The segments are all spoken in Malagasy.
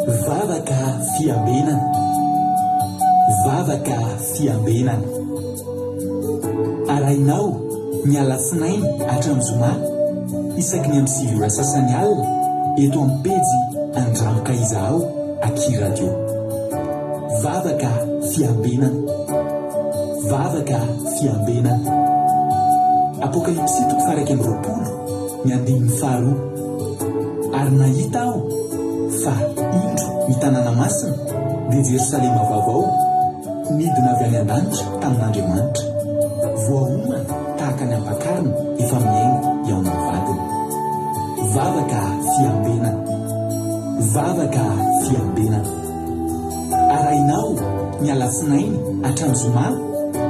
Vavaka fiambenana. Vavaka fiambenana. Arahinao ny alatsinainy hatramin'ny zoma isaky ny amin'ny 9 ora sasany alina eto amin'ny pejy Andramo ka izahao aky radio. Vavaka fiambenana. Vavaka fiambenana. Apokalypsy toko faha 21 ny andininy faharoa. Ary nahita aho fa indro ny tanàna masina, dia Jerosalema vaovao, nidina avy any an-danitra tamin'Andriamanitra, voaomana tahaka ny ampakarina efa mihaingo hihaona amin'ny vadiny. Vavaka fiambenana. Vavaka fiambenana. Arahinao ny alatsinainy hatramin'ny zoma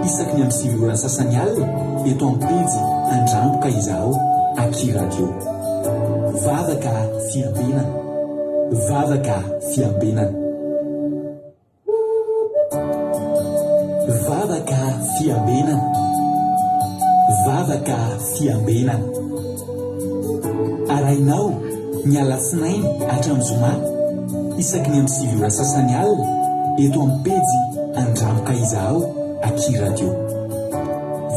isaky ny amin'ny 9 ora sasany alina eto amin'ny pejy Andramo ka izahao aky radio. Vavaka fiambenana. Vavaka fiambenana. Vavaka fiambenana. Vavaka fiambenana. Arahinao ny alatsinainy hatramin'ny zoma isaky ny amin'ny 9 ora sasany alina eto amin'ny pejy Andramo ka izahao aky radio.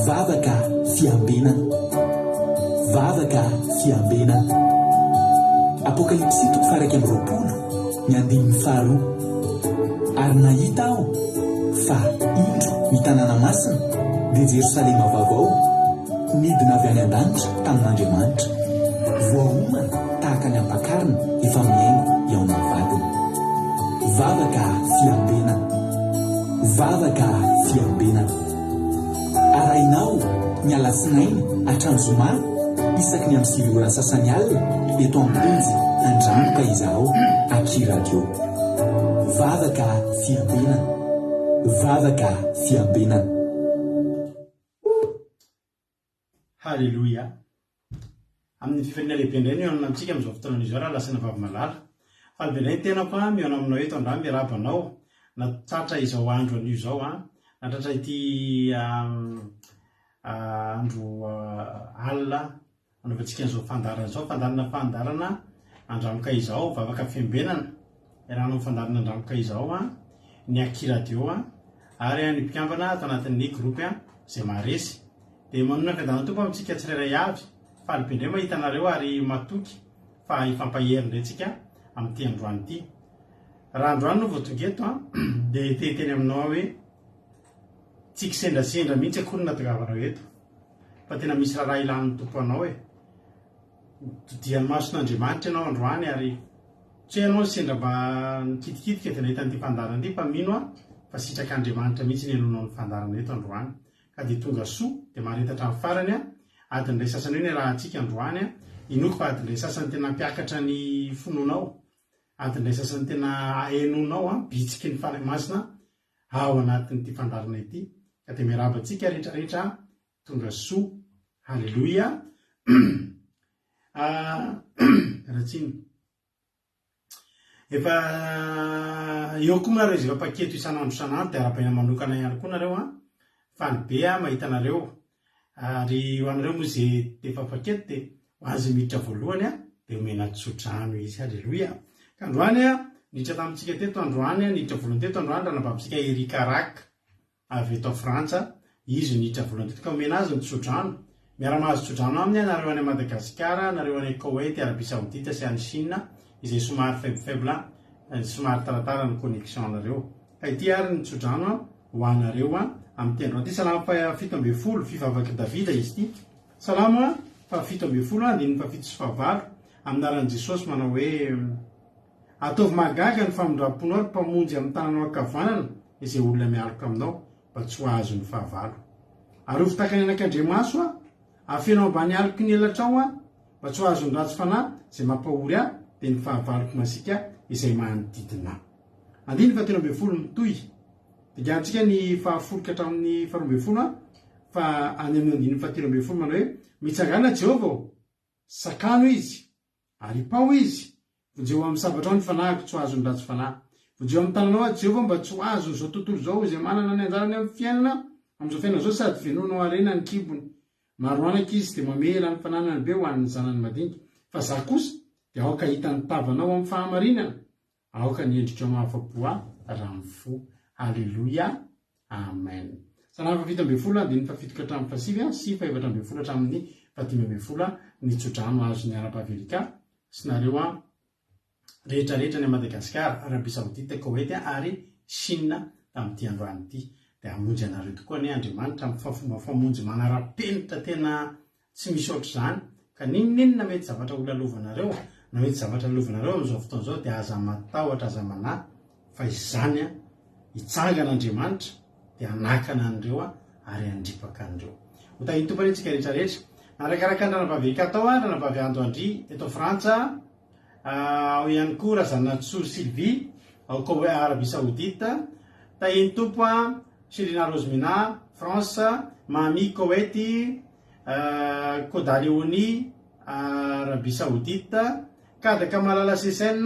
Vavaka fiambenana. Vavaka fiambenana. Apokalypsy toko faha 21 ny andininy faharoa. Ary nahita aho fa indro ny tanàna masina, dia Jerosalema vaovao, nidina avy any an-danitra tamin'Andriamanitra, voaomana tahaka ny ampakarina efa mihaingo hihaona amin'ny vadiny. Vavaka fiambenana. Vavaka fiambenana. Arahinao ny alatsinainy hatramin'ny zoma isaky ny amin'ny 9 ora sasany alina eto amin'ny pejy Andramo ka izahao aky radio. Vavaka fiambenana. Vavaka fiambenana. Haleloia! Amin'ny fifaliana lehibe indray no hihaonana amintsika amin'izao fotoana izao raha lasaina vavy malala. Faly be indray ny tenako an, mihaona aminao eto androany, miarahaba anao natratra izao andro anio izao an, natratra ity andro alina Anaovantsika an'izao fandaharana izao, fandaharana fandaharana Andramoka izao, vavaka fiambenana, iarahana amin'ny fandaharana Andramoka izao an, ny Aky Radio an, ary ny mpikambana ato anatin'ny groupe an, izay maharesy. Dia manonona fiadanana Tompo amintsika tsirairay avy, faly be indray mahita anareo ary matoky fa hifampahery indray tsika amin'ity androany ity. Raha androany no vao tonga eto an, dia te hiteny aminao aho hoe tsy kisendrasendra mihitsy akory ny nahatongavanao eto. Fa tena misy raharaha ilan'ny Tompo anao e. Todian'ny mason'Andriamanitra ianao androany ary tsy hoe ianao no sendra mba nikitikitika dia nahita an'ity fandaharana ity fa mino aho fa sitrak'Andriamanitra mihitsy ny henoinao ny fandaharana eto androany. Ka dia tonga soa dia mahareta hatramin'ny farany a. Adiny iray sasany eo ny iarahantsika androany a. Inoako fa adiny iray sasany tena hampiakatra ny finoanao. Adiny iray sasany tena hahenoanao a, bitsiky ny Fanahy Masina ao anatin'ity fandaharana ity ka dia miarahaba antsika rehetra rehetra tonga soa haleloia ratsiny efa eo koa nareo izay efa paketo isan'andro isan'andro dia arabaina manokana ihany koa nareo an faly be aho mahita anareo Ary ho anareo moa izay efa paquet dia ho an'izay miditra voalohany dia omena tsodrano izy. Aleloia. Ka androany niditra tamintsika teto androany, niditra voalohany teto androany ranabavintsika Eric Rack avy eto Frantsa. Izy no niditra voalohany teto ka omena azy ny tsodrano. Miara-mahazo tsodrano aminy ianareo any Madagasikara, nareo any Koweït, Arabie Saoudite sy any Chine izay somary faible faible, somary taratara ny connexion anareo. Ka ity ary ny tsodrano ho anareo amin'ity androany ity. Salamo faha-17, fivavak'i Davida izy ity. Salamo faha-17, andininy fahafito sy fahavalo, amin'ny anaran'i Jesosy manao hoe, Ataovy mahagaga ny famindram-ponao, ry Mpamonjy, amin'ny tananao ankavanana izay olona mialoka aminao, mba tsy ho azon'ny fahavalo. Arovy tahaka ny anakandriamaso aho, afeno ambany aloky ny elatrao aho, mba tsy ho azon'ny ratsy fanahy izay mampahory ahy, dia ny fahavaloko masiaka izay manodidina ahy. Andininy fahatelo ambin'ny folo mitohy. Dinganintsika ny fahafolo ka hatramin'ny faharoa ambin'ny folo an, fa any amin'ny andininy fahatelo ambin'ny folo manao hoe, Mitsangàna Jehovah ô! Sakano izy, aripaho izy, vonjeo amin'ny sabatrao ny fanahiko tsy ho azon'ny ratsy fanahy. Vonjeo amin'ny tananao aho Jehovah mba tsy ho azon'izao tontolo izao izay manana ny anjarany amin'ny fiainana amin'izao fiainana izao sady fenoinao harena ny kibony. Maro anaka izy dia mamela ny fananany be ho an'ny zanany madinika. Fa za kosa dia aoka hahita ny tavanao amin'ny fahamarinana. Aoka ny endrikao mahafa-po ahy raha mifoha. Aleloia. Amen. Salamo faha-17 andininy fahafito ka hatramin'ny fahasivy sy faha-14 hatramin'ny faha-15 ny tsodrano azon'ny Arab Amerika sy nareo rehetra rehetra any Madagasikara, Arabie Saoudite, Koweït ary Chine tamin'ity androany ity. Dia hamonjy anareo tokoa anie Andriamanitra amin'ny fomba famonjy manara-penitra tena Tsy misy ohatr'izany. Ka n'inon'inona mety zavatra ho lalovanareo, na mety zavatra lalovanareo amin'izao fotoana izao dia aza matahotra, aza manahy fa izany an, hitsangana Andriamanitra dia hanakana an'ireo an, ary handripaka an'ireo. Ho tahin'ny Tompo anie tsika rehetra rehetra. Narakaraka ny ranabavy Erika tao an, ranabavy Ando Andry eto Frantsa, ao ihany koa Razanatsoa Sylvie ao Kowe Arabie Saoudite. Tahin'ny Tompo an, Shirina Rosemina, France, Mamy Koety, Kodaleoni, Arabie Saoudite, Kadaka Malala Sesen,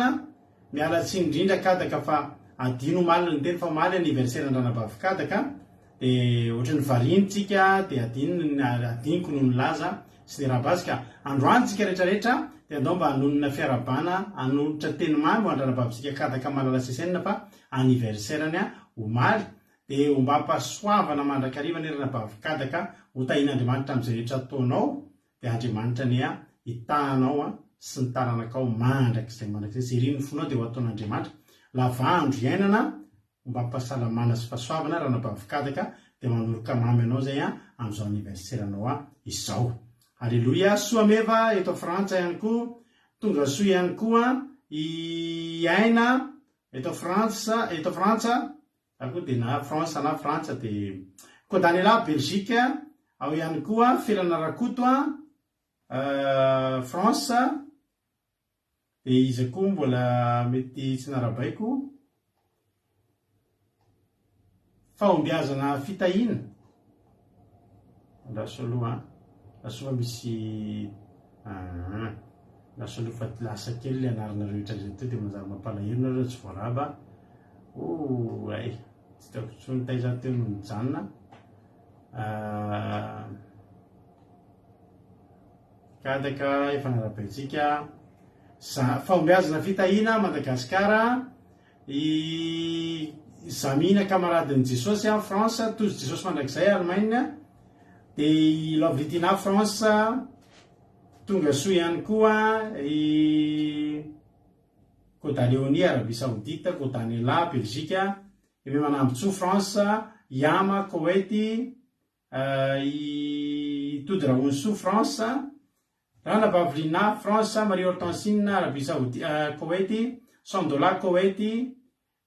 miala tsiny indrindra Kadaka fa adino omaly ny niteny fa omaly anniversaire an-dranabavy Kadaka dia ohatran'ny variana tsika dia adino adinoko no nilaza sy niarahaba azy ka androany tsika rehetra rehetra dia andao mba hanonona fiarahabana hanolotra teny mamy ho an-dranabavitsika Kadaka Malala Sesen fa anniversaire-ny omaly Dia ombam-pahasoavana mandrakariva anie ranabavy Kadaka ho tahian'Andriamanitra amin'izay rehetra ataonao dia Andriamanitra anie hitaha anao sy ny taranakao mandrakizay mandrakizay izay irin'ny fonao dia ho ataon'Andriamanitra lava andro iainana ombam-pahasalamana sy fahasoavana ranabavy Kadaka dia manoroka mamy anao izay amin'izao anniversaire-nao izao Aleloia soa meva eto Frantsa ihany koa tonga soa ihany koa i Aina eto Frantsa eto Frantsa Za koa dia na France na Frantsa dia Kodanela Belgique ao ihany koa Felana Rakoto a France dia iza koa mbola mety tsy narabaiko Fahombiazana fitahiana Andraso aloha an Andraso fa misy Andraso aloha fa lasa kely ilay anarana rehetra izay teo dia manjary mampalahelo nareo tsy voaraba Oh ay, tsy hitako intsony taiza aho teo no nijanona. Ah, Kadaka efa narabaintsika. Fahombiazana fitahiana Madagasikara. I Zamina kamaradin'i Jesosy France, Tojo Jesosy mandrakizay Allemagne. Dia i Lovely Tina France, tonga soa ihany koa i Kodaleonia, Arabie Saoudite, Kodanela, Belzika, Aimé Manambotsoa, France, Yama, Koweït, i Tody Rahonisoa, France, Rana Bavlina, France, Marie Hortensine, Arabie Saoudite, Koweït, Sandola, Koweït,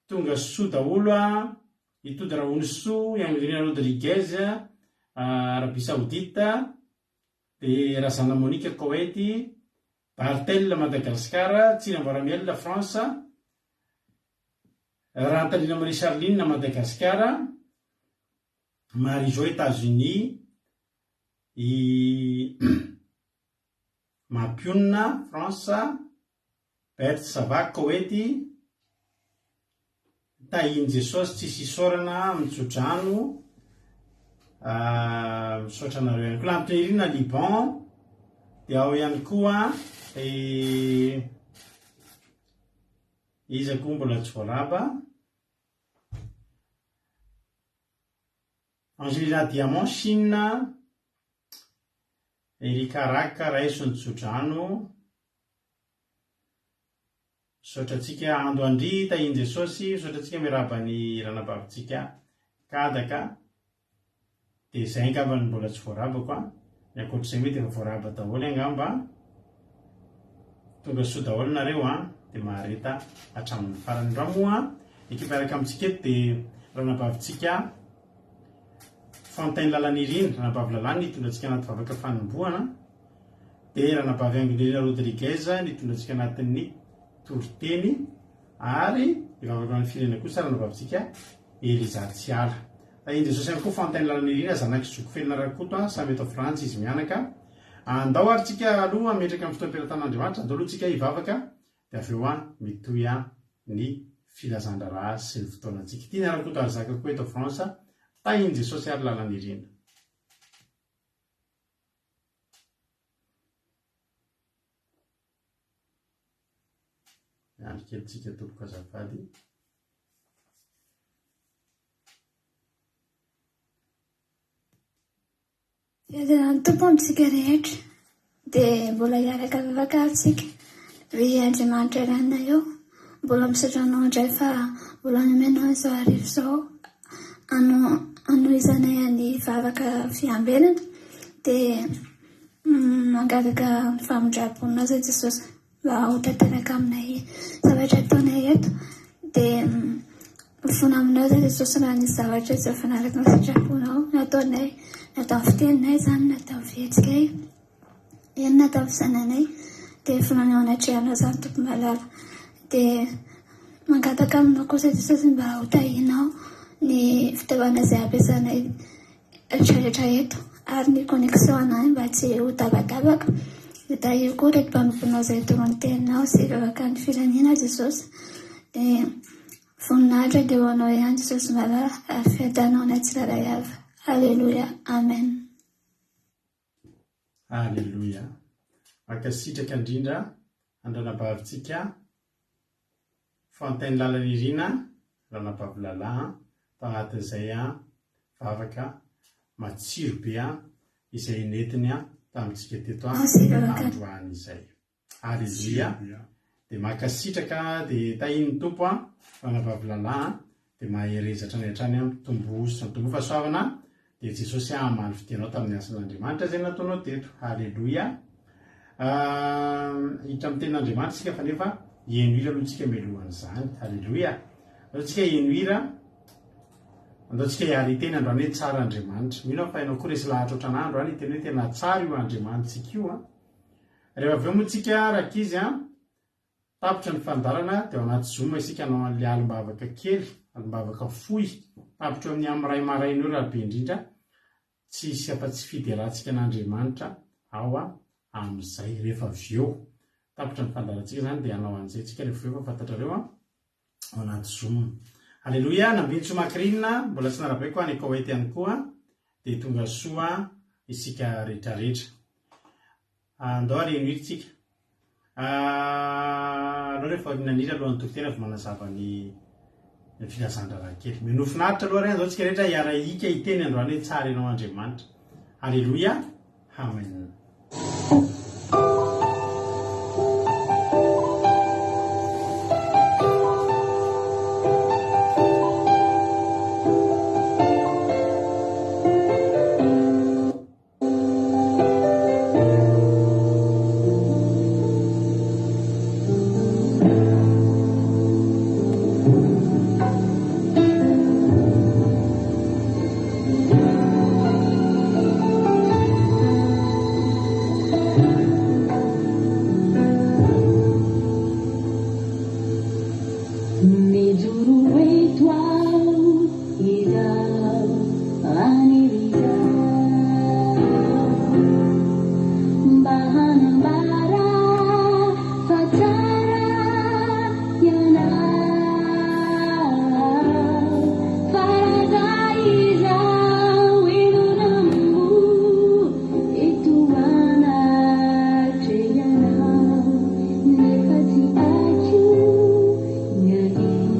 tonga soa daholo i Tody Rahonisoa, i Angelina Rodriguez, Arabie Saoudite, dia Razana Monica, Koweït, Barthel, Madagascar, Tsiramboaramiel, France, Rahantalina Marie Charline, Madagascar, Marie Jo, Etats-Unis, i Mampionona, France, Berthe Sava, Koety, Tahin'i Jesosy tsisy isaorana mitsodrano misaotra anareo ihany koa Lantonirina Liban dia ao ihany koa iza koa mbola tsy voaraba Angelina Diamant Chine Erika Raka raiso ny tsodrano Misaotra antsika Ando Andry tahin'i Jesosy, misaotra antsika miarahaba ny ranabavintsika Kadaka, dia izay angamba no mbola tsy voarabako an, ny ankoatr'izay mety efa voaraba daholo angamba, tonga soa daholo nareo an, dia mahareta hatramin'ny farany. Androany moa ekipa miaraka amintsika eto dia ranabavintsika Fontaine Lalanirina, ranabavy Lalana nitondra antsika anaty vavaka fanombohana. Dia Ranabavy Angelina Rodriguez nitondra antsika anatin'ny toriteny ary hivavaka ho an'ny firenena kosa Ranabavintsika Eliza Tsiala. Tahian'i Jesosy ihany koa Fontaine Lalanirina zanak'i Zoky Felina Rakoto, samy eto Frantsa izy mianaka. Andao ary tsika aloha hametraka ny fotoam-pelatanan'Andriamanitra, andao aloha tsika hivavaka dia avy eo mitohy ny filazan-draharaha sy ny fotoanantsika. Tiana Rakoto ary Zaka koa eto France, tahian'i Jesosy ary Lalanirina. Miandry kely tsika tompoko azafady. Fiadanan'ny Tompo amintsika rehetra. Dia mbola hiaraka hivavaka ary tsika. Ry Andriamanitra Rainay ô, mbola misaotra Anao indray fa mbola nomenao izao hariva izao hanohizanay ny vavaka fiambenana. Dia mangataka ny famindram-ponao izay Jesosy. Mba ho tanteraka aminay zavatra ataonay eto dia mifona aminao izay Jesosy raha nisy zavatra tsy mifanaraka amin'ny sitraponao nataonay na tamin'ny fiteninay izany na tamin'ny fihetsikay eny na tamin'ny fisainanay dia mifona eo anatrehanao izany Tompo malala dia mangataka aminao kosa Jesosy mba ho tahianao ny fitaovana izay ampiasanay rehetra eto ary ny connexion anay mba tsy ho tabatabaka. Dia tahio koa ireto mpanomponao izay hitory ny teninao sy hivavaka ny firenena Jesosy. Dia voninahitra dia ho anao ihany Jesosy malala ary fiadanana ho anay tsirairay avy. Aleloia. Amen. Aleloia. Mankasitraka indrindra an-dranabavintsika Fontaine Lalanirina, Ranabavy Lala an, tao anatin'izay an vavaka matsiro be an izay nentiny an tamintsika teto an androany izay. Aleloia. Dia mankasitraka dia tahian'ny Tompo an Ranabavy Lala an, dia mahereza hatrany hatrany an, mitomboa sy mitomboa fahasoavana dia Jesosy hamaly fitia anao tamin'ny asan'Andriamanitra izay nataonao teto. Haleloia. Hiditra amin'ny tenin'Andriamanitra isika fa nefa heno hira aloha tsika mialohan'izany. Haleloia. Andao tsika heno hira. Andao tsika hiara hiteny androany hoe tsara Andriamanitra. Mino aho fa ianao koa resy lahatra ohatran'ahy androany hiteny hoe tena tsara io Andriamanitsika io an. Rehefa avy eo moa tsika rankizy an, Tapitra ny fandaharana dia ao anaty zoom isika hanao an'ilay alim-bavaka kely, alim-bavaka fohy, tapitra eo amin'ny amin'ny iray maraina eo raha be indrindra, tsy hisy afa-tsy fiderantsika an'Andriamanitra ao amin'izay rehefa avy eo. Tapitra ny fandaharantsika izany dia hanao an'izay isika rehefa avy eo fa fantatrareo an, ao anaty zoom. Aleloia, Nambinintsoa Macrine, mbola tsy narabaiko any Koweït ihany koa, dia tonga soa isika rehetrarehetra. Andao ary henoy tsika. Aleo rehefa aoriana ny hira alohan'ny toriteny avy manazava ny ny filazan-draharaha kely. Minoa finaritra aloha ary andao tsika rehetra hiara-hika hiteny androany hoe tsara ianao Andriamanitra. Aleloia. Amen. Mijoro eto aho izaho haniry izaho mba hanambara fa tsara ianao fa raha izaho inona moa eto anatrehanao nefa tsy haiko ny hanina.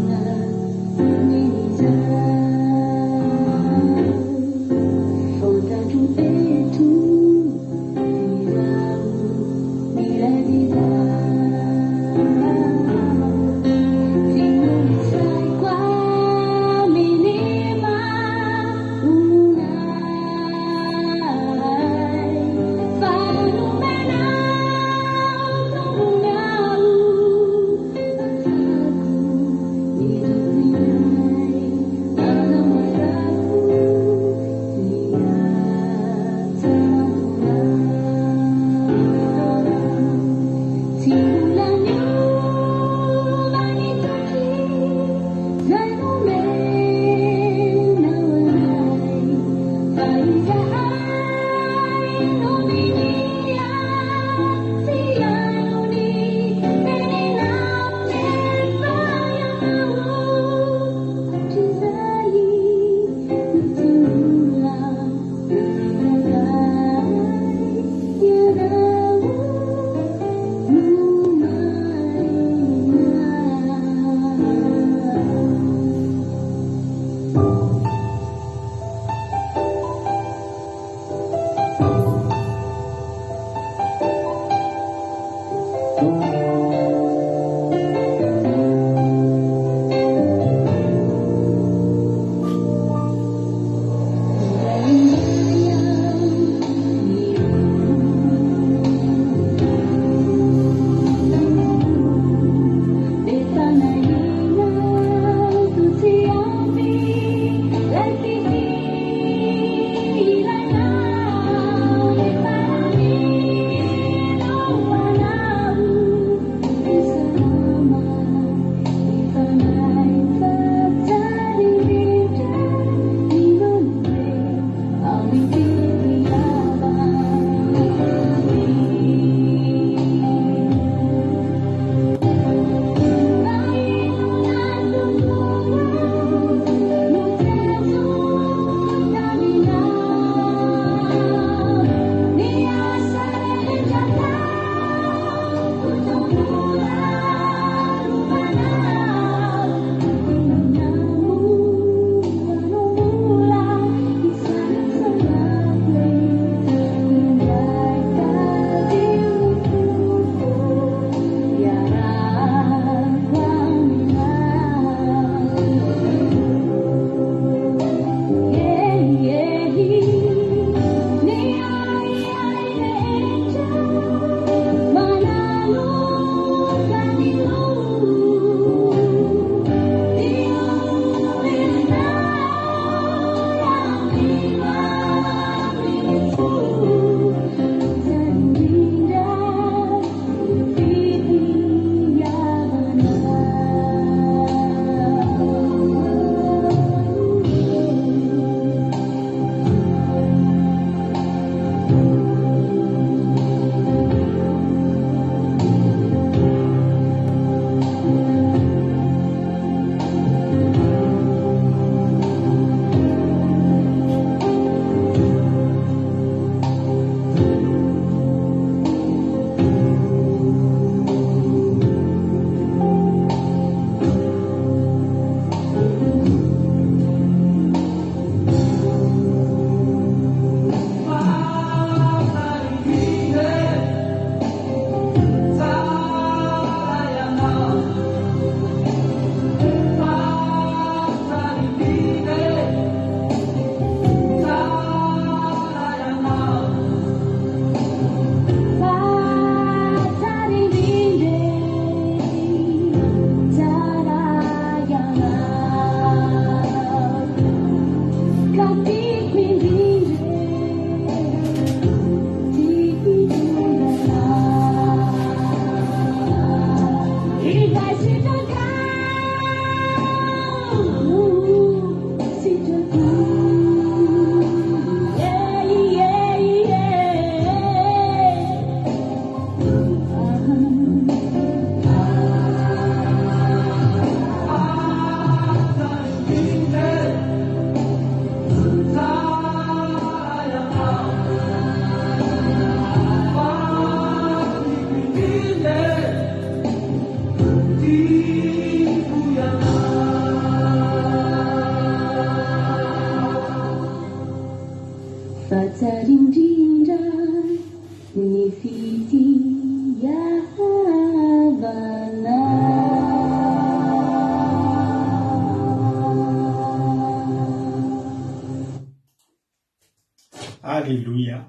Aleloia.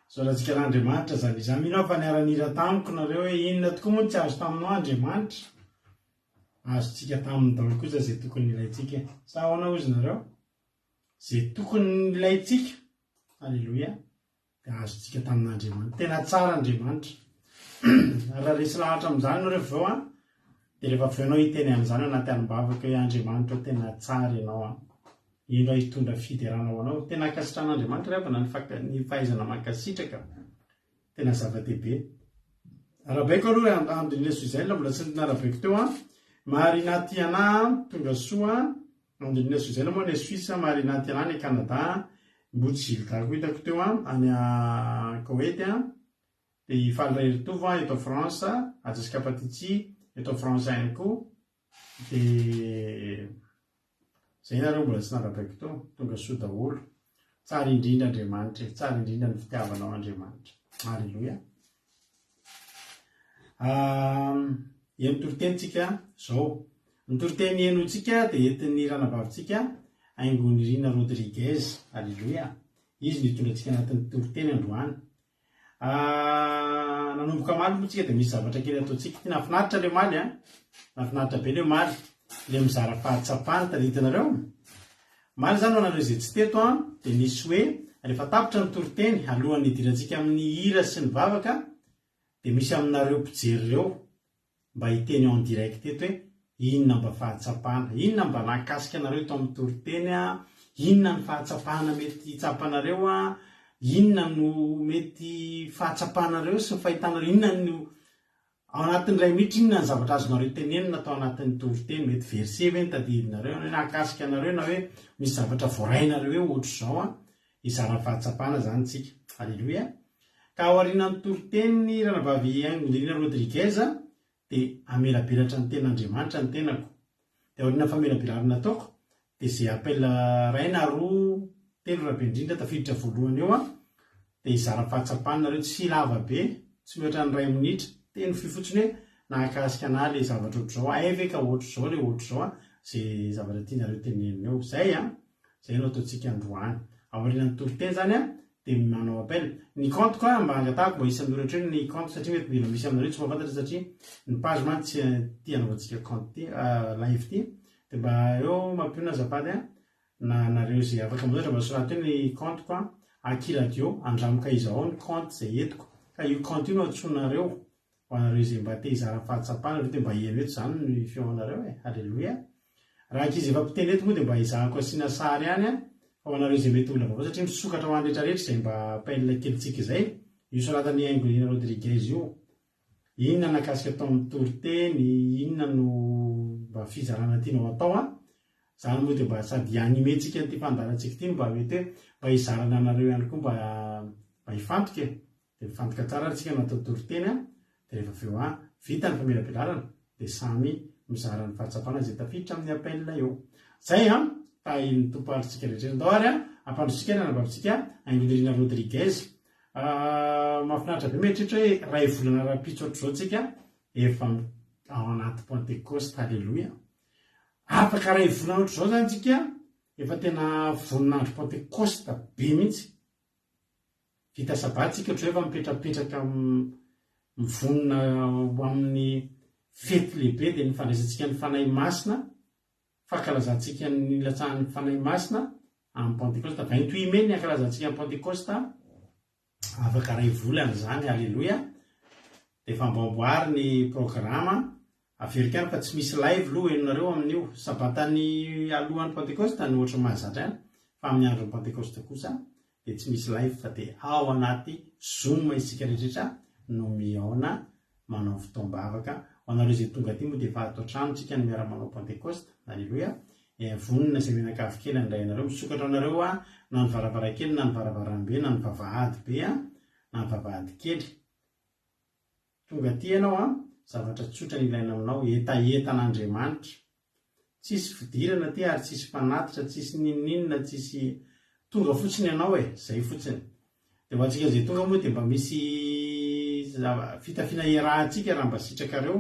Isaorantsika an'Andriamanitra izany izany. Mino aho fa niara-nihira tamiko nareo hoe inona tokoa moa no tsy azo taminao Andriamanitra. Azontsika taminy daholo kosa izay tokony ilaintsika. Sa ahoana hozy nareo? Izay tokony ilaintsika. Aleloia. Dia azontsika tamin'Andriamanitra. Tena tsara Andriamanitra. Raha resy lahatra amin'izany nareo avy eo an, dia rehefa avy eo ianao hiteny an'izany ao anaty alim-bavaka hoe Andriamanitra tena tsara ianao an. Indro aho hitondra fiderana ho anao. Tena ankasitrahan'Andriamanitra ry havana ny faka, ny fahaizana mankasitraka. Tena zava-dehibe. Arahabaiko aloha Andrine Suzelle, mbola tsy narahabaiko teo an. Marina Tiana, tonga soa. Andrine Suzelle moa any Suisse, Marina Tiana any Canada, Mbotsy Gilda koa hitako teo an, any Koety an. Dia i Faly Raheritovo eto France, Ajaska Patiti eto France ihany koa. Dia zay nareo mbola tsy narabaiko teo, tonga soa daholo. Tsara indrindra Andriamanitra e, tsara indrindra ny fitiavanao Andriamanitra. Alléluia. Heno toriteny tsika zao. Ny toriteny henointsika dia entin'ny ranabavintsika Haingonirina Rodriguez. Alléluia. Izy no hitondra antsika anatin'ny toriteny androany. Ah, nanomboka omaly moa tsika dia misy zavatra kely ataontsika. Ty nahafinaritra le omaly an. Nahafinaritra be le omaly. Le mizara fahatsapana, tadidinareo? Omaly izany ho anareo izay tsy teto an, dia nisy hoe rehefa tapitra ny toriteny, alohan'ny hidirantsika amin'ny hira sy ny vavaka, dia misy aminareo mpijery ireo mba hiteny en direct eto hoe inona mba fahatsapana, inona mba nahakasika anareo tao amin'ny toriteny, inona ny fahatsapana mety tsapanareo, inona no mety fahatsapanareo sy ny fahitanareo, inona no ao anatin'ny iray minitra inona ny zavatra azonareo tenenina tao anatin'ny toriteny, mety verset ve no tadidinareo, na hoe nahakasika anareo na hoe misy zavatra voarainareo hoe ohatr'izao an, hizara fahatsapana izany tsika. Aleloia. Ka aorianan'ny toriteniny Ranabavy Haingonirina Rodriguez dia hamelabelatra ny tenin'Andriamanitra ny tenako. Dia aorianan'ny famelabelarana ataoko dia izay appel iray na roa, telo raha be indrindra tafiditra voalohany eo an, dia hizara fahatsapana nareo, tsy lava be, tsy mihoatra ny iray minitra, teny fohy fotsiny hoe nahakasika anah ilay zavatra ohatr'izao, hay ve ka ohatr'izao ilay ohatr'izao an, izay zavatra tianareo tenenina eo. Izay an! Izay no ataontsika androany. Aorianan'ny toriteny izany an, dia manao appel. Ny compte-ko an, mba angatahako mba hisy hanoratra eo ny compte satria mety mila misy aminareo tsy mahafantatra satria ny page mantsy tsy ity anaovantsika compte ity, live ity. Dia mba eo mampionona azafady an, na nareo izay afaka manoratra mba soraty eo ny compte-ko an, Aky Radio, andramo ka izahao ny compte izay entiko. Ka io compte io no antsoinareo Ho anareo izay mba te hizara fahatsapana ve dia mba heno eto izany ny feonareo e! Haleloia! Raha ankizy efa mpiteny eto moa dia mba ezahako asiana sary ihany an! Fa ho anareo izay mety olona vaovao satria misokatra ho an'ny rehetra rehetra izay mba appel kelintsika izay, io soratan'i Haingonirina Rodriguez io. Inona nahakasika tao amin'ny toriteny, inona no mba fizarana tianao atao an! Izany moa dia mba sady hi-animer-tsika an'ity fandaharantsika ity no mba mety hoe mba hizarana anareo ihany koa mba mba hifantoka e! Dia mifantoka tsara ary tsika natao toriteny an, dia rehefa avy eo an, vita ny famelabelarana dia samy mizara ny fahatsapana izay tafiditra amin'ny appel eo. Zay an, tahin'ny Tompo ary tsika rehetra. Ndao ary an, ampandrosotsika ny anabavintsika Haingonirina Rodriguez. Mahafinaritra be mieritreritra hoe iray volana rahampitso ohatr'izao tsika efa ao anaty Pentecoste, Aleloia. Afaka iray volana ohatr'izao zany tsika efa tena voninandro Pentecoste be mihitsy. Vita sabata tsika ohatran'izay efa mipetrapetraka mivonona ho amin'ny fety lehibe dia ny fandraisantsika ny Fanahy Masina, fankalazantsika ny nilatsahan'ny Fanahy Masina amin'ny Pantekosta. 28 mai ny ankalazantsika ny Pantekosta, afaka iray volana izany, aleloia. Dia efa amboamboary ny programa, averiko ihany fa tsy misy live loha henonareo amin'io sabatan'ny alohan'ny Pantekosta no ohatran'ny mahazatra ihany fa amin'ny andron'ny Pantekosta kosa dia tsy misy live fa dia ao anaty zoom isika rehetra no mihaona manao fotoam-bavaka. Ho anareo izay tonga aty moa dia efa ato an-trano tsika no miara-manao Pantekosta. Aleloia. Eh, vonona izay mianakavy kely handray anareo. Misokatra ho anareo na ny varavarankely na ny varavarambe na ny vavahady be na ny vavahady kely. Tonga aty ianao an, zavatra tsotra ny ilaina aminao, hetahetan'Andriamanitra. Tsisy fidirana aty ary tsisy mpanatitra, tsisy n'inon'inona, tsisy, tonga fotsiny ianao e, zay fotsiny. Dia ho antsika izay tonga moa dia mba misy zava, fitafiana iarahantsika raha mba sitrakareo,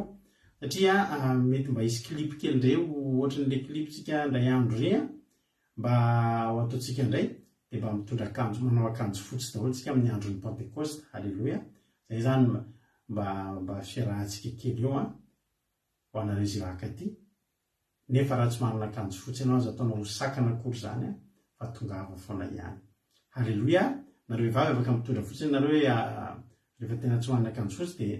satria mety mba hisy clip kely indray ho ohatran'ilay clip tsika indray andro ireny an, mba ho ataontsika indray. Dia mba mitondra akanjo, manao akanjo fotsy daholo tsika amin'ny andron'ny Pantekosta. Aleloia. Zay zany mba mba fiarahantsika kely eo an. Ho anareo izay mankaty. Nefa raha tsy manana akanjo fotsy ianao aza ataonao ho sakana akory izany an, fa tongava foana ihany. Haleloia. Nareo vehivavy afaka mitondra fotsiny nareo hoe rehefa tena tsy manana akanjo fotsy dia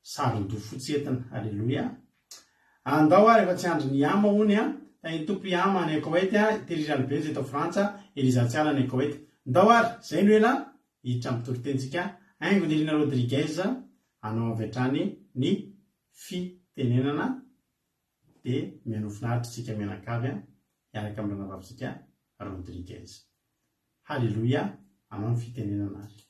saron-doha fotsy entina. Aleloia. Andao ary efa tsy andry ny Yama hono an. Tahin'ny Tompo Yama any Koety an, Terry Ralibeza eto Frantsa, Eliza Tsiala any Koety. Ndao ary, zay no ela, hiditra amin'ny toritentsika. Haingo Nirina Rodriguez hanao avy hatrany ny fitenenana dia mihainoa finaritra isika mianakavy an, hiaraka amin'ny ranavavintsika Rodriguez. Haleloia, hanao ny fitenenana ary.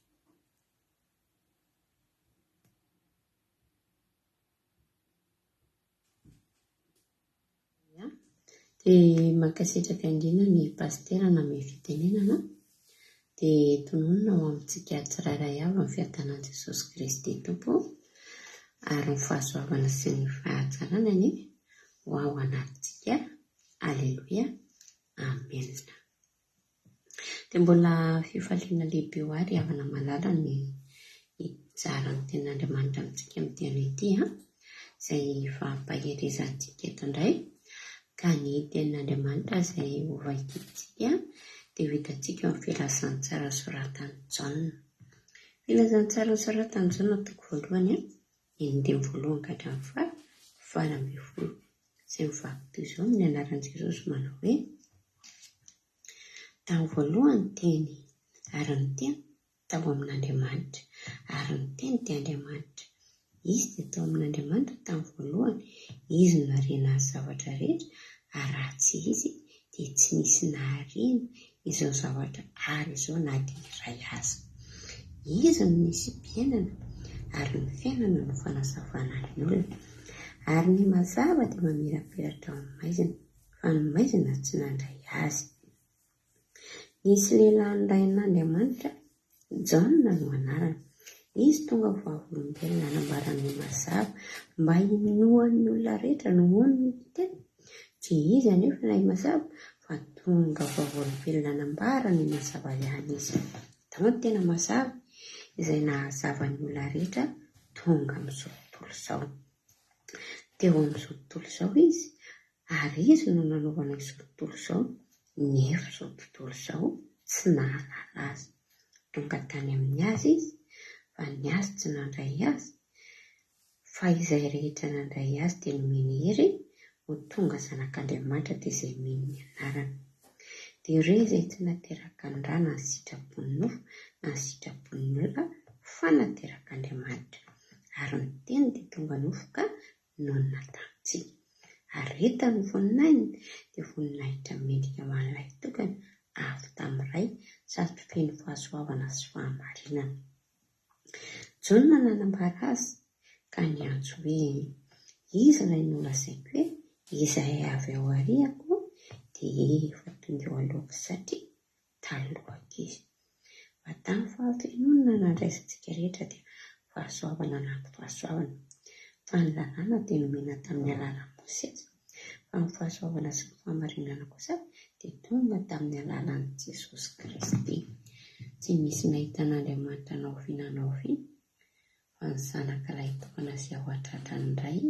Dia mankasitraka indrindra ny Pasitera nanome fitenenana. Dia tononina ho amintsika tsirairay avy ny fiadanan'i Jesosy Kristy Tompo ary ny fahasoavana sy ny fahatsarana anie ho ao anatintsika. Aleloia. Amena. Dia mbola fifaliana lehibe ho ahy ry havana malala ny hizara ny tenin'Andriamanitra amintsika amin'ity anio ity an, izay fampaherezantsika eto indray. Ka ny tenin'Andriamanitra izay hovakintsika dia ho hitantsika ao amin'ny filazantsara soratan'i Jaona. Filazantsara soratan'i Jaona toko voalohany an, ny andininy voalohany ka hatramin'ny faha 18. Izay mivaky toy izao amin'ny anaran'i Jesosy manao hoe, Tamin'ny voalohany ny Teny, ary ny Teny tao amin'Andriamanitra, ary ny Teny dia Andriamanitra. Izy dia tao amin'Andriamanitra tamin'ny voalohany, Izy no nahariana ny zavatra rehetra, ary raha tsy Izy dia tsy nisy nahariana izao zavatra ary izao na dia iray aza. Izy no nisiam-piainana, ary ny fiainana no fanazavana ny olona. Ary ny mazava dia mamirapiratra ao amin'ny maizina. Fa ny maizina tsy nandray azy. Nisy lehilahy nirahin'Andriamanitra, Jaona no anarany. Izy tonga vavolombelona hanambara ny mazava, mba hinoan'ny olona rehetra noho ny teny. Tsy izy anefa ilay mazava, fa tonga vavolombelona hanambara ny mazava ihany izy. Tao ny tena mazava, izay nahazava ny olona rehetra tonga amin'izao tontolo izao. Teo amin'izao tontolo izao izy, ary izy no nanaovana izao tontolo izao, nefa izao tontolo izao tsy nahalala azy. Tonga tany amin'ny azy izy, fa ny azy tsy nandray azy, fa izay rehetra nandray azy dia nomeny hery ho tonga zanak'Andriamanitra dia izay mino ny anarany. Dia ireo izay tsy nateraka ny ra na ny sitrapon'ny nofo na ny sitrapon'ny olona fa naterak'Andriamanitra. Ary ny Teny dia tonga nofo ka nonina tamintsika. Ary hita ny voninahiny, dia voninahitra mendrika ho an'ilay tokana avy tamin'ny Ray sady feno fahasoavana sy fahamarinana. Jaona nanambara azy ka niantso hoe, Iza ilay nolazaiko hoe, Izay avy ao aoriako dia efa tonga eo alohako satria taloha izy. Fa tamin'ny fahafenoana nandraisantsika rehetra dia fahasoavana anaty fahasoavana. Fa ny lalàna dia nomena tamin'ny alalan'i Mosesy, fa ny fahasoavana sy ny fahamarinana kosa dia tonga tamin'ny alalan'i Jesosy Kristy. Tsy nisy nahita an'Andriamanitra na oviana na oviana, fa ny Zanaka Lahitokana izay ao an-tratran'ny Ray,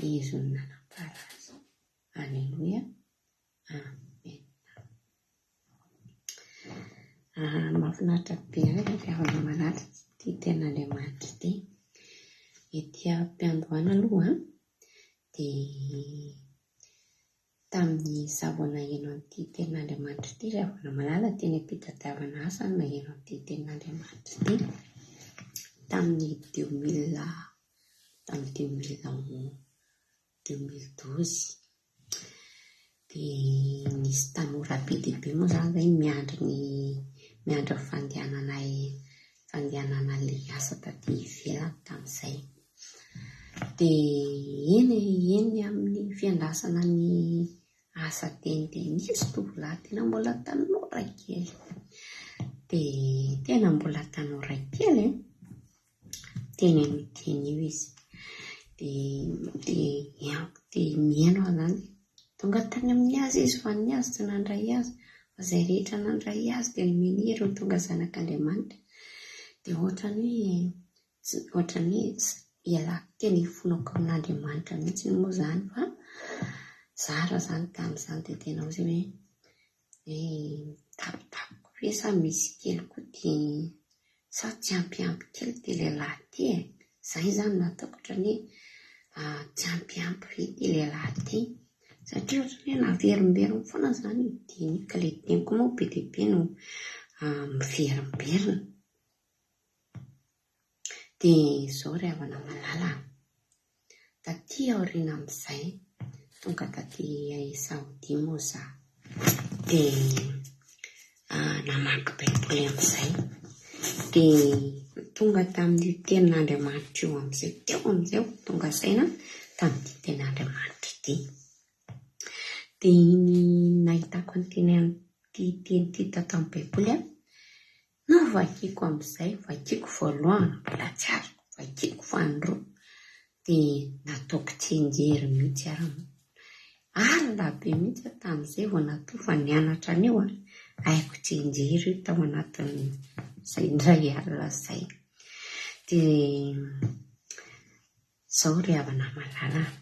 Izy no nanambara azy. Aleloia. Amena. Ah, mahafinaritra be ahy ry havana malala ity tenin'Andriamanitra ity. Ety am-piandohana aloha dia tamin'ny izaho vao naheno an'ity tenin'Andriamanitra ity ry havana malala, teny am-pitadiavana asa no naheno an'ity tenin'Andriamanitra ity. Tamin'ny 2000, tamin'ny 2011. 2012. Dia nisy tanora be dia be moa izany izay miandry ny miandry ny fandehananay fandehanana hiasa taty ivelany tamin'izay. Dia eny e, eny amin'ny fiandrasana ny asa teny dia nisy tovolahy tena mbola tanora kely. Dia tena mbola tanora kely e! Teny amin'io teny io izy. Dia dia dia mihaino aho izany. Tonga tany amin'ny azy izy fa ny azy tsy nandray azy. izay rehetra nandray Azy dia nomeny hery ho tonga zanak'Andriamanitra. Dia ohatran'ny hoe tsy ohatran'ny hoe tsy ialako tena ifonako amin'Andriamanitra mihitsy moa izany fa zara izany tamin'izany dia tena hoe hoe mitapitapy ve sa misy kely koa ity sa tsy ampiampy kely ity lehilahy ity e? Izay izany no ataoko ohatran'ny hoe tsy ampiampy ve ity lehilahy ity? Satria ohatran'ny hoe naverimberiny foana izany io teny io ka ilay teny koa moa be dia be no miverimberina. Dia izao ry havana malala a! Taty aoriana amin'izay, tonga taty Saodia moa izaho, dia namaky baiboly amin'izay. Dia tonga tamin'io tenin'Andriamanitra io amin'izay, teo amin'izay aho tonga saina tamin'ity tenin'Andriamanitra ity. Dia iny nahitako an'ity teny ity tato amin'ny baiboly an, Novakiko amin'izay, vakiko voalohany mbola tsy azoko, vakiko faharoa dia nataoko tsianjery mihitsy ary moa. Alina be mihitsy aho tamin'izay vao natory fa nianatra an'io an, haiko tsianjery io tao anatin'izay indray alina izay. Dia izao ry havana malala a,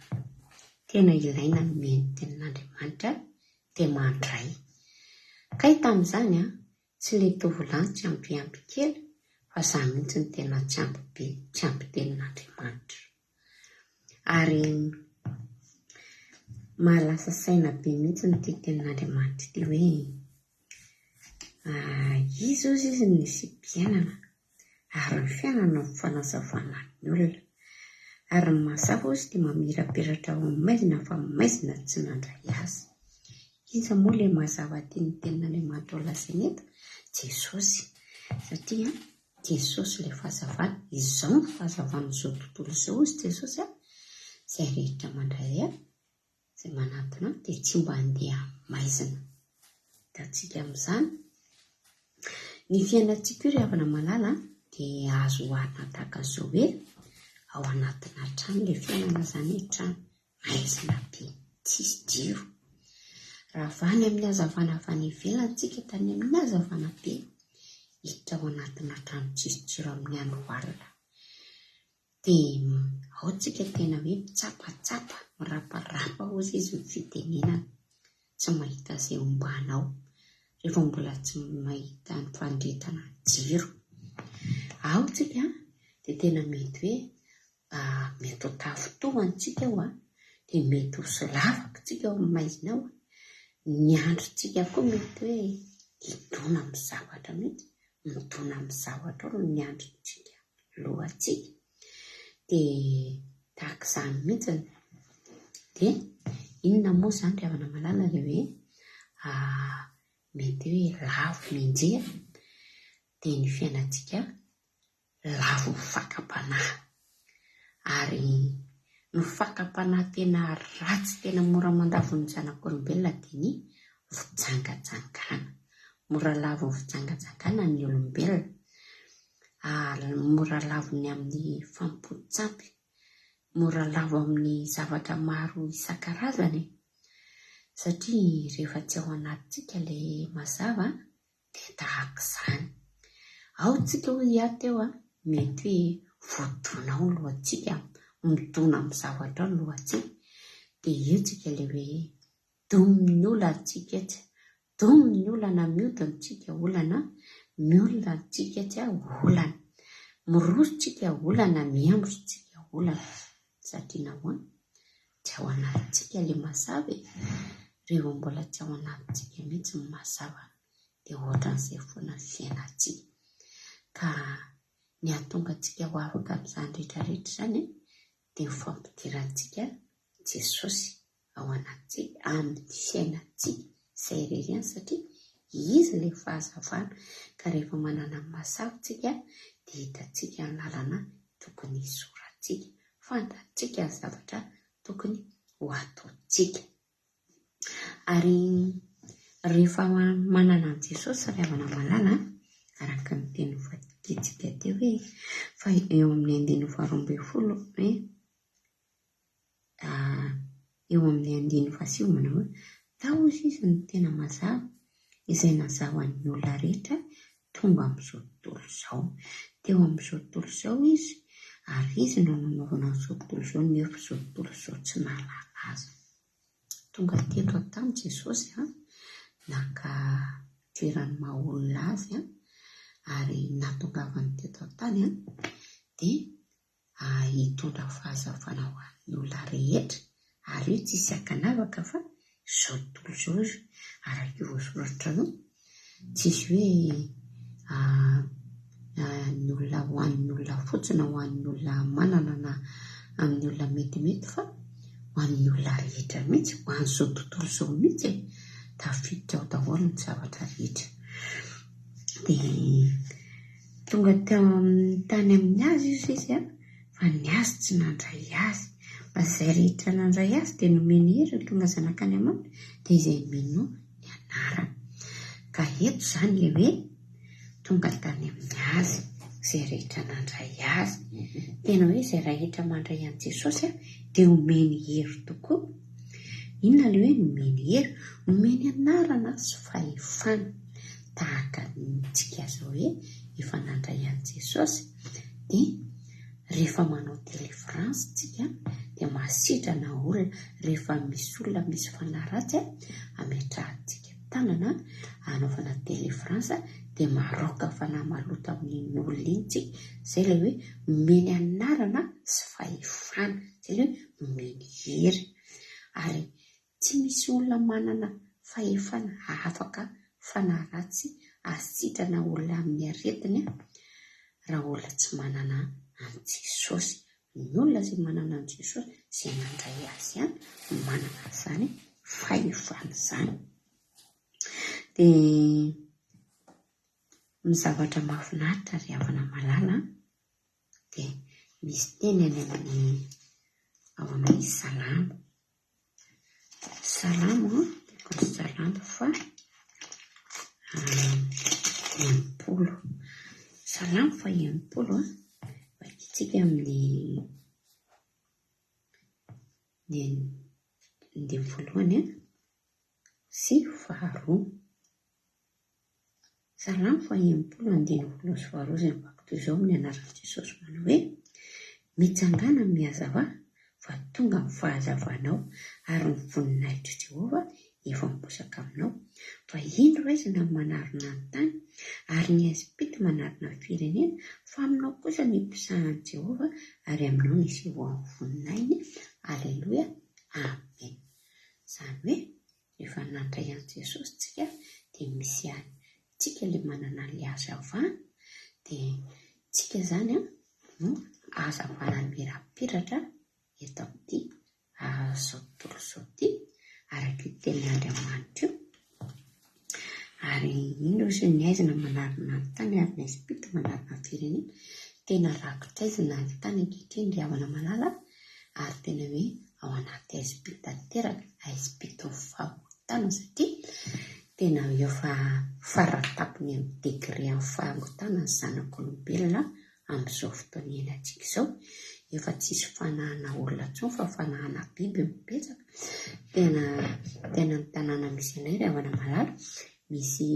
tena ilaina ny mihaino ny tenin'Andriamanitra dia mandray. Kay tamin'izany an, Tsy le tovolahy tsy ampiampy kely fa za mihitsy no tena tsy ampy be, tsy ampy tenin'Andriamanitra. Ary mahalasa saina be mihitsy ity tenin'Andriamanitra ity hoe izy hozy izy no nisiam-piainana ary ny fiainana no fanazavana ny olona. Ary ny mazava hozy dia mamirapiratra ao amin'ny maizina fa ny maizina tsy nandray azy. Iza moa ilay mazava tian'ny tenin'Andriamanitra ho lazaina eto? Jesosy. Satria Jesosy ilay fahazavana. Izao no fahazavan'izao tontolo izao hozy Jesosy a. Izay rehetra mandray ahy, izay manatona ahy dia tsy mba handeha amin'ny maizina. Hitantsika amin'izany. Ny fiainantsika io ry havana malala dia azo oharina tahaka izao hoe ao anatina trano ilay fiainana izany hoe trano maizina be, tsisy jiro. Raha avy any amin'ny hazavana avy any ivelany tsika tany amin'ny hazavana be, hiditra ao anatina trano tsisy jiro amin'ny andro alina. Dia ao tsika tena hoe mitsapatsapa, miraparapa hozy izy ny fitenenana, tsy mahita izay ombanao, rehefa mbola tsy mahita ny fandrehetana jiro. Ao tsika dia tena mety hoe mety ho tafintohana tsika ao an, dia mety ho solafaka tsika ao amin'ny maizina ao, ny androntsika koa mety hoe hidona amin'ny zavatra mihitsy, midona amin'ny zavatra ao ny androntsika, lohantsika, dia tahaka izany mihitsy. Dia inona moa izany ry havana malala ilay hoe mety hoe lavo mianjera dia ny fiainantsika lavo fakam-panahy. Ary ny fakam-panahy tena ratsy tena mora mandavo ny zanak'olombelona dia ny fijangajangana. Mora lavon'ny fijangajangana ny olombelona. Ary mora lavony amin'ny fanompoan-tsampy. Mora lavo amin'ny zavatra maro isan-karazany e. Satria rehefa tsy ao anatintsika ilay mazava dia tahaka izany. Ao tsika hoy aho teo a, mety hoe voadona ao ny lohantsika, midona amin'ny zavatra ao ny lohantsika, dia eo tsika ilay hoe domin'ny olana tsika etsy, domin'ny olana miodina tsika olana, miolona tsika etsy olana, miroso tsika olana, mihambo tsika olana. Satria nahoana? Tsy ao anatintsika ilay mazava e! Rehefa mbola tsy ao anatintsika mihitsy ny mazava dia ohatran'izay foana ny fiainantsika. Ka ny hahatonga antsika ho afaka amin'izany rehetra rehetra izany dia ny fampidirantsika Jesosy ao anatintsika, amin'ny fiainantsika izay irery ihany satria Izy ilay fahazavana ka rehefa manana ny mazava isika dia hitantsika ny lalana tokony hizorantsika, fantatsika ny zavatra tokony ho ataontsika. Ary rehefa manana an'i Jesosy ry havana malala, araka ny teny novakintsika teo hoe fa eo amin'ny andininy faharoa ambin'ny folo hoe eo amin'ny andininy fahasivy manao hoe, Tao hozy izy no tena mazava. izay nazahoan'ny olona rehetra tonga amin'izao tontolo izao. Teo amin'izao tontolo izao Izy, ary Izy no nanaovana an'izao tontolo izao, nefa izao tontolo izao tsy nahalala Azy. Tonga teto an-tany Jesosy, naka toeran'ny maha olona Azy, ary nahatongavany teto an-tany dia hitondra fahazavana ho an'ny olona rehetra, ary io tsisy ankanavaka fa izao tontolo izao izy, araka io voasoratra io, tsisy hoe ny olona ho an'ny olona fotsy na ho an'ny olona manana na amin'ny olona metimety fa ho an'ny olona rehetra mihitsy, ho an'izao tontolo izao mihitsy e, tafiditra ao daholo ny zavatra rehetra. Dia Tonga teo amin'ny tany amin'ny azy izy izy an, fa ny azy tsy nandray azy. Fa izay rehetra nandray azy dia nomeny hery ho tonga zanak'Andriamanitra, dia izay mino ny anarany. Ka eto izany ilay hoe tonga tany amin'ny azy, izay rehetra nandray azy. Tena hoe izay rehetra mandray an'i Jesosy an, dia omeny hery tokoa. Inona ilay hoe nomeny hery? Omeny anarana sy fahefana. Tahaka ny tsika zao hoe efa nandray an'i Jesosy dia rehefa manao delivrance tsika dia mahasitrana olona, rehefa misy olona misy fanahy ratsy ametrahantsika tanana anaovana delivrance dia maraoka fanahy maloto amin'iny olona iny tsika, zay ilay hoe omeny anarana sy fahefana, zay ilay hoe omeny hery ary Tsy misy olona manana fahefana hahafaka fanahy ratsy hahasitrana olona amin'ny aretiny raha olona tsy manana an'i Jesosy. Ny olona izay manana an'i Jesosy, izay nandray Azy ihany no manana an'izany fahefana izany. Dia ny zavatra mahafinaritra ry havana malala an, dia misy teny any amin'ny ao amin'ny Salamo. Salamo an, tiako ny salamo fa 60. Salamo fa 60 an, vakintsika amin'ny ny andininy voalohany an sy faharoa. Salamo faha-60 andininy voalohany sy faharoa izay mivaky toy izao amin'ny anaran'i Jesosy manao hoe, Mitsangàna mihazavà, fa tonga ny fahazavanao, ary ny voninahitr'i Jehovah efa miposaka aminao. Fa indro haizina ny manarona ny tany, ary ny haizim-pito manarona ny firenena, fa aminao kosa no iposahan'i Jehovah, ary aminao no isehoan'ny voninahiny. Aleloia! Amena. Izany hoe, Rehefa nandray an'i Jesosy tsika dia misy ihany tsika ilay manana an'ilay hazavana dia tsika izany an no hazavana mirapiratra eto amin'ity izao tontolo izao ity araka io tenin'Andriamanitra io. Ary indro izy ny haizina manarona ny tany ary ny haizim-pito manarona ny firenena. Tena rakotra haizina ny tany ankehitriny ry havana malala ary tena hoe ao anaty haizim-pito tanteraka, haizim-piton'ny fahotana satria tena efa faratapony amin'ny degré amin'ny fahotana ny zanak'olombelona amin'izao fotoana iainantsika izao. Efa tsisy fanahana olona intsony fa fanahana biby no betsaka. Tena tena ny tanàna misy anay ry havana malala, misy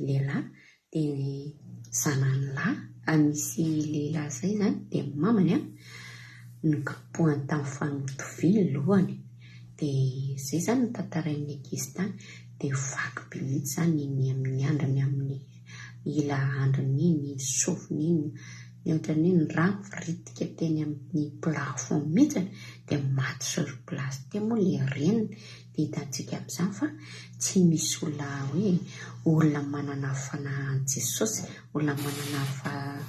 lehilahy dia ny zanany lahy, misy lehilahy izay izany dia ny mamany an, nokapohany tamin'ny fanoto vy ny lohany, dia izay izany no tantarain'ny ankizy tany, dia vaky be mihitsy izany iny amin'ny andriny amin'ny ila andriny iny, iny sofiny iny, ny ohatran'ny hoe ny rà mivoritika teny amin'ny plafond mihitsy dia maty sur place teo moa ilay reniny. Dia hitantsika amin'izany fa tsy misy olona hoe olona manana fanahin'i Jesosy, olona manana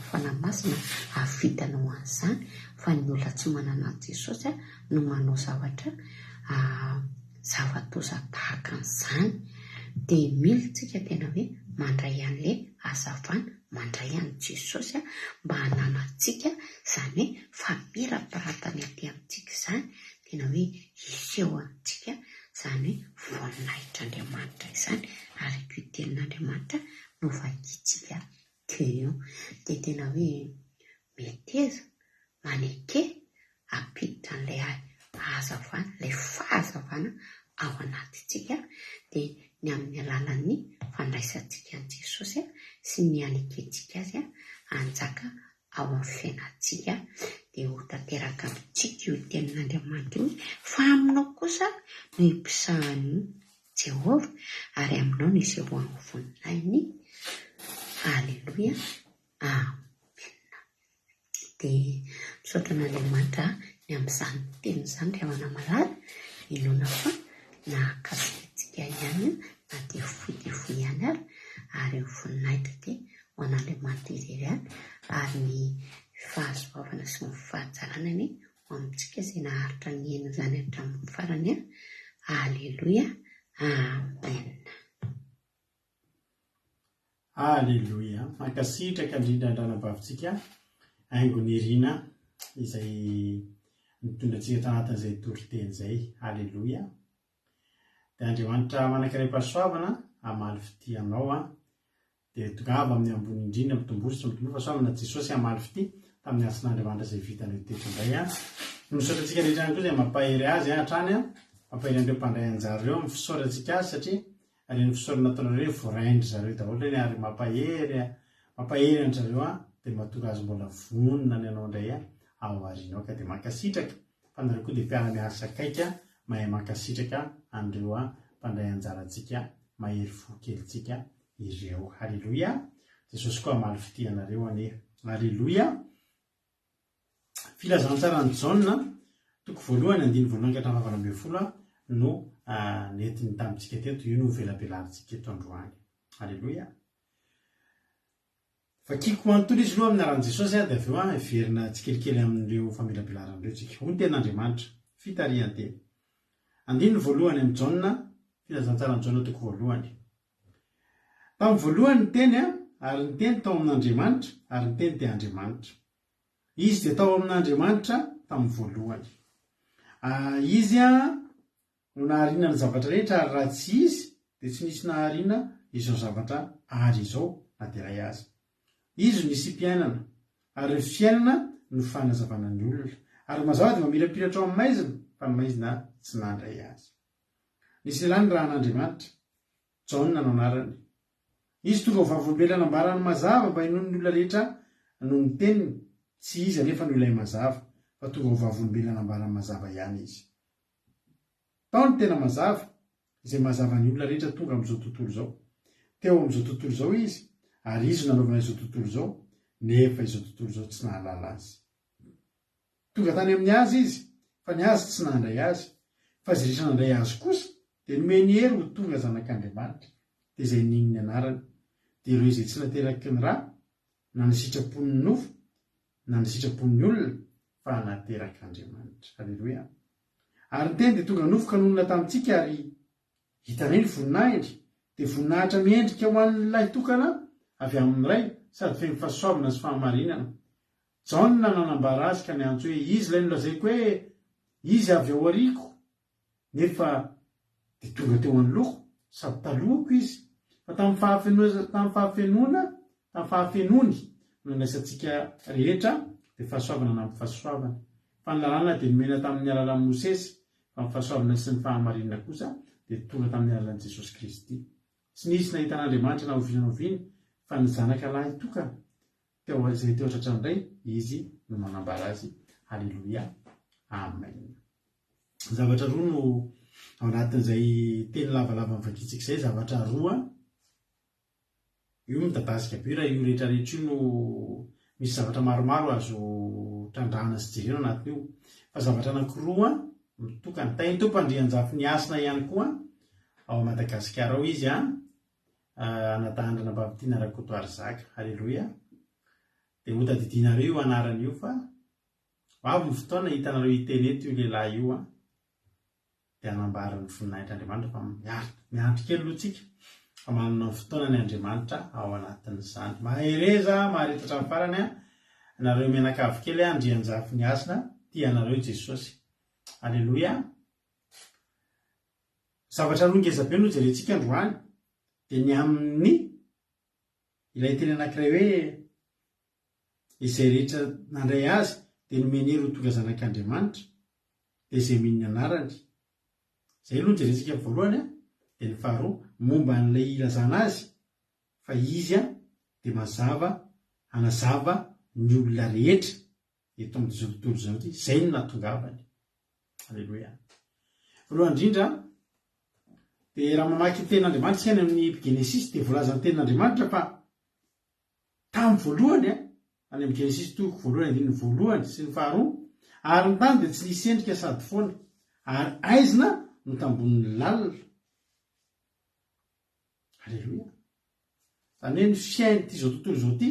fanahy masina hahavita hanao an'izany fa ny olona tsy manana an'i Jesosy no manao zavatra zava-doza tahaka an'izany. Dia mila isika tena hoe mandray an'ilay hazavana, mandray an'i Jesosy mba hananantsika izany hoe famirapiratana ety amintsika izany, tena hoe hiseho amintsika izany hoe voninahitr'Andriamanitra izany, araka io tenin'Andriamanitra novakintsika teo io. Dia tena hoe meteza, maneke, hampiditra an'ilay hazavana, ilay fahazavana ao anatintsika. Dia ny amin'ny alalan'ny fandraisantsika an'i Jesosy sy ny hanekentsika Azy hanjaka ao amin'ny fiainantsika, dia ho tanteraka amintsika io tenin'Andriamanitra io, fa aminao kosa no hiposahan'i Jehovah, ary aminao no hisehoan'ny voninahiny. Aleloia. Amena. Dia misaotra an'Andriamanitra ny amin'izany teny izany ry havana malala, inoana fa nahakasika antsika ihany na dia fohy dia fohy ihany ary, ary ny voninahitra dia ho an'Andriamanitra irery ihany, ary ny fahasoavana sy ny fahatsarana anie ho amintsika izay naharitra nihaino izany hatramin'ny farany. Aleloia. Amen. Aleloia! Mankasitraka indrindra ny ranabavintsika Haingo Nirina izay nitondra antsika tanatin'izay toriteny izay. Aleloia! Dia Andriamanitra manan-karem-pahasoavana hamaly fitia anao an. Dia tongava amin'ny ambony indrindra, mitomboa sy mitomboa fahasoavana Jesosy hamaly fitia tamin'ny antsin'Andriamanitra izay vitanao teto indray an. Misaotra antsika rehetra ihany koa izay mampahery azy hatrany an. Mampahery an'ireo mpandray anjara ireo amin'ny fisaorantsika azy satria Ireny fisaorana ataonareo ireny voarain-dry zareo daholo ireny ary mampahery mampahery an-dry zareo an, dia mahatonga azy mbola vonona ny hanao indray ao aoriana ao ka dia mankasitraka fa nareo koa dia mpiara-miasa akaiky mahay mankasitraka an'ireo mpandray anjarantsika mahery fo kelintsika ireo. Haleloia! Jesosy koa hamaly fitia anareo anie. Haleloia! Filazantsaran'i Jaona, toko voalohany, andininy voalohany ka hatramin'ny fahavalo ambin'ny folo no nentiny tamintsika teto. Io no hovelabelarintsika eto androany. Aleloia. Vakiko manontolo izy aloha amin'ny anaran'i Jesosy dia avy eo hiverina tsikelikely amin'ireo famelabelarana ireo tsika. Hoy ny tenin'Andriamanitra, fitarihan-teny. Andininy voalohany amin'i Jaona, Filazantsaran'i Jaona toko voalohany. Tamin'ny voalohany ny Teny, ary ny Teny tao amin'Andriamanitra, ary ny Teny dia Andriamanitra. Izy dia tao amin'Andriamanitra tamin'ny voalohany. Izy no nahariana ny zavatra rehetra, ary raha tsy Izy dia tsy nisy nahariana izao zavatra ary izao na dia iray aza. Izy no nisiam-piainana, ary ny fiainana no fanazavana ny olona. Ary ny mazava dia mamirapiratra ao amin'ny maizina, fa ny maizina tsy nandray azy. Nisy lehilahy nirahan'Andriamanitra, Jaona no anarany. Izy tonga ho vavolombelona hanambara ny mazava mba hinoan'ny olona rehetra noho ny teniny, tsy izy anefa no ilay mazava, fa tonga ho vavolombelona hanambara ny mazava ihany izy. Tao ny tena mazava, izay mahazava ny olona rehetra tonga amin'izao tontolo izao. Teo amin'izao tontolo izao izy, ary izy no nanaovana izao tontolo izao, nefa izao tontolo izao tsy nahalala azy. Tonga tany amin'ny azy izy, fa ny azy tsy nandray azy. Fa izay rehetra nandray azy kosa, dia nomeny hery ho tonga zanak'Andriamanitra, dia izay nino ny anarany, dia ireo izay tsy nateraky ny ra, na ny sitrapon'ny nofo, na ny sitrapon'ny olona, fa naterak'Andriamanitra. Aleloia! Ary ny Teny dia tonga nofo ka nonina tamintsika, ary hitanay ny voninahiny, dia voninahitra miendrika ho an'ny Lahitokana avy amin'ny Ray, sady feno fahasoavana sy fahamarinana. Jaona nanambara azy ka niantso hoe, Izy ilay nolazaiko hoe, Izy avy ao aoriako, nefa dia tonga teo anoloako, sady talohako izy. Fa tamin'ny fahafenoana, tamin'ny fahafenoana, tamin'ny fahafenoany no nandraisantsika rehetra, dia fahasoavana anampy fahasoavana. Fa ny lalàna dia nomena tamin'ny alalan'i Mosesy, fa ny fahasoavana sy ny fahamarinana kosa dia tonga tamin'ny alalan'i Jesosy Kristy. Tsy nisy nahita an'Andriamanitra na oviana na oviana, fa ny Zanaka lahy tokana, Teo izay teo tratran'ny Ray, Izy no manambara azy. Haleloia. Amen. Zavatra roa no ao anatin'izay teny lavalava novakintsika izay, zavatra roa. Io midadasika be raha io rehetra rehetra io no misy zavatra maromaro azo trandrahana sy jerena ao anatin'io. Fa zavatra anankiroa mitokana. Tahin'ny Tompo Andrianjafy Nihasina ihany koa ao Madagasikara ao izy an. Anadahy Andranambavitiana Rakotoarizaka. Aleloia. Dia hotadidianareo io anarana io fa ho avy ny fotoana hitanareo hiteny eto io lehilahy io an. Dia hanambara ny voninahitr'Andriamanitra fa miandry kely aloha tsika fa manana ny fotoanany Andriamanitra ao anatin'izany. Mahereza, mahareta hatramin'ny farany an. Nareo mianakavy kely an, Andrianjafy Nihasina, tia anareo Jesosy. Aleloia. Zavatra roa ngeza be no jerentsika androany dia ny amin'ny ilay teny anankiray hoe izay rehetra nandray azy dia nomeny hery ho tonga zanak'Andriamanitra dia izay mino ny anarany. Izay aloha no jerentsika voalohany an. Dia ny faharoa, momba an'ilay ilazana azy fa izy dia mazava hanazava ny olona rehetra eto amin'izao tontolo izao ity, izay no nahatongavany. Aleloia. Voalohany indrindra, dia raha mamaky ny tenin'Andriamanitra isika any amin'ny Genesisy dia voalazan'ny tenin'Andriamanitra fa tamin'ny voalohany, any amin'ny Genesisy toko voalohany andininy voalohany sy ny faharoa, ary ny tany dia tsy nisy endrika sady foana, ary aizina no tambonin'ny lalina. Aleloia. Izany hoe ny fiain'ity izao tontolo izao ity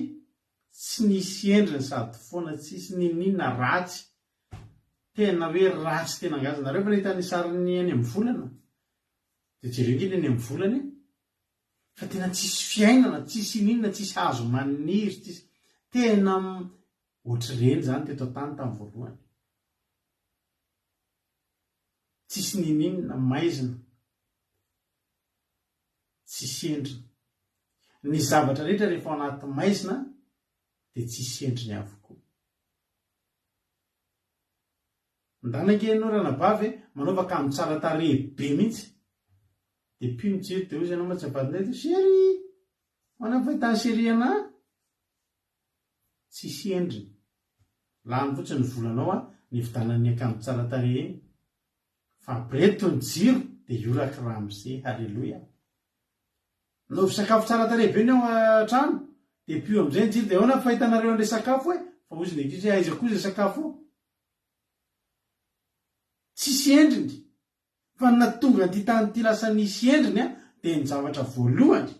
tsy nisy endriny sady foana, tsisy n'inon'inona ratsy. Tena hoe ratsy tena ngazana. Nareo efa nahita ny sarin'ny any amin'ny volana? Dia jereo ange ny any amin'ny volana e. Fa tena tsisy fiainana, tsisy ininona, tsisy hazo maniry, tsisy tena ohatr'ireny izany teto an-tany tamin'ny voalohany. Tsisy n'ininona, maizina. Tsisy endriny. Ny zavatra rehetra rehefa ao anaty maizina dia tsisy endriny avokoa. Ndana ange ianao ranabavy e, manaova akanjo tsara tarehy be mihitsy. Dia pio ny jiro dia hoy izy ianao mantsy avadinay dia chérie! Ahoana ny fahitan'i chérie anà? Tsisy endriny. Lany fotsiny ny volanao a, nividanana ny akanjo tsara tarehy iny. Fa ampireto ny jiro dia hioraky ramose. Haleloia. Anaovy sakafo tsara tarehy be ny ao an-trano dia pio amin'izay ny jiro dia ahoana ny fahitanareo an'ilay sakafo e? Fa hozy ny ankizy hoe aiza koa izay sakafo io? Tsisy endriny. Fa ny nahatonga an'ity tany ity lasa nisy endriny dia ny zavatra voalohany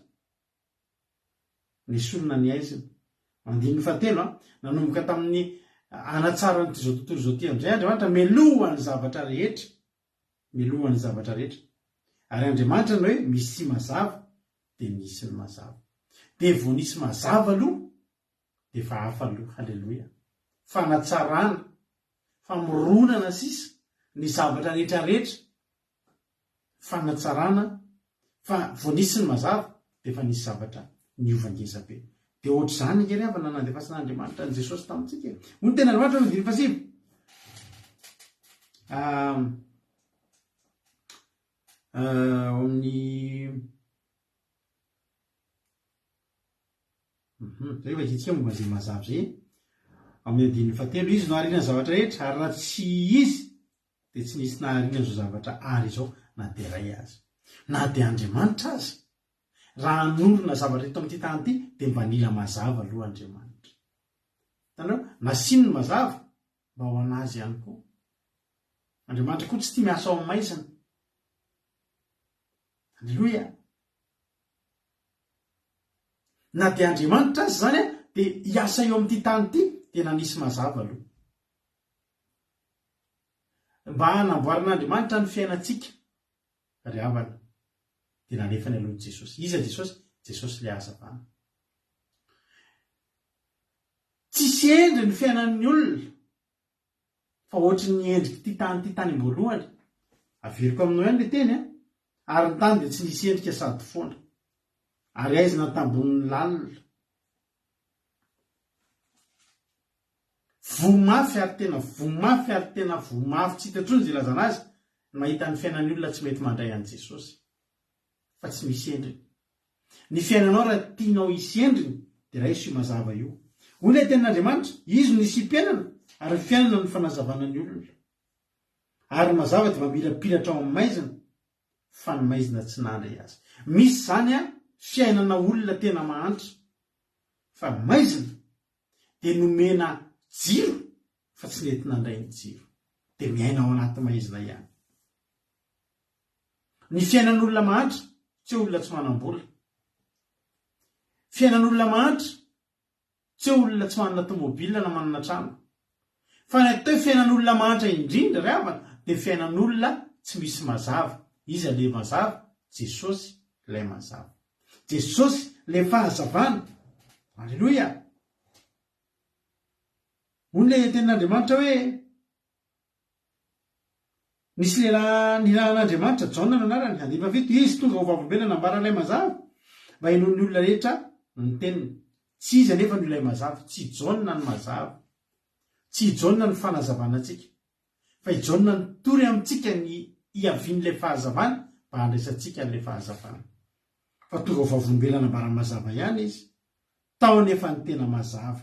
Nesorina ny haizina. Andininy fahatelo, Nanomboka tamin'ny hanatsaran'ity izao tontolo izao ity amin'izay Andriamanitra melohan'ny zavatra rehetra. Melohan'ny zavatra rehetra. Ary Andriamanitra no hoe misy mazava, dia nisy ny mazava. Dia vao nisy mazava aloha, dia efa hafa aloha. Haleloia. Fanatsarana, famoronana sisa ny zavatra rehetra rehetra. fanatsarana fa vao nisy ny mazava dia efa nisy zavatra niova ngeza be. Dia ohatr'izany ange ry havana nandefasan'Andriamanitra an'i Jesosy tamintsika e. Hoy ny tenin'Andriamanitra amin'ny andininy fahasivy. Ao amin'ny Zay vakintsika momba izay mazava izay. Amin'ny andininy fahatelo, izy no nahariana ny zavatra rehetra ary raha tsy izy dia tsy nisy nahariana izao zavatra àry izao na dia iray aza. Na dia Andriamanitra aza, raha hanorina zavatra eto amin'ity tany ity, dia mba nila mazava aloha Andriamanitra. Hitanareo? Nasiany ny mazava mba ho an'Azy ihany koa. Andriamanitra koa tsy tia miasa ao amin'ny maizina. Aleloia! Na dia Andriamanitra aza izany dia hiasa eo amin'ity tany ity, dia nanisy mazava aloha. Mba hanamboaran'Andriamanitra ny fiainantsika ry havana dia nalefany aloha Jesosy. Iza Jesosy? Jesosy ilay hazavana. Tsisy endriny ny fiainan'ny olona fa ohatry ny endrik'ity tany ity tany am-boalohany. Averiko aminao ihany ilay teny an! Ary ny tany dia tsy nisy endrika sady foana. Ary aizina tambonin'ny lalina. Voa mafy ary tena voa mafy ary tena voa mafy tsy hita intsony izay ilazana azy ny mahita ny fiainan'ny olona tsy mety mandray an'i Jesosy fa tsy misy endriny. Ny fiainanao raha tianao hisy endriny dia raiso io mazava io. Hoy ilay tenin'Andriamanitra, Izy no nisiam-piainana ary ny fiainana no fanazavana ny olona. Ary ny mazava dia mamirapiratra ao amin'ny maizina fa ny maizina tsy nandray azy. Misy izany fiainana olona tena mahantra fa maizina dia nomena jiro fa tsy nety nandray ny jiro. Dia miaina ao anaty maizina ihany. Ny fiainan'olona mahantra tsy hoe olona tsy manam-bola. Fiainan'olona mahantra tsy hoe olona tsy manana tomobile na manana trano. Fa ny atao hoe fiainan'olona mahantra indrindra ry havana dia fiainan'olona tsy misy mazava. Iza ilay mazava? Jesosy ilay mazava. Jesosy ilay fahazavana. Aleloia! Hoy ilay tenin'Andriamanitra hoe, Nisy lehilahy nirahan'Andriamanitra, Jaona no anarany, andininy fahafito, izy tonga ho vavolombelona nambara ilay mazava, mba henoin'ny olona rehetra ny teniny. Tsy izy anefa no ilay mazava, tsy i Jaona no mazava, tsy i Jaona no fanazavana antsika, fa i Jaona nitory amintsika ny hiavian'ilay fahazavana mba. mba handraisantsika an'ilay fahazavana. Fa tonga ho vavolombelona nambarany mazava ihany izy. Tao anefa ny tena mazava.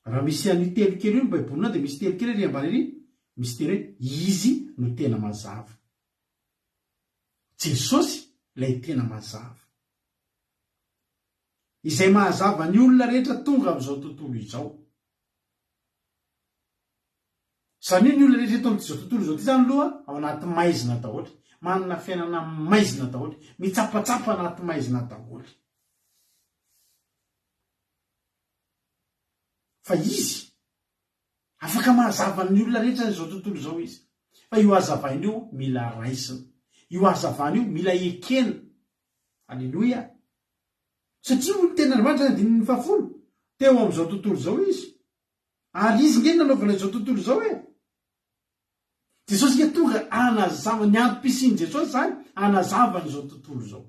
Raha misy an'io telo kely io ny baibolinao dia misy telo kely ery ambany ery, misy teny hoe izy no tena mazava. Jesosy ilay tena mazava. Izay mahazava ny olona rehetra tonga amin'izao tontolo izao. Izany hoe ny olona rehetra eto amin'izao tontolo izao ity izany aloha ao anaty maizina daholo. Manana fiainana maizina daholo. Mitsapatsapa anaty maizina daholo. Fa izy, afaka mahazava ny olona rehetra izao tontolo izao izy. Fa io hazavaina io mila raisina. Io hazavana io mila ekena. Aleloia! Satria hoy ny tenin'Andriamanitra any andininy fahafolo, teo amin'izao tontolo izao izy. Ary izy nge no nanaovana izao tontolo izao e! Jesosy nge tonga hanazava, ny antom-pisian'i Jesosy izany, hanazava an'izao tontolo izao.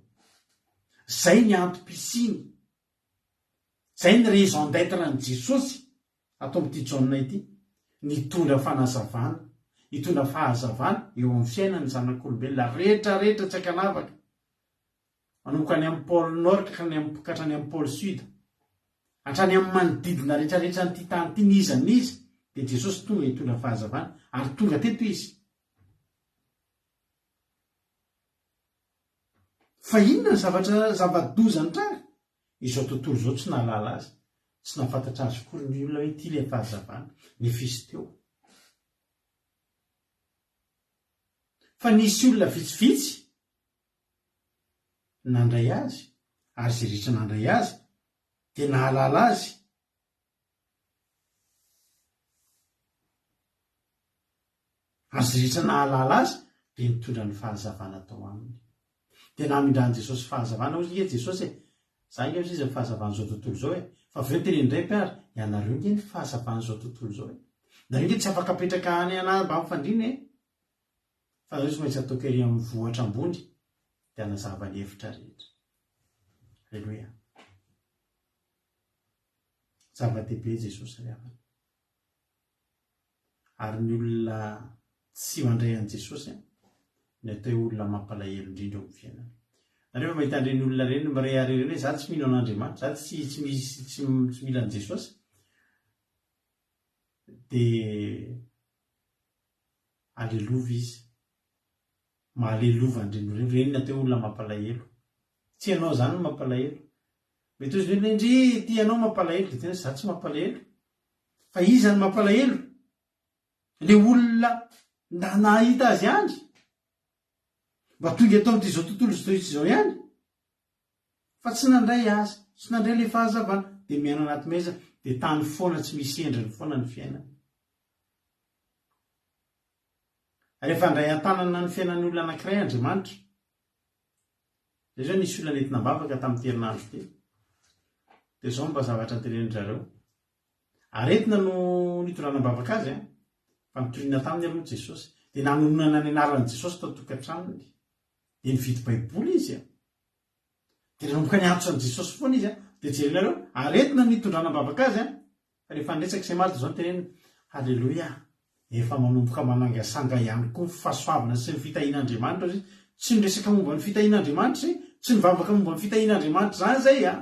Izay ny antom-pisiany. Izay ny raison d'être an'i Jesosy ato amin'ity Jaona ity, nitondra fanazavana, hitondra fahazavana eo amin'ny fiainan'ny zanak'olombelona rehetra rehetra tsy ankanavaka. Manomboka any amin'ny pôle nord ka hatrany amin'ny ka hatrany amin'ny pôle sud. Hatrany amin'ny manodidina rehetra rehetra an'ity tany ity, n'iza n'iza, dia Jesosy tonga hitondra fahazavana, ary tonga teto Izy. Fa inona ny zavatra zava-doza nitranga? Izao tontolo izao tsy nahalala azy, tsy nahafantatra azy akory ny olona hoe ity ilay fahazavana, nefa izy teo. Fa nisy olona vitsivitsy nandray azy, ary izay rehetra nandray azy dia nahalala azy. Ary izay rehetra nahalala azy dia nitondra ny fahazavana tao aminy. Dia namindran'i Jesosy fahazavana, hoy nge Jesosy e, Za nge hozy izy ny fahazavan'izao tontolo izao e. Fa avy eo niteneniny indray mpiara, ianareo nge ny fahazavan'izao tontolo izao e. Nareo nge tsy afaka apetraka any ana ambany fandriana e. Fa nareo tsy maintsy ataoko ery amin'ny vohitra ambony dia hanazava ny hevitra rehetra. Aleloia. Zava-dehibe Jesosy ry havana. Ary ny olona tsy mandray an'i Jesosy ny atao hoe olona mampalahelo indrindra eo amin'ny fiainana. Nareo efa mahita an'ireny olona ireny mirehareha ireny hoe za tsy mino an'Andriamanitra, za tsy tsy misy tsy tsy mila an'i Jesosy. Dia alelova izy. Mahalelova an'ireny olona ireny, ireny ny atao hoe olona mampalahelo. Tsy ianao izany no mampalahelo. Mety hozy ny olona hoe ndry ity ianao mampalahelo, dia tena hoe za tsy mampalahelo. Fa iza no mampalahelo? Le olona nahita azy ihany. Mba tonga eto amin'ity izao tontolo izao izao ihany. Fa tsy nandray azy, tsy nandray le fahazavana, dia miaina anaty meza, dia tany foana tsy misy endriny foana ny fiainana. Rehefa handray an-tanana ny fiainan'ny olona anankiray Andriamanitra, Izay izao nisy olona nentina am-bavaka tamin'ity herinandro ity. Dia izao mba zavatra notenenin-dry zareo. Aretina no nitondrana am-bavaka azy an, fa nitoriana taminy aloha Jesosy. Dia nanononana ny anaran'i Jesosy tao an-tokantranony. Dia nividy Baiboly izy an. Dia nanomboka niantso an'i Jesosy foana izy an. Dia jerenareo, aretina no nitondrana am-bavaka azy an. Fa rehefa niresaka izay Marta izao no teneniny, Haleloia! Efa manomboka manangasanga ihany koa ny fahasoavana sy ny fitahian'Andriamanitra hozy izy. Tsy niresaka momba ny fitahian'Andriamanitra izay, tsy nivavaka momba ny fitahian'Andriamanitra izany izay an!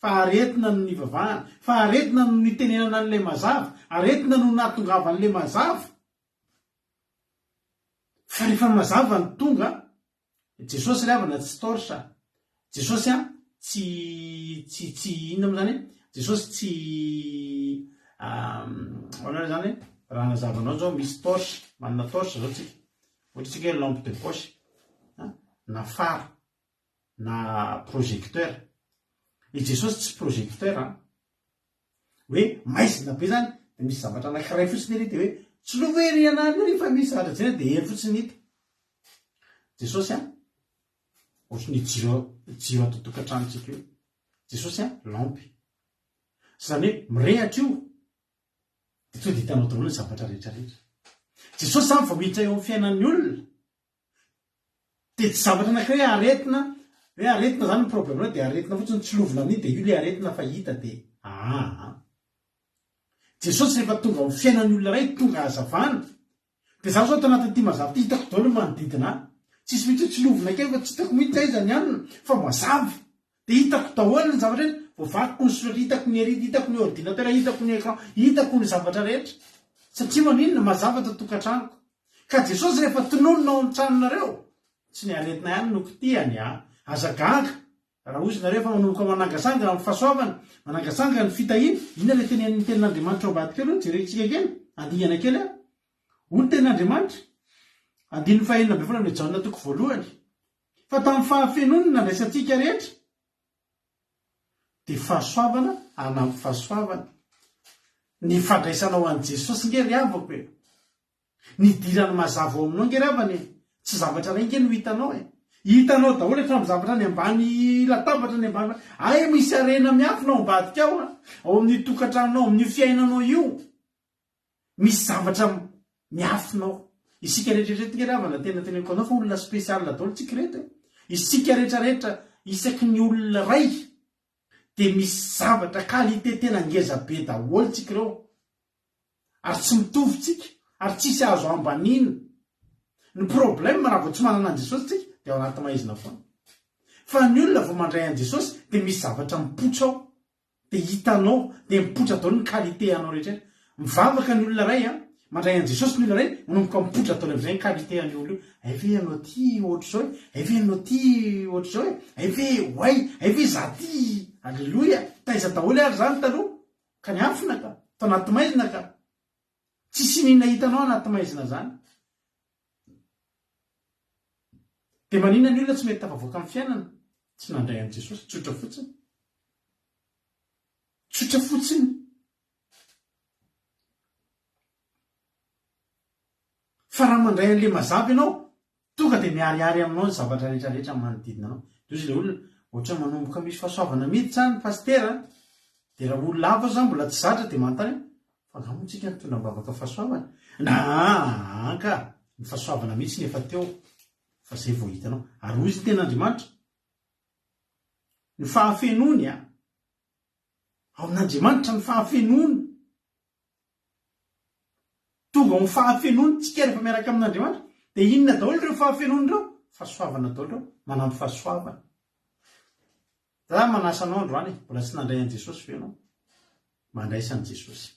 Fa aretina no nivavahana, fa aretina no nitenenana an'ilay mazava, aretina no nahatongavan'ilay mazava. Fa rehefa mazava no tonga, Jesosy ry havana tsy torche a! Jesosy an tsy tsy tsy inona moa zany e? Jesosy tsy ahoana re zany e? Raha hanazava anao zao misy torche, manana torche zao tsika, ohatra tsika hoe lampe de poche an, na phare, na projecteur. I Jesosy tsy projecteur an! Hoe maizina be zany de misy zavatra anakiray fotsiny ery de hoe tsilovy ery anany ery fa misy zavatra jerena de ery fotsiny hita. Jesosy an, ohatry ny jiro jiro ato an-tokantranontsika io. Jesosy an, lampy. Izany hoe mirehatra io de tonga de hitanao daholo ny zavatra rehetra rehetra. Jesosy zany vao miditra eo amin'ny fiainan'ny olona Dia tsy zavatra anankiray hoe aretina, hoe aretina zany ny problème-nao dia aretina fotsiny tsilovina amin'iny dia io ilay aretina fa hita dia aa. Jesosy rehefa tonga ao amin'ny fiainan'ny olona iray, tonga hazavana, dia za zao ato anatin'ity mazava ity hitako daholo ny manodidina ahy. Tsisy mihitsy hoe tsilovina kely fa tsy hitako mihitsy aiza ny anona fa mazava. Dia hitako daholo ny zavatra rehetra, voavakiko ny soratra, hitako ny ery, hitako ny ordinateur, hitako ny écran, hitako ny zavatra rehetra. Satria maninona? Mazava ato an-tokantranoko. Ka Jesosy rehefa tononina ao an-tranonareo, tsy ny aretina ihany no kitihany a! Aza gaga raha hozy nareo efa manomboka manangasanga ny fahasoavana, manangasanga ny fitahiana, inona ilay tenenin'ny tenin'Andriamanitra ao ambadika aloha, jerentsika kely, handingana kely aho. Hoy ny tenin'Andriamanitra, andininy faha-16 amin'ny Jaona toko voalohany, Fa tamin'ny fahafenoany no nandraisantsika rehetra, dia fahasoavana hanampy fahasoavana. Ny fandraisanao an'i Jesosy nge ry havako e! Ny hidirany mazava ao aminao nge ry havana e! Tsy zavatra iray nge no hitanao e! Hitanao daholo hatramin'ny zavatra any ambany latabatra any ambany, hay misy harena miafina ao ambadika ao an! Ao amin'io tokantranonao, amin'io fiainanao io. Misy zavatra miafina ao. Isika rehetra rehetra nge ry havana tena teneniko anao fa olona spécial daholo tsika reto e. Isika rehetra rehetra isaky ny olona iray dia misy zavatra qualité tena ngeza be daholo tsika ireo. Ary tsy mitovy tsika ary tsisy azo ambaniana. Ny problème raha vao tsy manana an'i Jesosy tsika dia ao anaty maizina foana. Fa ny olona vao mandray an'i Jesosy dia misy zavatra mipoitra ao. Dia hitanao, dia mipoitra daholo ny qualité anao rehetra eny. Mivavaka ny olona iray an, mandray an'i Jesosy ny olona iray, manomboka mipoitra daholo amin'izay ny qualité an'io olona io. Hay ve ianao ity ohatr'izao e, hay ve ianao ity ohatr'izao e, hay ve oay, hay ve za ty, aleloia, taiza daholo ary zany taloha? Ka niafina ka, tao anaty maizina ka. Tsisy inona hitanao anaty maizina zany. Dia maninona ny olona tsy mety tafavoaka amin'ny fiainana? Tsy nandray an'i Jesosy, tsotra fotsiny. Tsotra fotsiny. Fa raha mandray an'ilay mazava ianao, tonga dia miharihary aminao ny zavatra rehetra rehetra manodidina anao. Dia hoy ilay olona, ohatra manomboka misy fahasoavana miditra any pasitera, dia raha olona hafa zany mbola tsy zatra dia manontany hoe, fa angaha moa tsika nitondra am-bavaka fahasoavana? Na ka, ny fahasoavana mihitsy no efa teo, fa zay vao hitanao. Ary hoy izy ny tenin'Andriamanitra, ny fahafenoany a, ao amin'Andriamanitra ny fahafenoany. Tonga ao amin'ny fahafenoany tsika rehefa miaraka amin'Andriamanitra. Dia inona daholo ireo fahafenoana ireo? Fahasoavana daholo ireo, manampy fahasoavana. Za manasa anao androany e, mbola tsy nandray an'i Jesosy ve ianao? Mandraisa an'i Jesosy.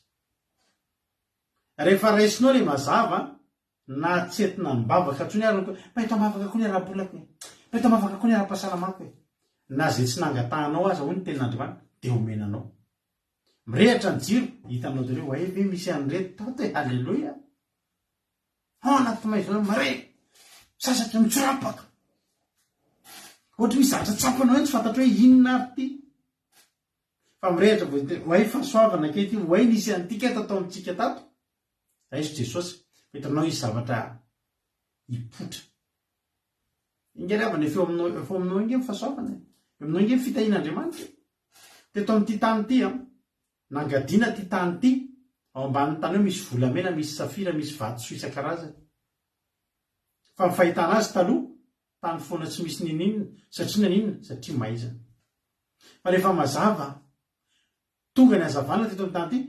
Rehefa raisinao ilay mazava, na tsy entina am-bavaka intsony ary ny hoe, mba eto am-bavaka koa ny ara-bolako e, mba eto am-bavaka koa ny ara-pahasalamako e. Na izay tsy nangatahanao aza hoy ny tenin'Andriamanitra dia omena anao. Mirehitra ny jiro, hitanao daholo hoe, oay ve misy an'ireto tato e, haleloia. Ao anaty maizina ao, mare, sasatra, mitsorapaka. Ohatry misy zavatra tsapanao ihany tsy fantatro hoe inona ary ity. Fa mirehitra vao hita hoe, oay fahasoavana kay ity, oay nisy an'ity kay tato amintsika tato. Raiso Jesosy, fa hitanao hisy zavatra hipoitra. Inga ry havana, efa eo aminao, efa ao aminao inge ny fahasoavana e. Eo aminao inge ny fitahian'Andriamanitra e. Teto amin'ity tany ity an, nangadiana ity tany ity, ao ambanin'ny tany ao misy volamena, misy safira, misy vatosoa isan-karazany. Fa ny fahitana azy taloha, tany foana tsy misy n'inon'inona, satria naninona? Satria maizina. Fa rehefa mazava, Tonga ny hazavana teto amin'ny tany ity,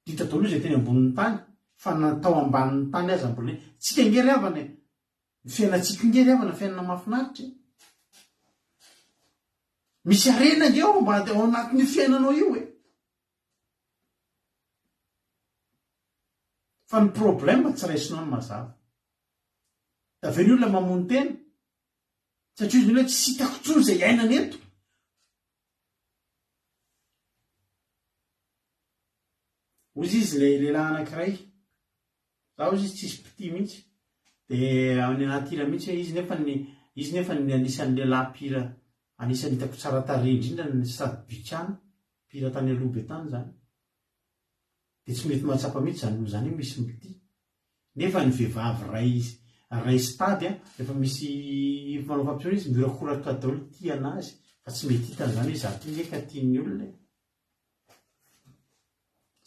ditra daholo izay teny ambonin'ny tany, fa na tao ambanin'ny tany aza mbola, tsika ange ry havana e, ny fiainantsika io nge ry havana fiainana mahafinaritra e. Misy harena ange ao ambady ao anatin'io fiainanao io e. Fa ny problème tsy raisinao ny mazava. Da avy eo ny olona mamono tena, satria izy hoe tsy hitako intsony izay iainana eto. Hozy izy ilay lehilahy anankiray, za hozy izy tsisy mpitia mihitsy, dia any anaty hira mihitsy hoe izy nefa ny izy nefa ny anisan'ny lehilahy mpihira anisan'ny hitako tsara tarehy indrindra ny sady bikàna, mpihira tany aloha be tany izany. Dia tsy mety mahatsapa mihitsy izany olona izany hoe misy mitia. Nefa ny vehivavy ray ray stade a, rehefa misy manao fampisehoana izy mihorakoraka daholo tia anazy fa tsy mety hitany zany hoe za ty nge ka tian'ny olona e.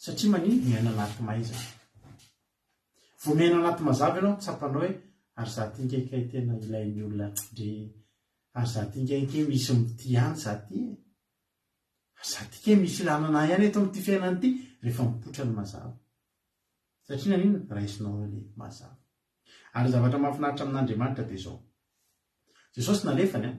Satria manino? Miaina anaty maizina. Vao miaina anaty mazava ianao tsapanao hoe ary za ty nge kay tena ilain'ny olona ndry ary za ty nge kay misy mitia ihany za ty e. Ary za ty kay misy ilana anah ihany eto amin'ity fiainana ity rehefa mipoitra ny mazava. Satria naninona? Raisinao ilay mazava. Ary ny zavatra mahafinaritra amin'Andriamanitra dia izao. Jesosy nalefany an.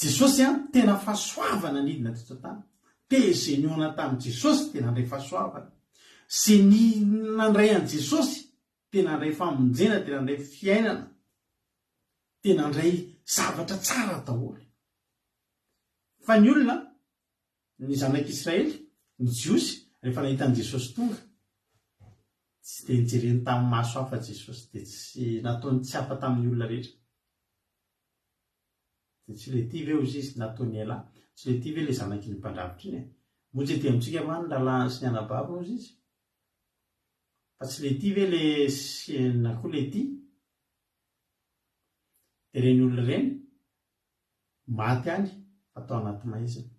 Jesosy an, tena fahasoavana nidina teto an-tany. Dia izay nihaona tamin'i Jesosy dia nandray fahasoavana. Izay nandray an'i Jesosy dia nandray famonjena, dia nandray fiainana, dia nandray zavatra tsara daholo. Fa ny olona, ny zanak'Israely, ny Jiosy, rehefa nahita an'i Jesosy tonga, tsy dia nijereny tamin'ny maso hafa Jesosy, dia tsy nataony tsy hafa tamin'ny olona rehetra. Dia tsy ilay ity ve hozy izy nataony elah? Tsy ilay ity ve ilay zanak'iny mpandrafitra iny e? Moa tsy ety amintsika va ny rahalahiny sy ny anabaviny hozy izy? Fa tsy ilay ity ve ilay sy na koa ilay ity? Dia ireny olona ireny maty any fa tao anaty maizina.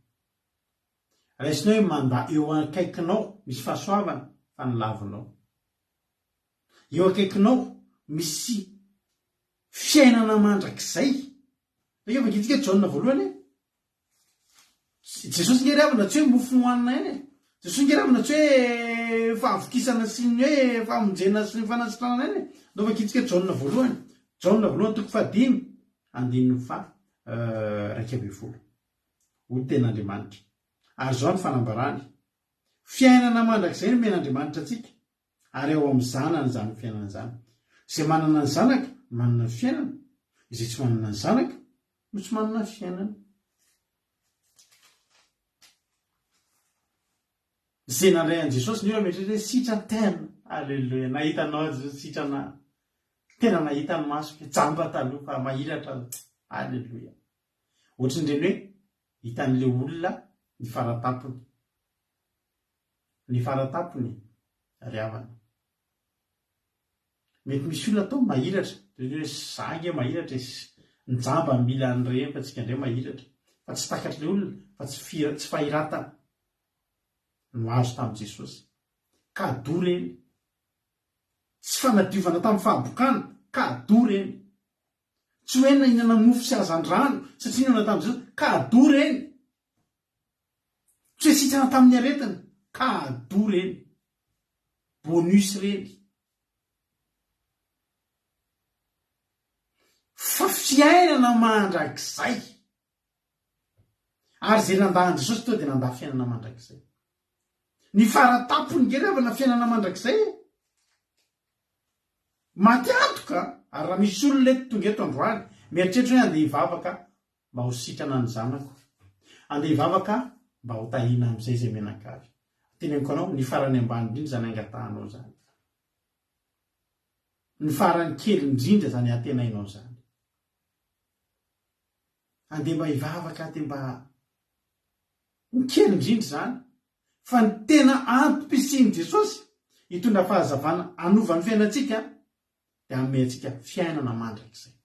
Raisinao hoe manda eo akaikinao misy fahasoavana fa ny lavinao. Eo akaikinao misy fiainana mandrakizay. Rehefa vakintsika Jaona voalohany e. Jesosy nge ry havana tsy hoe mofo nohanina ihany e. Jesosy nge ry havana tsy hoe fahavokisana sy ny hoe famonjena sy ny fanasitranana ihany e. Ndao vakintsika Jaona voalohany. Jaona voalohany toko fahadimy andininy faha 11. Hoy ny tenin'Andriamanitra. Ary izao ny fanambarany. Fiainana mandrakizay no omen'Andriamanitra antsika. Ary ao amin'ny Zanany izany fiainana izany. Izay manana ny Zanaka no manana ny fiainana, izay tsy manana ny Zanaka no tsy manana ny fiainana. Izay nandray an'i Jesosy ny olona mieritreritra hoe sitran-tena. Aleloia. Nahita anao Jesosy sitrana. Tena nahita ny masoko. Jamba taloha fa mahiratra. Aleloia. Ohatran'ireny hoe hitan'ilay olona ny faratampony. Ny faratampony ry havana. Mety misy olona atao mahiratra, toy ny hoe za ange mahiratra e, ny jamba mila an'ireny fa tsika indray mahiratra. Fa tsy takatr'ilay olona fa tsy fira, tsy fahiratana no azo tamin'i Jesosy. Cadeau ireny. Tsy fanadiovana tamin'ny fahabokana, cadeau ireny. Tsy hoe nahinana mofo sy hazandrano satria nihaona tamin'i Jesosy, cadeau ireny. Tsy hoe sitrana tamin'ny aretina, cadeau reny, bonus reny. Fa fiainana mandrakizay. Ary izay nandà an'i Jesosy teo dia nandà fiainana mandrakizay. Ny fara-tampony nge ry havana fiainana mandrakizay e. Maty antoka, ary raha misy olona eto tonga eto androany, mieritreritra hoe andeha hivavaka mba ho sitrana ny zanako. Andeha hivavaka mba ho tahiana amin'izay izay mianakavy. Teneniko anao, ny farany ambany indrindra izany angatahanao izany. Ny farany kely indrindra izany antenainao izany. Andeha mba hivavaka dia mba ny kely indrindra izany. Fa ny tena antom-pisian'i Jesosy hitondra fahazavana hanova ny fiainantsika dia hanome antsika fiainana mandrakizay.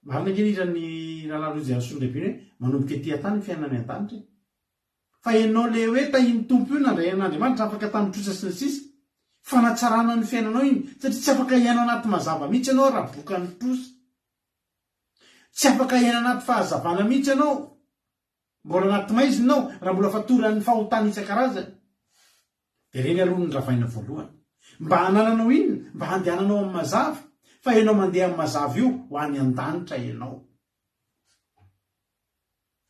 Marina ange ny hiran'ny Rahalahy Roger Rasolondraibiny hoe manomboka ety an-tany ny fiainana any an-danitra e. Fa ianao le hoe tahin'ny Tompo io nandray an'Andriamanitra afaka tamin'ny trosa sy ny sisa. Fanatsarana ny fiainanao iny satria tsy afaka hiaina anaty mazava mihitsy ianao raha bokan'ny trosa. Tsy afaka hiaina anaty fahazavana mihitsy ianao. Mbola anaty maizina ianao raha mbola fatoran'ny fahotana isan-karazany. Dia ireny aloha no ravaina voalohany. Mba hanananao inona? Mba handehananao amin'ny mazava. Fa ianao mandeha amin'ny mazava io, ho any an-danitra ianao.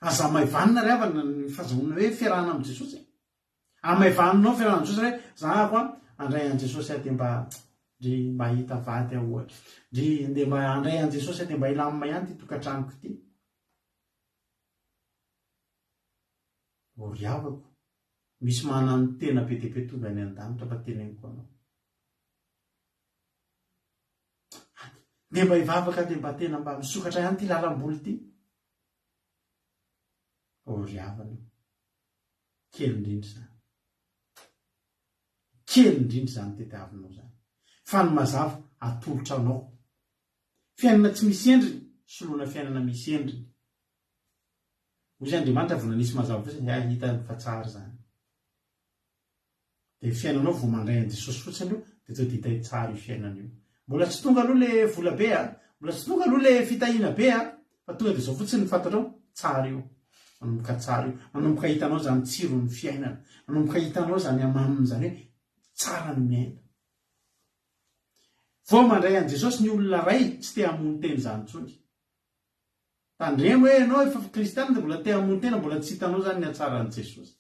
Aza hamaivanina ry havana ny fahazahoana hoe fiarahana amin'i Jesosy e. Hamaivaninao ny fiarahana amin'i Jesosy hoe za ako an, handray an'i Jesosy aho dia mba ndry mba hahita vady aho ohatra. Ndry ndeha mba handray an'i Jesosy aho dia mba hilamina ihany ity tokantranoko ity. O ry havako, misy mananotena be dia be tonga any an-danitra fa teneniko anao. Ndeha mba hivavaka dia mba tena mba misokatra ihany ity lalam-bola ity. O ry havana, kely indrindra izany. Kely indrindra izany tediavinao izany. Fa ny mazava atolotra anao. Fiainana tsy misy endriny, soloina fiainana misy endriny. Hoy izy Andriamanitra vao nanisy mazava fotsiny hay hitany fa tsara izany. Dia ny fiainanao vao mandray an'i Jesosy fotsiny aloha dia to dia hitay tsara io fiainana io. Mbola tsy tonga aloha le vola be a, mbola tsy tonga aloha le fitahiana be a, fa tonga dia izao fotsiny ny fantatrao, tsara io. Manomboka tsara io. Manomboka hitanao izany tsiron'ny fiainana. Manomboka hitanao izany hamaminy izany hoe tsara ny miaina. Vao mandray an'i Jesosy ny olona iray tsy te hamono tena izany intsony. Tandremo hoe ianao efa kristiana dia mbola te hamono tena, mbola tsy hitanao izany ny hatsaran'i Jesosy.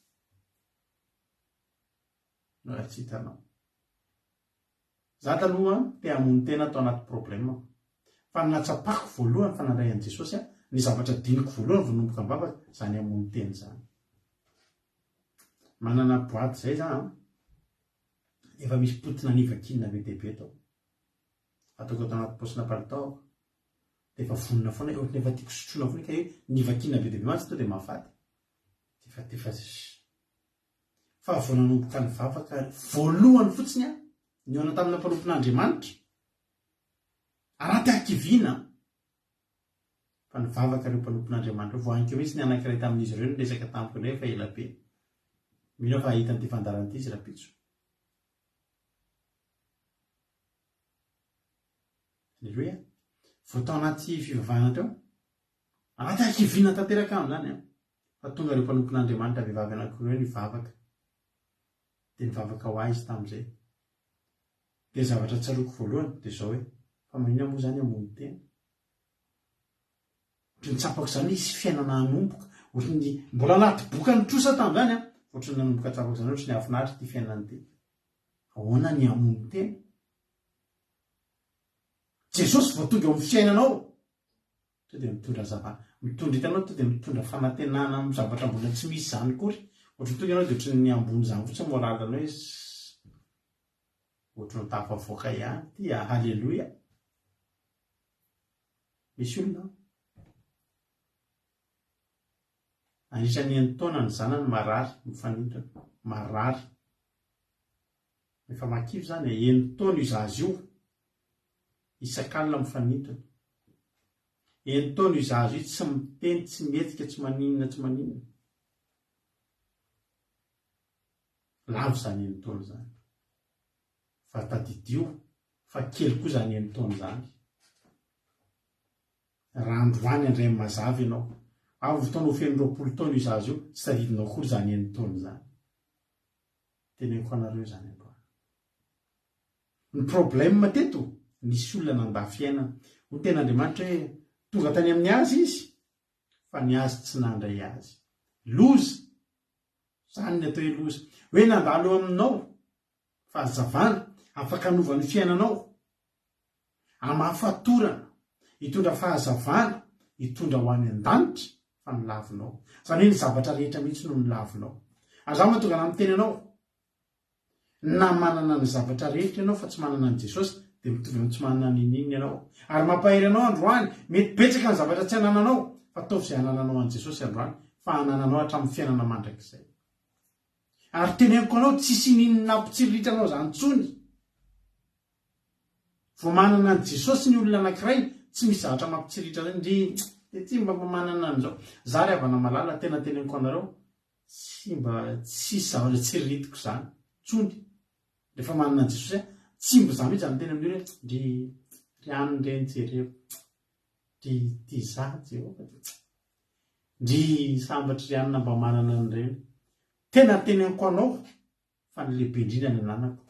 Mbola tsy hitanao. Za taloha te hamono tena tao anaty problème fa ny natsapako voalohany fa nandray an'i Jesosy aho, ny zavatra diniko voalohany vao nanomboka nivavaka, zany hamono tena zany. Manana boite zay za an, efa misy potina nivakiana be dia be tao. Ataoko ato anaty paosina palitao aho. Dia efa vonona foana, ohatran'ny efa tiako sotroina foana kay hoe nivakiana be dia be mantsy tonga dia mahafaty. Dia efa efa Fa vao nanomboka nivavaka voalohany fotsiny aho, nihaona tamina mpanompon'Andriamanitra, anaty hakiviana, fa nivavaka ireo mpanompon'Andriamanitra ireo. Vao haingo mihitsy ny anankiray tamin'izy ireo niresaka tamiko indray efa ela be. Mino aho fa hahita an'ity fandaharana ity izy rahampitso. Aleloia. Vao tao anaty fivavahana teo, anaty hakiviana tanteraka amin'izany an. Fa tonga ireo mpanompon'Andriamanitra vehivavy anankiroa ireo nivavaka. Dia nivavaka ho ahy izy tamin'izay. Dia ny zavatra tsaroako voalohany dia izao hoe, fa maninona moa izany hamono tena? Ohatran'ny tsapako izany hoe hisy fiainana hanomboka. Ohatran'ny mbola anaty bokan'ny trosa tamin'izany an, fa ohatran'ny nanomboka tsapako izany hoe ohatran'ny hahafinaritra ity fiainana ity. Ahoana ny hamono tena? Jesosy vao tonga eo amin'ny fiainanao. To dia mitondra zava, mitondra hitanao to dia mitondra fanantenana amin'ny zavatra mbola tsy misy izany akory. Ohatran'ny tonga ianao dia ohatran'ny ambony izany fotsiny moral anao hoe ohatran'ny tafavoaka ihany ity a, haleloia. Misy olona an. Nandritra ny enin-taona ny zanany marary, mifanintona, marary. Efa mahakivy izany e, enin-taona io zaza io. Isak'alina mifanintona. Enin-taona io zaza io tsy miteny, tsy mihetsika, tsy maninona tsy maninona. Lava izany enin-taona izany. Fa tadidio fa kely koa izany enin-taona izany. Raha androany handray ny mazava ianao, avy fotoana ho feno 20 taona io zaza io, tsy tadidinao akory izany enin-taona izany. Teneniko anareo izany androany. Ny problème teto, nisy olona nandà fiainana. Hoy ny tenin'Andriamanitra hoe, tonga tany amin'ny azy izy, fa ny azy tsy nandray azy. Loza! Izany ny atao hoe loza. Hoe nandalo eo aminao, fahazavana, afaka hanova ny fiainanao, hamafatorana, hitondra fahazavana, hitondra ho any an-danitra, fa nolavinao. Izany hoe ny zavatra rehetra mihitsy no nolavinao. Ary izaho mahatonga anà miteny anao, Na manana ny zavatra rehetra ianao fa tsy manana an'i Jesosy dia mitovy amin'ny tsy manana n'inon'inona ianao. Ary mampahery anao androany, mety betsaka ny zavatra tsy anananao fa ataovy izay hanananao an'i Jesosy androany fa hanananao hatramin'ny fiainana mandrakizay. Ary teneniko anao tsisy ininona hampitsiriritra anao izany intsony. Vao manana an'i Jesosy ny olona anankiray tsy misy zavatra mampitsiriritra azy ndry dia tsy mba manana an'izao. Za ry havana malala tena teneniko anareo Tsy mba tsisy zavatra tsiriritiko zany tsony refa manana an'i Jesosy aho, tsy mba za mihitsy zany miteny amin'io hoe ndry ry anona ireny jereo ndry tia za Jehovah ndry sambatry ry anona mba manana an'ireny, tena teneniko anao fa ny lehibe indrindra ny ananako,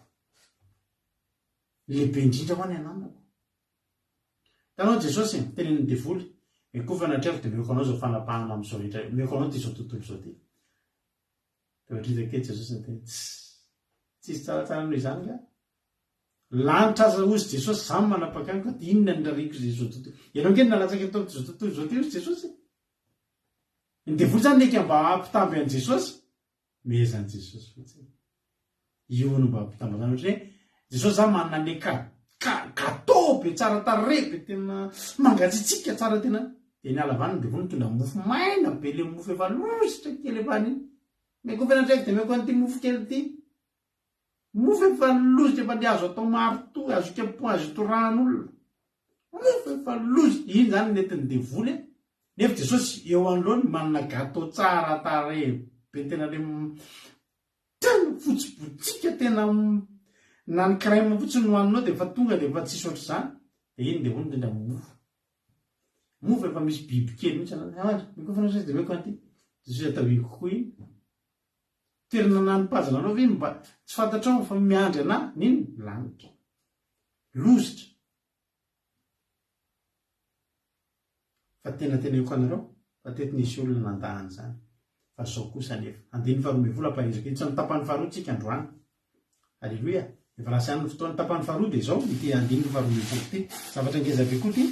ny lehibe indrindra hoa ny ananako. Hitanao Jesosy, tenenin'ny devoly, Mikofa anatrehako dia omeko anao izao fanapahana amin'izao rehetra, omeko anao ity izao tontolo izao ity. Dia ohatrinona kely Jesosy niteny, Tss, tsisy tsaratsara noho izany nga? Lanitra aza hozy Jesosy, izaho no manapaka any, koa dia inona no rariko izay izao tontolo. Ianao ange no nalatsaka eto amin'izao tontolo izao ity hozy Jesosy. Ny devoly izany neka mba hampitamby an'i Jesosy. Mehezan'i Jesosy fotsiny. Io no mba ampitambazana ohatra hoe Jesosy za manana le ka ka gateau be tsara tarehy be tena mangatsiatsiaka tsara tena dia ny halavany devoly mitondra mofo maina be le mofo efa lositra kely efa any meko fena ndraiky dia meko an'ity mofo kely ity mofo efa lositra efa le azo atao maritoa azo kapohina azo itorahan'olona Mofo efa loza! Iny zany nentin'ny devoly e! Nefa Jesosy eo anoloany manana gateau tsara tarehy be tena le tena fotsy botsika tena na ny crème fotsiny no haninao dia efa tonga dia efa tsisy ohatr'izany dia iny devoly mitondra mofo mofo efa misy biby kely mihitsy anatiny ah mikofa anao sasy dia omeko an'ity Jesosy atao iny kokoa iny toerana nanipazana anao ve mba tsy fantatrao fa miandry anah n'inona lanitra. Lozitra! Fa tena teneniko anareo fa teto nisy olona nandà an'izany. Fa zao kosa anefa. Andininy faharoa 12 ampaherezako. Hiditra amin'ny tapany faharoa tsika androany. Aleloia! Efa lasa ihany ny fotoana. Tapany faharoa dia izao, ity andininy faharoa 12 ity. Zavatra ngeza be koa ity.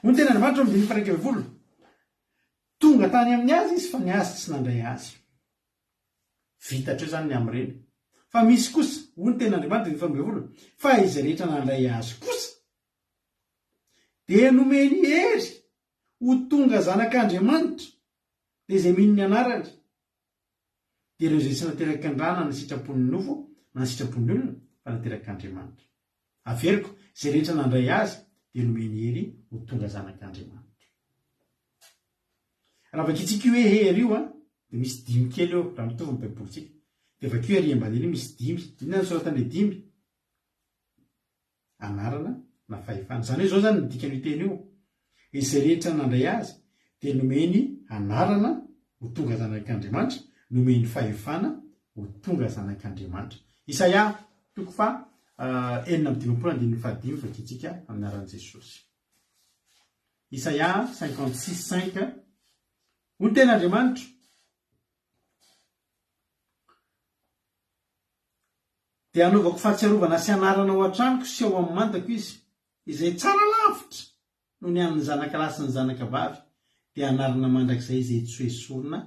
Hoy ny tenin'Andriamanitra ao amin'ny andininy faha 11, Tonga tany amin'ny azy izy fa ny azy tsy nandray azy. Vita hatreo izany ny amin'ireny. Fa misy kosa, hoy ny tenin'Andriamanitra andininy faha 12, fa izay rehetra nandray azy kosa, dia nomeny hery ho tonga zanak'Andriamanitra, dia izay mino ny anarany, dia ireo izay tsy naterak'Andra na ny sitrapon'ny nofo na ny sitrapon'ny olona, fa naterak'Andriamanitra. Averiko, izay rehetra nandray azy dia nomeny hery ho tonga zanak'Andriamanitra. Raha vakintsika io hoe hery io, dia misy dimy kely eo, raha mitovy ny Baibolintsika. Dia vakio ery ambany ery misy dimy. Inona no soratan'ilay dimy? Anarana na fahefana. Izany hoe izao izany ny dikan'io teny io, Izay rehetra nandray azy dia nomeny anarana ho tonga zanak'Andriamanitra, nomeny fahefana ho tonga zanak'Andriamanitra. Isaia toko faha 56 andininy fahadimy vakintsika amin'ny anaran'i Jesosy. Isaia 56 5 Hoy ny tenin'Andriamanitra, Dia hanaovako fahatsiarovana sy anarana ao an-tranoko sy ao amin'ny mandako izy, izay tsara lavitra noho ny an'ny zanaka lahy sy ny zanaka vavy, dia anarana mandrakizay izay tsy ho esorina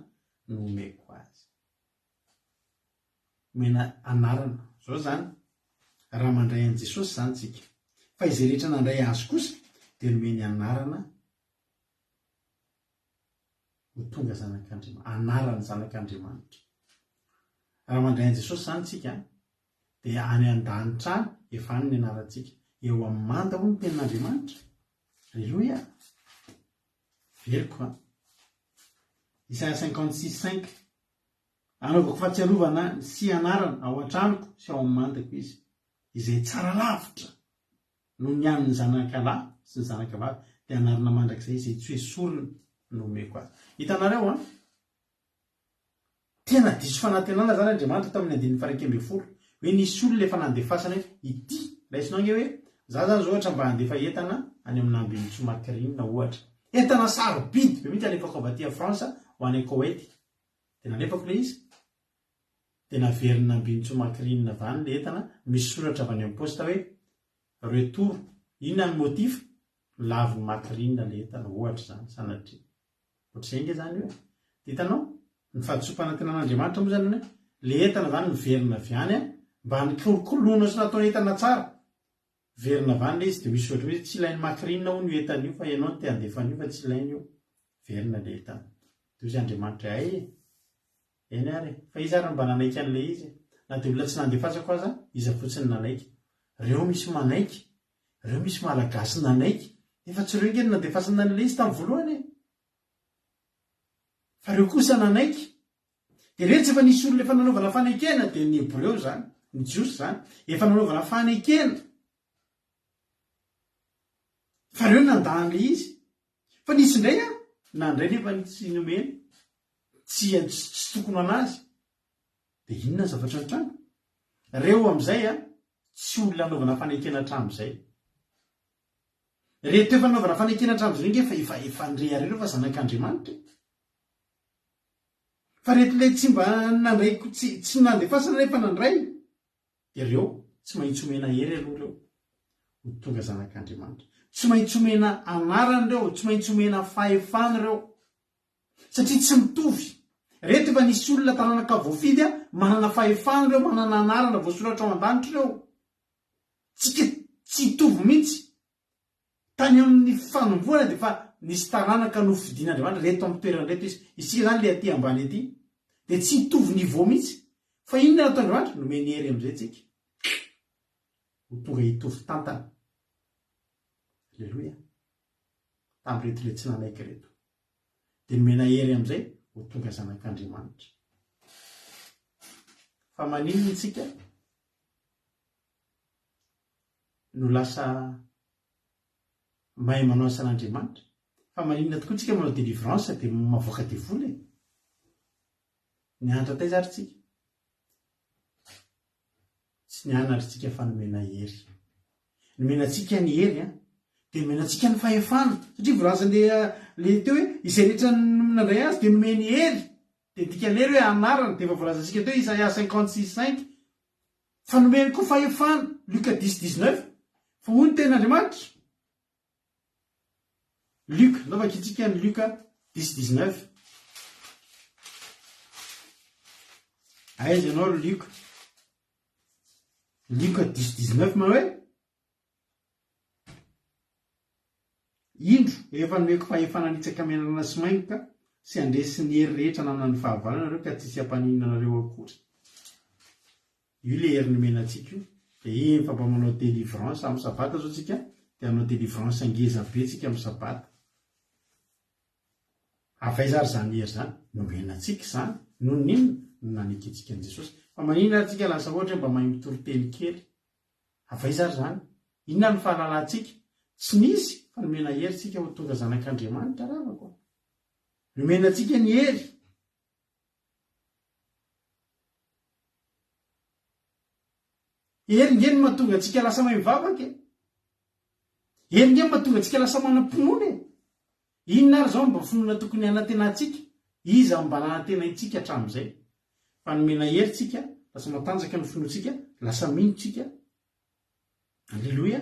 no homeko azy. Omena anarana. Izao izany, raha mandray an'i Jesosy izany isika, fa izay rehetra nandray Azy kosa dia nomeny anarana ho tonga zanak'Andriamanitra, anaran'ny zanak'Andriamanitra. Raha mandray an'i Jesosy izany isika, dia any an-danitra any, efa any ny anarantsika. Eo amin'ny manda hoy ny tenin'Andriamanitra. Aleloia! Veriko an! Isaia 56, 5 Anaovako fahatsiarovana sy anarana ao an-tranoko sy ao amin'ny mandako izy, izay tsara lavitra noho ny an'ny zanaka lahy sy ny zanaka vavy, dia anarana mandrakizay izay tsy ho esorina no omeko azy. Hitanareo an? Tena diso fanantenana izany Andriamanitra tamin'ny andininy faha 11, hoe nisy olona efa nandefasana hoe ity, raisinao ange hoe, za zany zao ohatra mba handefa entana any amin'i Nambinintsoa Macrine ohatra, entana sarobidy be mihitsy alefako avy aty France ho any Koweït, dia nalefako ilay izy, dia naverin'i Nambinintsoa Macrine avy any ilay entana, misy soratra avy any amin'ny poste hoe retour, inona ny motif? Lavin'i Macrine ilay entana, ohatra izany, sanatria. Ohatr'izay ange izany io e. Dia hitanao, ny fahadisoam-panantenan'Andriamanitra moa izany hoe ilay entana izany miverina avy any mba nikolokoloina sy natao entana tsara, miverina avy any ilay izy dia misy soratra hoe tsy ilain'i Macrine hono io entana io fa ianao no te handefa an'io fa tsy ilainy io. Miverina ilay entana. Dia hoy Andriamanitra hay e! Eny ary e! Fa iza ary no mba nanaiky an'ilay izy e? Na dia olona tsy nandefasako aza, iza fotsiny nanaiky? Reo misy manaiky, reo misy Malagasy nanaiky, nefa tsy reo nge no nandefasana an'ilay izy tamin'ny voalohany e! Fa reo kosa nanaiky. Dia reo tsy efa nisy olona efa nanaovana fanekena, dia ny Hebreo izany, ny Jiosy izany, efa nanaovana fanekena. Fa reo nandà an'ilay izy. Fa nisy indray an, nandray nefa tsy nomena, tsy tsy tokony ho an'azy. Dia inona ny zavatra nitranga? Reo amin'izay an, tsy olona anaovana fanekena hatramin'izay. Reto efa nanaovana fanekena hatramin'izay ange efa efa efa nirehareha ireo fa zanak'Andriamanitra e. Fa reto ilay tsy mba nandray tsy tsy nandefasana nefa nandray. Ireo, tsy maintsy omena hery aloha ireo ho tonga zanak'Andriamanitra. Tsy maintsy omena anarana ireo, tsy maintsy omena fahefana ireo. Satria tsy mitovy. Reto efa nisy olona taranaka voafidy manana fahefana ireo, manana anarana voasoratra ao an-danitra ireo. Tsika tsy hitovy mihitsy. Tany amin'ny fanombohana dia efa nisy taranaka nofidin'Andriamanitra, reto amin'ny toerana reto izy. Isika izany ilay aty ambany aty dia tsy hitovy niveau mihitsy. Fa inona no ataon'Andriamanitra? Nomeny hery amin'izay tsika ho tonga hitovy tantana. Aleloia. Tamin'ireto ilay tsy nanaiky ireto. Dia nomena hery amin'izay ho tonga zanak'Andriamanitra. Fa maninona isika? no lasa mahay manao asan'Andriamanitra. Fa maninona tokoa tsika manao délivrance dia mavoaka devoly e? Nianatra taiza ary tsika? Tsy nianatra tsika fa nomena hery. Nomena antsika ny hery an, dia nomena antsika ny fahefana, satria voalazan'le le teo hoe izay rehetra nandray azy dia nomeny hery, dia ny dikan'ny hery hoe anarana, dia efa voalazantsika teo Isaia 56 5, fa nomeny koa fahefana, Luc 10 19, fa hoy ny tenin'Andriamanitra, Luc, ndao vakintsika ny Luc 10 19. Aiza ianao ry Luc? Luc 10 19 manao hoe Indro, efa nomeko fahefana hanitsaka menarana sy maingoka sy handresy ny hery rehetra ananan'ny fahavalo ianareo ka tsy hisy hampaninona anareo akory. Io le hery nomena antsika io. Dia efa mba manao délivrance amin'ny sabata zao tsika dia hanao délivrance ngeza be tsika amin'ny sabata. Avy aiza ary izany hery izany? Nomena antsika izany. Noho ny inona? No nanekentsika an'i Jesosy. Fa maninona ary tsika lasa ohatra hoe mba mahay mitory teny kely? Avy aiza ary izany? Inona ny fahalalantsika? Tsy nisy fa nomena hery tsika ho tonga zanak'Andriamanitra ravako a. Nomena antsika ny hery. Hery nge no mahatonga antsika lasa mahay mivavaka e. Hery nge no mahatonga antsika lasa manam-pinoana e. Inona ary izao no mba finoana tokony hanantenantsika? Iza no mba nanantenaintsika hatramin'izay? Fa nomena hery tsika, lasa matanjaka ny finoantsika, lasa mino tsika. Aleloia.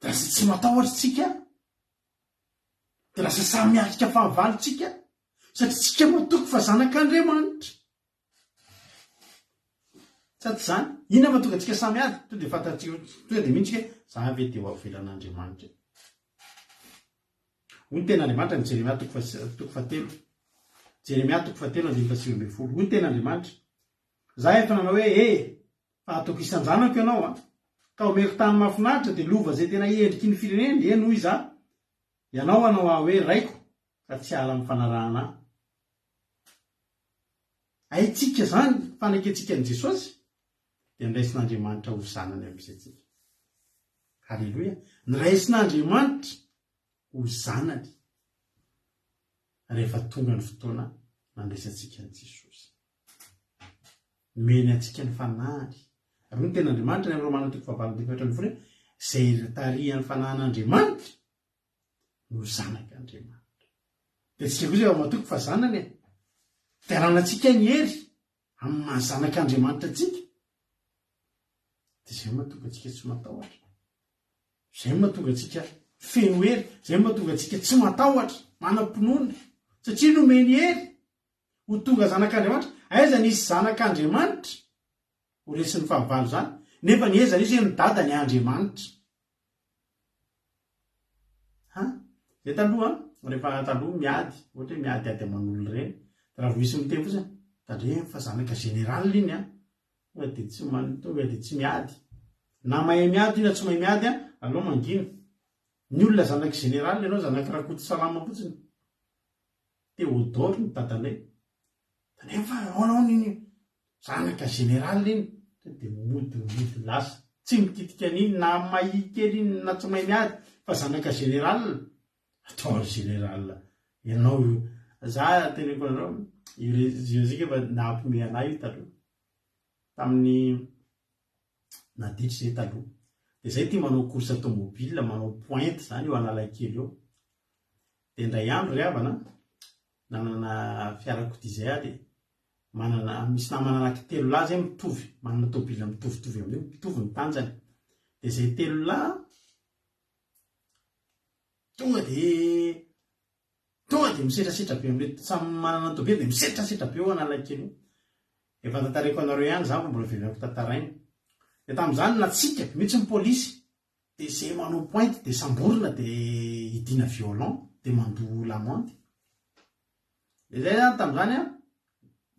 Lasa tsy matahotra tsika. Dia lasa samy miatrika fahavalo tsika satria tsika matoky fa zanak'Andriamanitra. Sa tsy izany? Inona mahatonga antsika samy ady? Tonga dia fantatsika, tonga dia mino tsika hoe za ve dia ho avelan'Andriamanitra e? Hoy ny tenin'Andriamanitra any Jeremia toko toko fahatelo. Jeremia toko fahatelo andininy fahasivy ambin'ny folo. Hoy ny tenin'Andriamanitra, Za efa nanao hoe, E! Fa hataoko isan-janako ianao an! Ka omeko tany mahafinaritra dia lova izay tena endriky ny firenena, eny hoy izaho, ianao hanao ahy hoe raiko ka tsy hiala amin'ny fanarahana ahy. Haintsika izany fanekentsika an'i Jesosy dia noraisin'Andriamanitra ho zanany amin'izay tsika. Haleloia! Noraisin'Andriamanitra ho zanany rehefa tonga ny fotoana nandraisantsika an'i Jesosy. Nomeny antsika ny Fanahiny. Ary hoy ny Tenin'Andriamanitra any amin'ny Romana toko fahavalo andininy fahaefatra ambin'ny folo hoe, Izay tarihan'ny Fanahin'Andriamanitra no zanak'Andriamanitra. Dia tsika kosa efa matoky fa zanany e. Dia ananantsika ny hery amin'ny maha zanak'Andriamanitra antsika. Dia izay no mahatonga antsika tsy matahotra. Izay no mahatonga antsika feno hery. Izay no mahatonga antsika tsy matahotra, manam-pinoana. Satria nomeny hery. Ho tonga zanak'Andriamanitra. Aiza nisy zanak'Andriamanitra ho resin'ny fahavalo izany? Nefa ny aiza nisy hoe ny dadany Andriamanitra. Ha? Zay taloha, rehefa taloha miady, ohatra hoe miadiady aman'olona ireny, dia raha vao misy miteny fotsiny, tandremo fa zanaka général iny an, tonga dia tsy man, tonga dia tsy miady. Na mahay miady io na tsy mahay miady an, aleo mangina. Ny olona zanak'i général ianao zanak'i Rakotosalama fotsiny. Théodore ny dadanay. Nefa ahoana hono iny zanaka général iny? Tonga dia mody mody lasa. Tsy mikitika an'iny na mahia kely iny na tsy mahay miady fa zanaka général. Atao ry général ianao io. Za teneniko anareo io resaka efa nampiomehy anah io taloha. Tamin'ny naditra izay taloha. Dia zay tia manao course tomobile, manao pointe zany eo Analakely eo. Dia indray andro ry havana, nanana fiarakodia izay aho dia manana, misy namana anaky telo lahy izay mitovy, manana tôbila mitovitovy amin'io, mitovy ny tanjany. Dia izay telo lahy tonga dia tonga dia misetrasetra be amin'ilay samy manana ny tôbila dia misetrasetra be eo Analakely eo. Efa tantaraiko anareo ihany izany fa mbola veveriko tantaraina. Dia tamin'izany natsika be mihitsy ny polisy. De ze manao pointe de samborina de idina violon de mandoa l'amende. De zay zany tamzany an,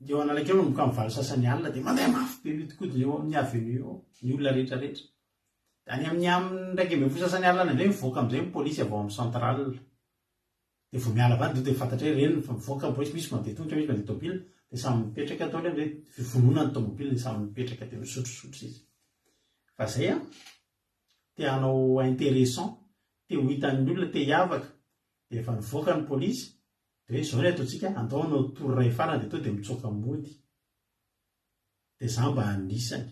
eo Analakely manomboka am valo sasany alina de mandeha mafy be miodikodina eo amin'ny avenue eo ny olona rehetra rehetra. De any amin'ny amin'ny 11 sasany alina any amzay mivoaka amzay ny polisy avy ao amin'ny centrale. De vao miala avy any de fantatra hoe ireny fa mivoaka ny polisy, misy mandeha tongotra misy mandeha tôbila, de samy mipetraka daholo amzay fivononan'ny tômôbila de samy mipetraka de misotrosotro sisa. Fa zay an. te hanao interessant, te ho hitan'ny olona, te hiavaka, dia efa nivoaka ny polisy, dia hoe izao ny ataontsika, andao hanao tour iray farany dia tonga dia mitsoaka mody. Dia za mba anisany.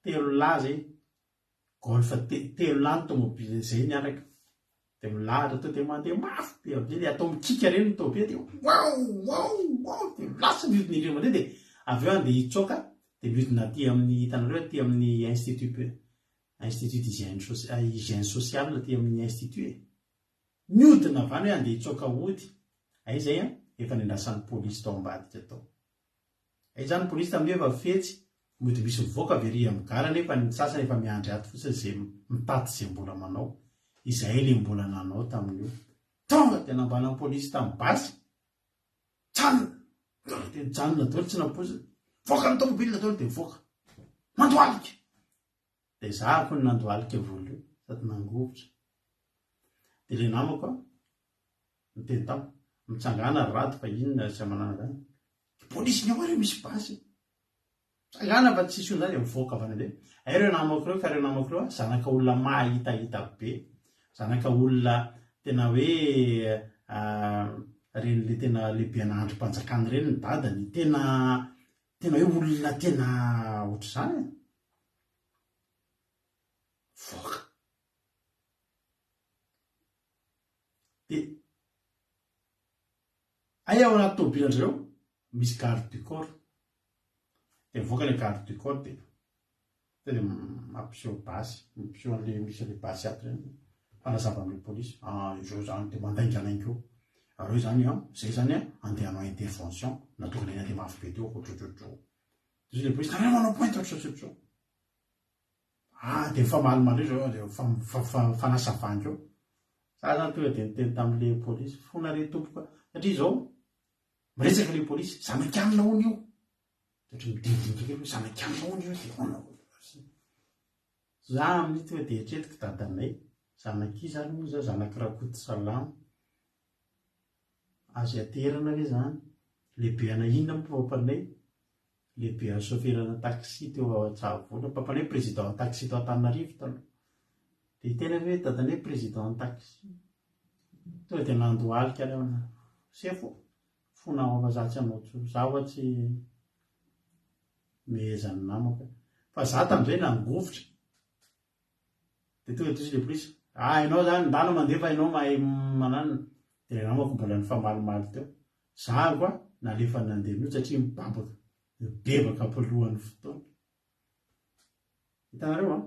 Telo lahy zay. Golf telo lahy ny tomobile izay niaraka. Dia milahatra teo dia mandeha mafy be amin'izay dia atao mikiaka ireny ny tomobile dia wow wow wow dia lasa mihodina indray mandeha dia avy eo andeha hitsoaka dia mihodina aty amin'ny hitanareo aty amin'ny institut institut d'hygiène hygiène sociale aty amin'ny institut e. Mihodina avy any hoe andeha hitsoaka hody. Aiza izay an? Efa nendrasan'ny polisy tao ambadika tao. Aiza izany ny polisy tamin'io efa fetsy, mody misy mivoaka avy ery amin'ny gara nefa ny sasany efa miandry ato fotsiny izay mitaty izay mbola manao. Izahay ilay mbola nanao tamin'io. Tonga dia nambanan'ny polisy tamin'ny basy. Mijanona! Tonga dia nijanona daholo tsy nampoizina. Mivoaka ny tomobile daholo dia mivoaka. Mandohalika! Dia za ako no nandohalika voalohany sady nangovitra. Dia ilay namako an, niteny tamiko, mitsangàna ry Rado fa inona sy aman'anana izany. Polisy ny ao ary misy basy. Mitsangàna fa tsisy olona izany dia mivoaka avy any amin'izay. Hay ireo namako ireo ka ireo namako ireo an, zanaka olona mahitahita be, zanaka olona tena hoe ireny le tena lehibe andrim-panjakana ireny ny dadany, tena tena hoe olona tena ohatr'izany e. Voaka. Dia hay ao anaty tomobilan-dry zareo misy garde du corps. Dia mivoaka ilay garde du corps dia tonga dia mampiseho basy, mampiseho an'ilay misy an'ilay basy ato ireny, fanazava amin'ilay polisy. Ah, izao izany dia mandaingalainga eo. Ary eo izany an, izay izany an, andeha hanao intervention, natokana eny andeha mafy be teo, ohatrohatrohatro. Dia ilay polisy, nareo manao pointe ohatrohatrohatro. Ah, dia mifamalimaly eo zareo, dia mifanasa vangy eo. Za zany tonga dia niteny tamin'ilay polisy, fona re tompoko a. Satria izao, miresaka ilay polisy, zanak'i anona hono io. Dia ohatran'ny midinidinika kely hoe zanak'i anona hono io, dia ahoana hono. Za amin'io tonga dia eritreretiko dadanay, zanak'iza ary moa za, zanak'i Rakotosalama. Azo ianteherana ve zany? Lehibe ana inona moa papanay? Lehibe an'ny saoferana taxi teo Antsahavola. Papanay président taxi tao Antananarivo taloha. Dia tena ve dadanay président taxi? Tonga dia nandohalika ary aho. Sefo, fona ao fa za tsy hanao tso. Za ho'a tsy mehezan'ny namako. Fa za tamin'izay nangovitra. Dia tonga dia hoy ilay polisy, ah ianao izany ndana mandeha fa ianao mahay mananona. Dia ilay namako mbola nifamalimaly teo. Za koa nalefa nandeha nody satria mibabaka, mibebaka am-polohan'ny fotoana. Hitanareo an?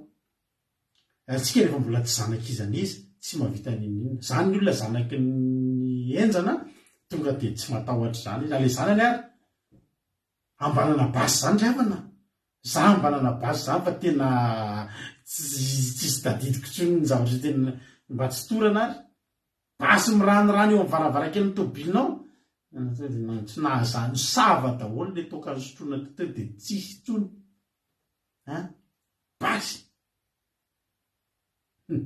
Antsika rehefa mbola tsy zanak'iza n'iza, tsy mahavita n'inon'inona. Izany ny olona zanaky ny henjana, tonga dia tsy matahotra izany izy. Na ilay zanany ary, Ambanana basy zany ry havana? Za ambanana basy zany fa tena tsisy tadidiko intsony ny zavatra tena mba tsy torana ary. Basy miranirany eo amin'ny varavarankelin'ny tomobilinao? Tsy nahaza nisava daholo le toaka nisotroina teo dia tsisy intsony. Hein? Basy! Hum.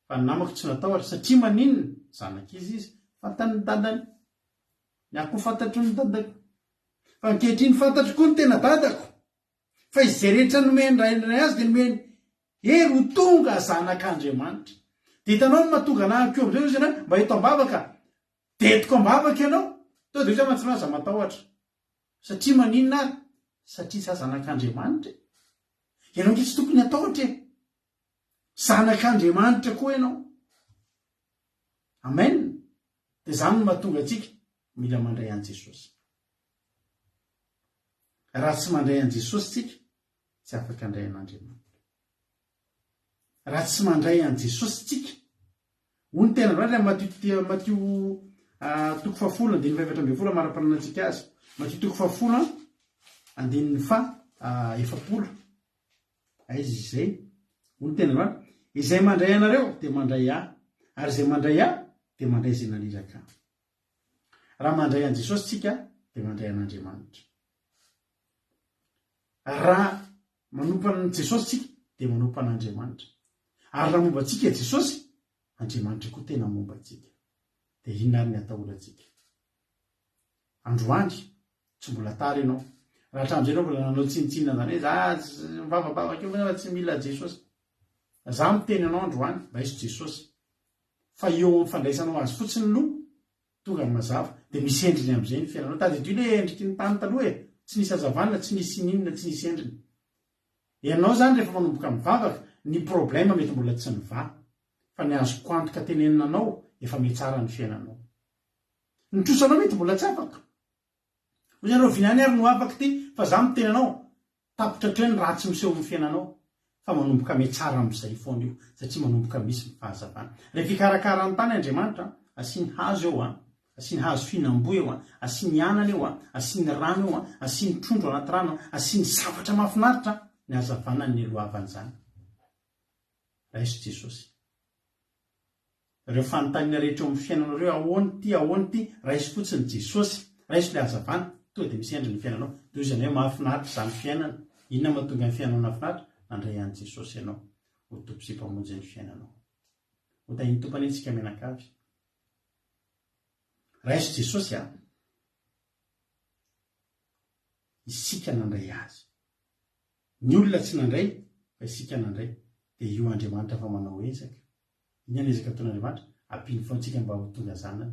Fa ny namako tsy natahotra satria maninona? Zanak'iza izy? Fantany ny dadany. Ny ahy koa fantatro ny dadako. Fa ankehitriny fantatro koa ny tena dadako. Fa izay rehetra nomen'ny Rainay azy dia nomeny hery ho tonga zanak'Andriamanitra. Dia hitanao ny mahatonga anah koa amin'izay hozy ianao mba eto am-bavaka. Dia entiko am-bavaka ianao. Tonga dia hoy za mantsy aza matahotra. Satria maninona ary? Satria za zanak'Andriamanitra e. Ianao ange tsy tokony hatahotra e. Zanak'Andriamanitra koa ianao. Amen. Dia izany no mahatonga antsika mila mandray an'i Jesosy. Raha tsy mandray an'i Jesosy tsika, tsy afaka handray an'Andriamanitra. Raha tsy mandray an'i Jesosy tsika, hoy ny tenin'Andriamanitra amin'ny Matio, Matio ah, toko fahafolo andininy fahefatra ambin'ny folo amara-pananantsika azy. Matio toko fahafolo andininy faha ah, 40. Aiza izy izay? Hoy ny tenin'Andriamanitra, Izay mandray anareo dia mandray Ahy, ary izay mandray Ahy dia mandray izay naniraka Ahy. Raha mandray an'i Jesosy tsika dia mandray an'Andriamanitra. Raha manompo an'i Jesosy tsika dia manompo an'Andriamanitra. Ary raha momba antsika Jesosy, Andriamanitra koa tena momba antsika. Dia inona ary ny atahorantsika? Androany, tsy mbola tara ianao. Raha hatramin'izay ianao mbola nanao tsinontsinona an'izany hoe za mivavabavaka eo foana fa tsy mila Jesosy. Za miteny anao androany, raiso Jesosy. Fa eo amin'ny fandraisanao azy fotsiny no tonga ny mazava. Dia misy endriny amin'izay ny fiainanao. Tadidio ilay endriky ny tany taloha e. Tsy nisy hazavana, tsy nisy ininona, tsy nisy endriny. Ianao izany rehefa manomboka mivavaka, ny problème mety mbola tsy mivaha. Fa ny azoko antoka tenenina anao, efa mihatsara ny fiainanao. Ny trosanao mety mbola tsy afaka. Hoy ianareo vinany ary no afaka ity fa za miteny anao, tapitra hatreo ny ratsy miseho amin'ny fiainanao fa manomboka mihatsara amin'izay foana io satria manomboka misy ny fahazavana. Rehefa hikarakara ny tany Andriamanitra, asiany hazo eo an, asiany hazo fihinam-boa eo an, asiany anana eo an, asiany rano eo an, asiany trondro anaty rano an, asiany zavatra mahafinaritra ny hazavana ny nialohavan'izany. Raiso Jesosy. Ireo fanontaniana rehetra eo amin'ny fiainanao ireo, ahoana ity, ahoana ity, raiso fotsiny Jesosy, raiso ilay hazavana, tonga dia misy endriny ny fiainanao. Dia hoy izy hoe mahafinaritra izany fiainana. Inona mahatonga ny fiainanao nahafinaritra? Nandray an'i Jesosy ianao ho Tompo sy Mpamonjy ny fiainanao. Ho tahin'ny Tompo anie isika mianakavy. Raiso Jesosy a! Isika nandray Azy. Ny olona tsy nandray fa isika nandray dia io Andriamanitra fa manao ezaka. Inona ny ezaka ataon'Andriamanitra? Ampiany foana antsika mba ho tonga zanany.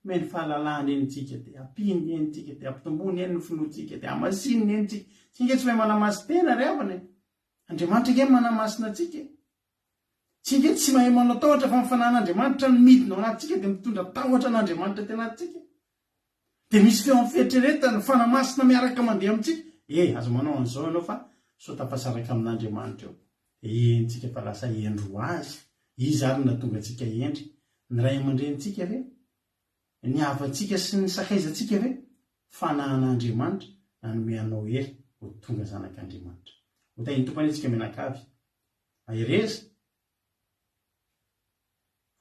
Omeny fahalalahana eny tsika dia ampiany eny tsika dia ampitomboany eny ny finoantsika dia hamasininy eny tsika. Tsika ange tsy mahay manamasin-tena ry havana e. Andriamanitra ange manamasina antsika e. Tsika ange tsy mahay manao tahotra fa ny fanahin'Andriamanitra no midina ao anatintsika dia mitondra tahotra an'Andriamanitra aty anatintsika. Dia misy feo amin'ny fieritreretana, fanahy masina miaraka mandeha amintsika. Eh, aza manao an'izao ianao fa sao tafasaraka amin'Andriamanitra eo. Dia henontsika fa lasa hendry ho azy. Iza ary no nahatonga antsika hendry? Ny ray aman-drenintsika ve? Ny havantsika sy ny sakaizantsika ve? Fanahin'Andriamanitra nanome anao hery ho tonga zanak'Andriamanitra. Ho tahin'ny Tompo anie isika mianakavy. Mahereza!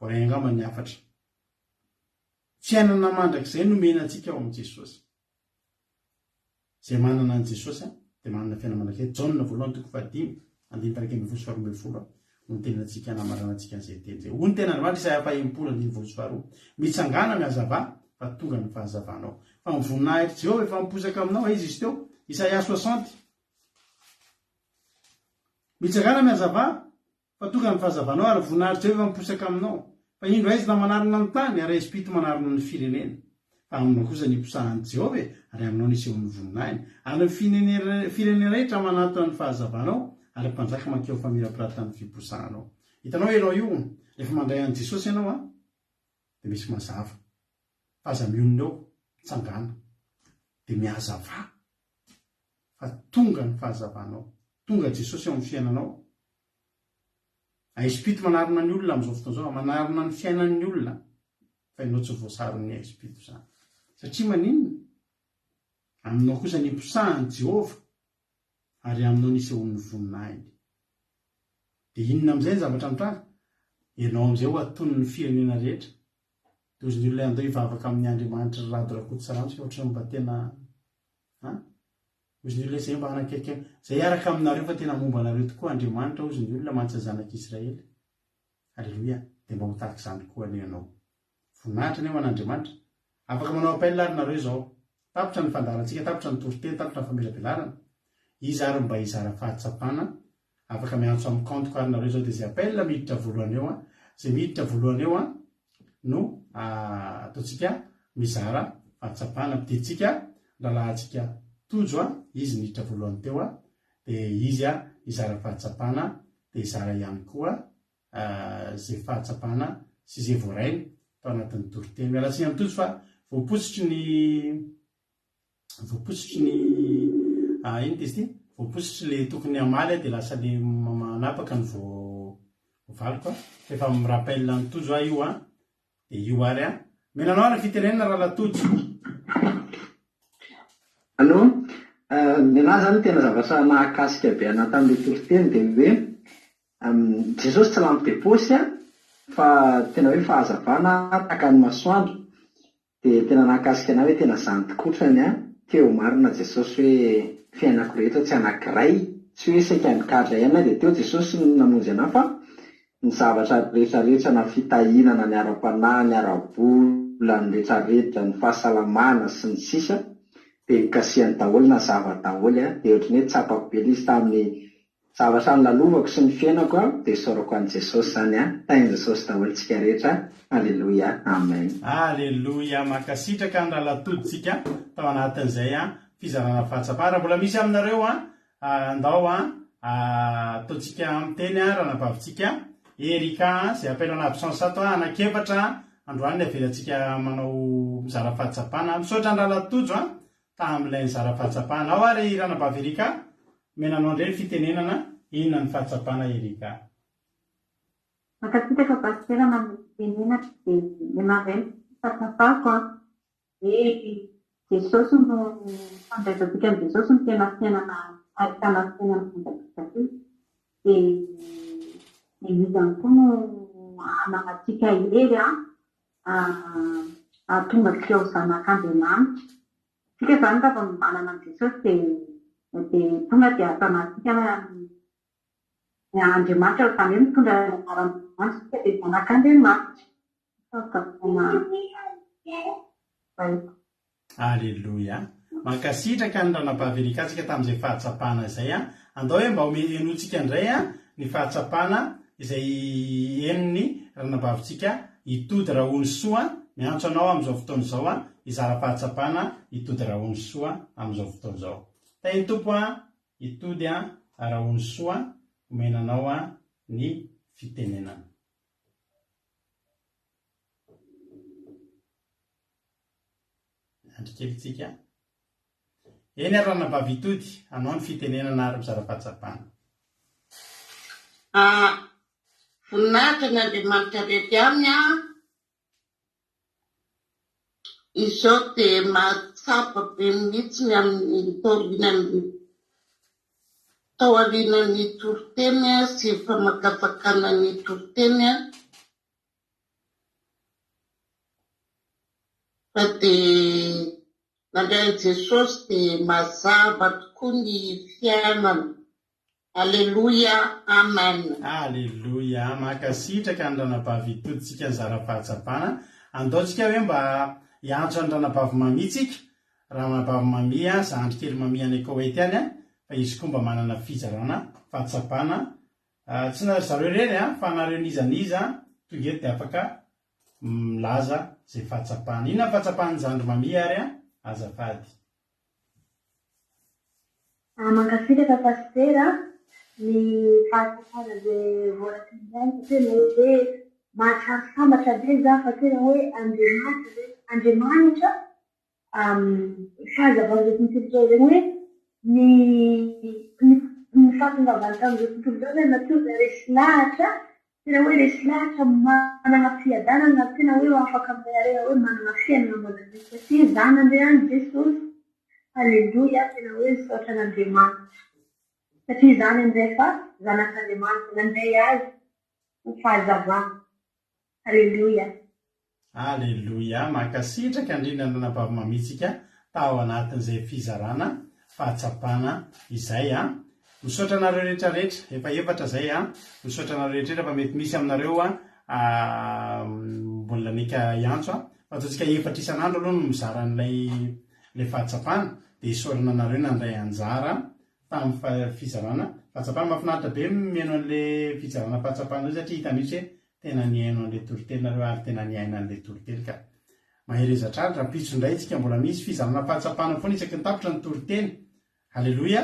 Voaray angamba ny hafatra. Fiainana mandrakizay nomena antsika ao amin'i Jesosy. Izay manana an'i Jesosy dia manana fiainana mandrakizay. Jaona voalohany toko fahadimy, andininy faha-11 sy faha-12 no nitenenantsika namaranantsika an'izay teny izay. Hoy ny tenin'Andriamanitra Isaia faha-60 andininy voalohany sy faharoa, Mitsangàna mihazavà fa tonga ny fahazavanao. Fa ny voninahitr'i Jehovah efa miposaka aminao. Aiza izy teo? Isaia 60. Mitsangàna mihazavà Fa tonga ny fahazavanao, ary voninahitr' Jehovah miposaka aminao. Fa indro haizina manarona ny tany, ary haizim-pito manarona ny firenena. Fa aminao kosa ny hiposahan'i Jehovah e, ary aminao ny hisehoan'ny voninahiny. Ary ny firenena rehetra manatona ny fahazavanao, ary ny mpanjaka mankeo amin'ny famirapiratan'ny fiposahanao. Hitanao ianao io, rehefa mandray an'i Jesosy ianao an, dia misy mazava. Fa aza mionona eo, mitsangàna, dia mihazavà, fa tonga ny fahazavanao. Tonga Jesosy eo amin'ny fiainanao. Aizim-pito manarona ny olona amin'izao fotoana izao, manarona ny fiainan'ny olona, fa ianao tsy voasaron'ny aizim-pito izany. Satria maninona? Aminao kosa ny hiposahan'i Jehovah, ary aminao ny hisehoan'ny voninahiny. Dia inona amin'izay ny zavatra mitranga? Ianao amin'izay ho atonin'ny firenena rehetra. Dia hozy ny olona andao hivavaka amin'ny Andriamanitry ry Rado Rakotosalama isika ohatran'ny mba tena an? Hozy ny olona izay mba hanakaiky izay hiaraka aminareo fa tena momba anareo tokoa Andriamanitra hozy ny olona mantsy ny zanak'Israely. Aleloia. Dia mba ho tahaka izany koa anie ianao. Voninahitra anie ho an'Andriamanitra. Afaka manao appel ary nareo izao. Tapitra ny fandaharantsika, tapitra ny toriteny, tapitra ny famelabelarana. Iza ary mba hizara fahatsapana? Afaka miantso amin'ny compte-ko ary nareo izao dia izay appel miditra voalohany eo an, izay miditra voalohany eo an no ataontsika mizara fahatsapana. Ampidintsika ny rahalahintsika Tojo an, izy niditra voalohany teo an, dia izy an hizara fahatsapana dia hizara ihany koa izay fahatsapana sy izay voarainy tao anatin'ny toriteny. Miala tsiny amin'i Tojo fa voapositry ny voapositry ny ah, inona izy ity? Voapositry le tokony hamaly aho dia lasa le manapaka ny voavaliko aho. Fa efa mi-rappel an'i Tojo aho io an. Dia io ary an. Omena anao ary ny fitenenana Rahalahy Tojo. Allô, ny anah zany tena zavatra nahakasika be anah tamin'ilay toriteny dia ny hoe Jesosy tsy lampe de poche fa tena hoe fahazavana tahaka ny masoandro dia tena nahakasika anah hoe tena zany tokotrany an, teo marina Jesosy hoe fiainako rehetra tsy anakiray, tsy hoe saika nikadra ihany aho dia teo Jesosy no namonjy anah fa ny zavatra rehetra rehetra na fitahiana na ny ara-panahy, ny ara-bola, ny rehetra rehetra, ny fahasalamana sy ny sisa dia nokasihany daholo nazava daholo an, dia ohatran'ny hoe tsapako be ilay izy tamin'ny Zavatra nolalovako sy ny fiainako a dia isaorako an'i Jesosy izany a, tahin'i Jesosy daholo tsika rehetra, Aleloia, Amen. Aleloia, mankasitraka ny rahalahy Tody tsika tao anatin'izay fizarana fahatsapana. Raha mbola misy aminareo andao. Ataontsika miteny ranabavintsika Erika izay appel en absence ato anankiefatra androany ny avelantsika manao mizara fahatsapana. Misaotra an'i Rahalahy Tojo tamin'ilay nizara fahatsapana. Ao ary ranabavy Erika, omena anao indray ny fitenenana, inona ny fahatsapana Erika? Mankasitraka Pasitera manome fitenenana dia ny maha-ray ny fahatsapako an, Hoe Jesosy no fandraisantsika an'i Jesosy no tena fiainana ahitana fiainana mandrakizay. Dia dia izy ihany koa no hananantsika hery hahatonga antsika ho zanak'Andriamanitra. Isika izany raha vao manana an'i Jesosy dia dia tonga dia ato anatintsika Andriamanitra, izany hoe mitondra ny anaran'Andriamanitra isika dia zanak'Andriamanitra. Aleloia. Mankasitraka ny ranabavy Erika tsika tamin'izay fahatsapana izay an. Andao hoe mba home henointsika indray an ny fahatsapana izay henon'ny ranabavintsika Itody Rahonisoa miantso anao amin'izao fotoana izao an hizara fahatsapana Itody Rahonisoa amin'izao fotoana izao. Tahin'ny Tompo an Itody an Rahonisoa omena anao an ny fitenenana. Miandry kely tsika. Eny ary ranabavy Itody, anao ny fitenenana ary mizara fahatsapana. Ah, voninahitra ny Andriamanitra rery ihany an! Izao dia mahatsapa be mihitsy ny amin'ny taorian'ny taorian'ny toriteny sy famakafakana ny toriteny fa dia nandray an'i Jesosy dia mazava tokoa ny fiainana. Aleloia Amen. Aleloia! Mankasitraka ny ranabavy hitoditsika nizara fahatsapana. Andao tsika hoe mba hiantso an'i ranabavy Mamia tsika. Ranabavy Mamia, zandry kely Mamia any Koweït any fa izy koa mba manana fizarana fahatsapana. Tsy ry zareo irery fa nareo n'iza n'iza tonga eto dia afaka milaza izay fahatsapana. Inona ny fahatsapan'i zandry Mamia ary azafady? Mankasitraka Pasitera ny fahatsapana izay voarain'ny aina tena hoe mahatsiaro sambatra be za fa tena hoe Andriamanitra ve Andriamanitra fahazavan'izao tontolo izao izay hoe ny ny fahatongavany tamin'izao tontolo izao izany nahatonga resy lahatra tena hoe resy lahatra manana fiadanana tena hoe afaka mirehareha hoe manana fiainana mandrakizay satria za nandre an'i Jesosy. Aleloia, tena hoe misaotra an'Andriamanitra satria za nandray fa zanak'Andriamanitra, nandray azy ho fahazavana. Aleloia. Aleloia, mankasitraka indrindra ny ranabavy Mamitsika tao anatin'izay fizarana fahatsapana izay a. Misaotra anareo rehetra rehetra, efa efatra izay a. Misaotra anareo rehetra rehetra fa mety misy aminareo a mbola meka hiantso a. Fa ataontsika efatra isan'andro aloha no mizara an'ilay ilay fahatsapana dia isaorana anareo nandray anjara tamin'ny fizarana fahatsapana. Mahafinaritra be mihaino an'ilay fizarana fahatsapana io satria hita mihitsy hoe tena nihaino an'ilay toriteny nareo ary tena niaina an'ilay toriteny ka. Mahereza hatrany, rahampitso indray tsika mbola misy fizarana fahatsapana foana isaky ny tapitra ny toriteny. Aleloia!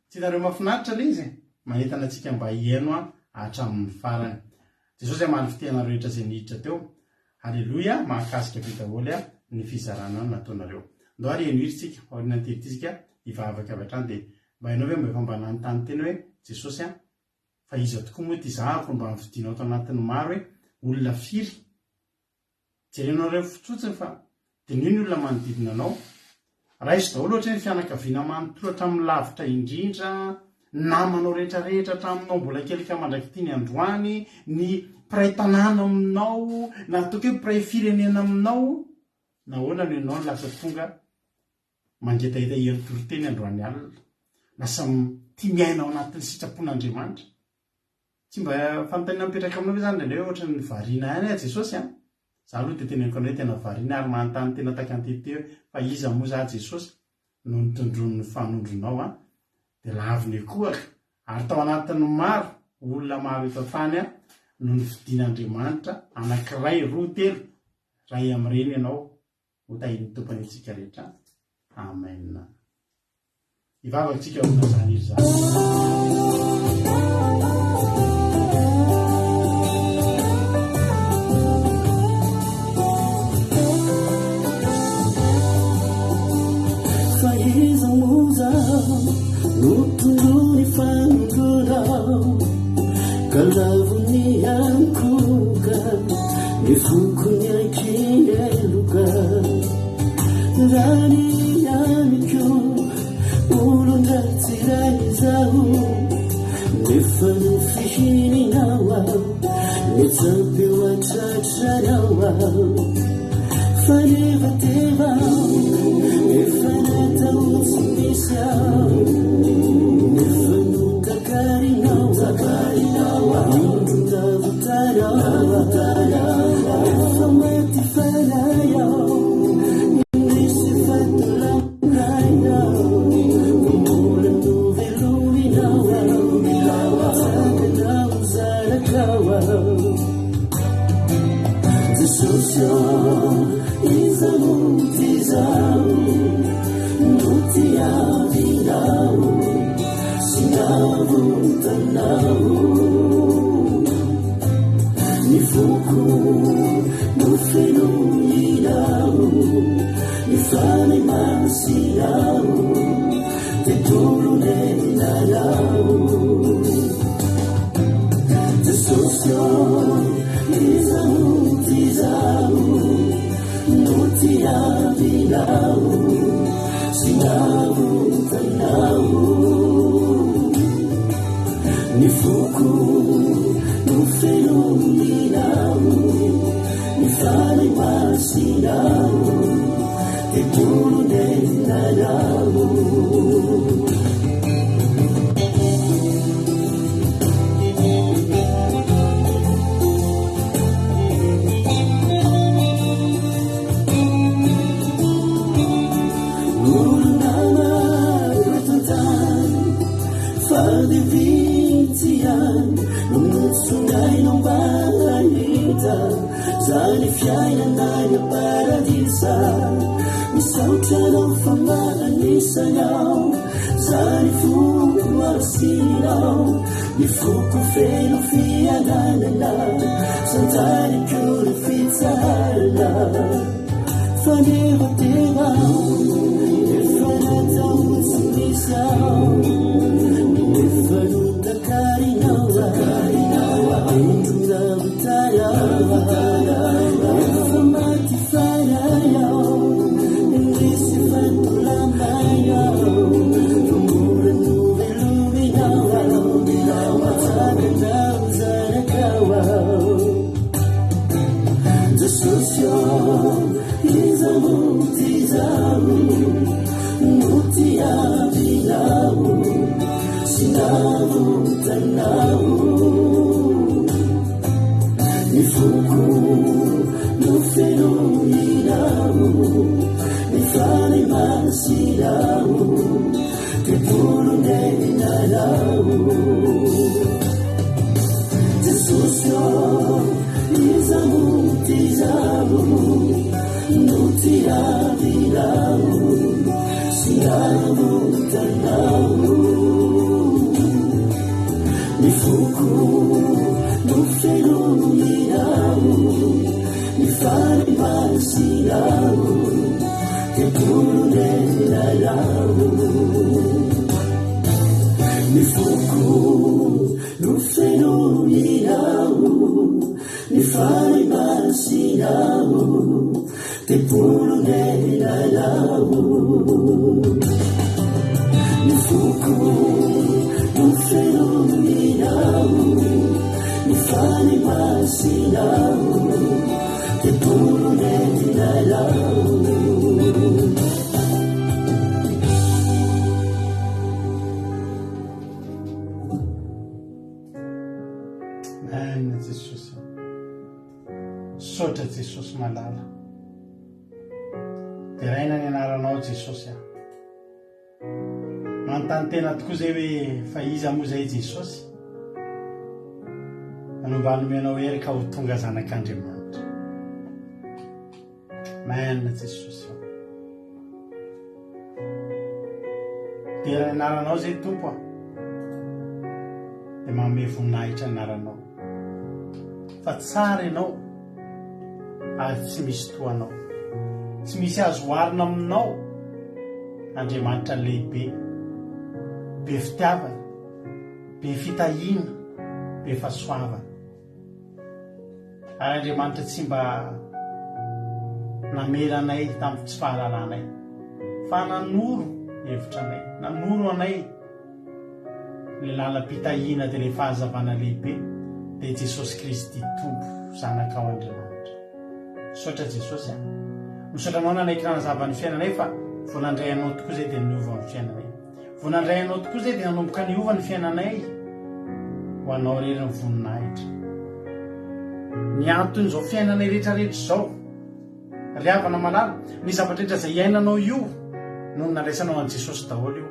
Tsy hitanareo mahafinaritra ilay izy e? Manentana antsika mba hihaino hatramin'ny farany. Jesosy hamaly fitia anareo rehetra izay niditra teo. Aleloia! Mahakasika be daholo ny fizarana nataonareo. Ndao ary henoiry tsika, aorianan'ity hira ity tsika hivavaka avy hatrany dia mba ianao ve mba efa mba nanontany tena hoe Jesosy an, fa iza tokoa moa ity zahako no mba nofidinao tao anatin'ny maro hoe olona firy Jerenareo fotsiny fa diniho ny olona manodidina anao. Raiso daholo ohatra hoe ny fianakaviana manontolo hatramin'ny lavitra indrindra, ny namanao rehetra rehetra hatraminao mbola kely ka mandrak'ity ny androany, ny mpiray tanàna aminao, na ataoko hoe mpiray firenena aminao, nahoana no ianao no lasa tonga mangetaheta hihaino toriteny androany alina? Lasa tia miaina ao anatin'ny sitrapon'Andriamanitra. Tsy mba fanontaniana mipetraka aminao ve zany indraindray hoe ohatran'ny variana ihany aho Jesosy a? Za aloha dia teneniko anao hoe tena variana ary manontany tena tahaka an'i TT hoe fa iza moa za Jesosy no notondroin'ny fanondronao a? Dia laviny ekohaka ary tao anatin'ny maro, olona maro eto an-tany a, no nofidin'Andriamanitra anankiray, roa, telo, ray amin'ireny ianao Ho tahin'ny Tompo anie tsika rehetra. Amen. Hivavaka tsika ao amin'izany hira izany. niankohoka, ny foko niaiky heloka. Raha ny amiko, olon-dratsy iray izaho, nefa nofihininao aho, nitsampy eo an-tratranao aho. Fa nevateva aho, efa natao tsy misy aho, nefa notakarinao aho, indro navotanao aho, efa maty fanahy aho, indrisy fa tolanay aho, mbola novelominao aho, tsakanao zanakao aho. Jesosy ô, iza no tizaho, no tiavinao sy navotanao. Ny foko no fenoinao, ny Fanahy Masinao, tontolo nenanao. Jesosy ô, iza no tizaho, no tiavinao sy navotanao. Ny foko no fenoinao, ny Fanahy Masinao, tontolo nenanao. Olona maro eto an-tany, fa dia vitsy ihany no notsonainao mba hahita izany fiainana any am-paradisa. Misaotra anao fa manisany aho, zany foko asinao, ny foko feno fiadanana, santariko ny fitsaharana. Fa nevateva aho, efa natao tsy misy aho, nefa notakarinao aho, indro navotanao aho, efa maty fanahy aho, indrisy fa tolamay aho, fa mbola novelominao aho, natsanganao zanakao aho. Jesosy ô, iza no tizaho, no tiavinao sy navotanao. Ny foko no fenoinao, ny Fanahy Masinao, tontolo nenanao. Jesosy ô, iza no tizaho, no tiavinao sy navotanao. Ny foko no fenoinao, ny Fanahy Masinao, tontolo nenanao. Ny foko no fenoinao, ny Fanahy Masinao, tontolo nenanao. Ny foko no fenoinao, ny Fanahy Masinao, tontolo nenanao. Amen Jesosy. Misaotra Jesosy malala. Deraina ny anaranao Jesosy a. Manontany tena tokoa zay hoe fa iza moa zay Jesosy? No mba nomenao hery ka ho tonga zanak'Andriamanitra. Amen Jesosy ô. Dera ny anaranao zay Tompo a. Dia manome voninahitra ny anaranao. Fa tsara ianao ary tsy misy toa anao. Tsy misy azo oharina aminao Andriamanitra lehibe, be fitiavana, be fitahiana, be fahasoavana. Ary Andriamanitra tsy mba namela anay tamin'ny tsy fahalalanay, fa nanoro hevitra anay, nanoro anay ilay lalam-pitahiana dia ilay fahazavana lehibe, dia Jesosy Kristy Tompo, Zanakao Andriamanitra. Misaotra Jesosy a! Misaotra Anao nanaiky nanazava ny fiainanay fa vao nandray Anao tokoa izay dia niova ny fiainanay. Vao nandray Anao tokoa izay dia nanomboka niova ny fiainanay. Ho Anao irery ny voninahitra. Ny anton'izao fiainanay rehetra rehetra izao, ry havana malala, ny zavatra rehetra izay iainanao io, noho ny nandraisanao an'i Jesosy daholo io.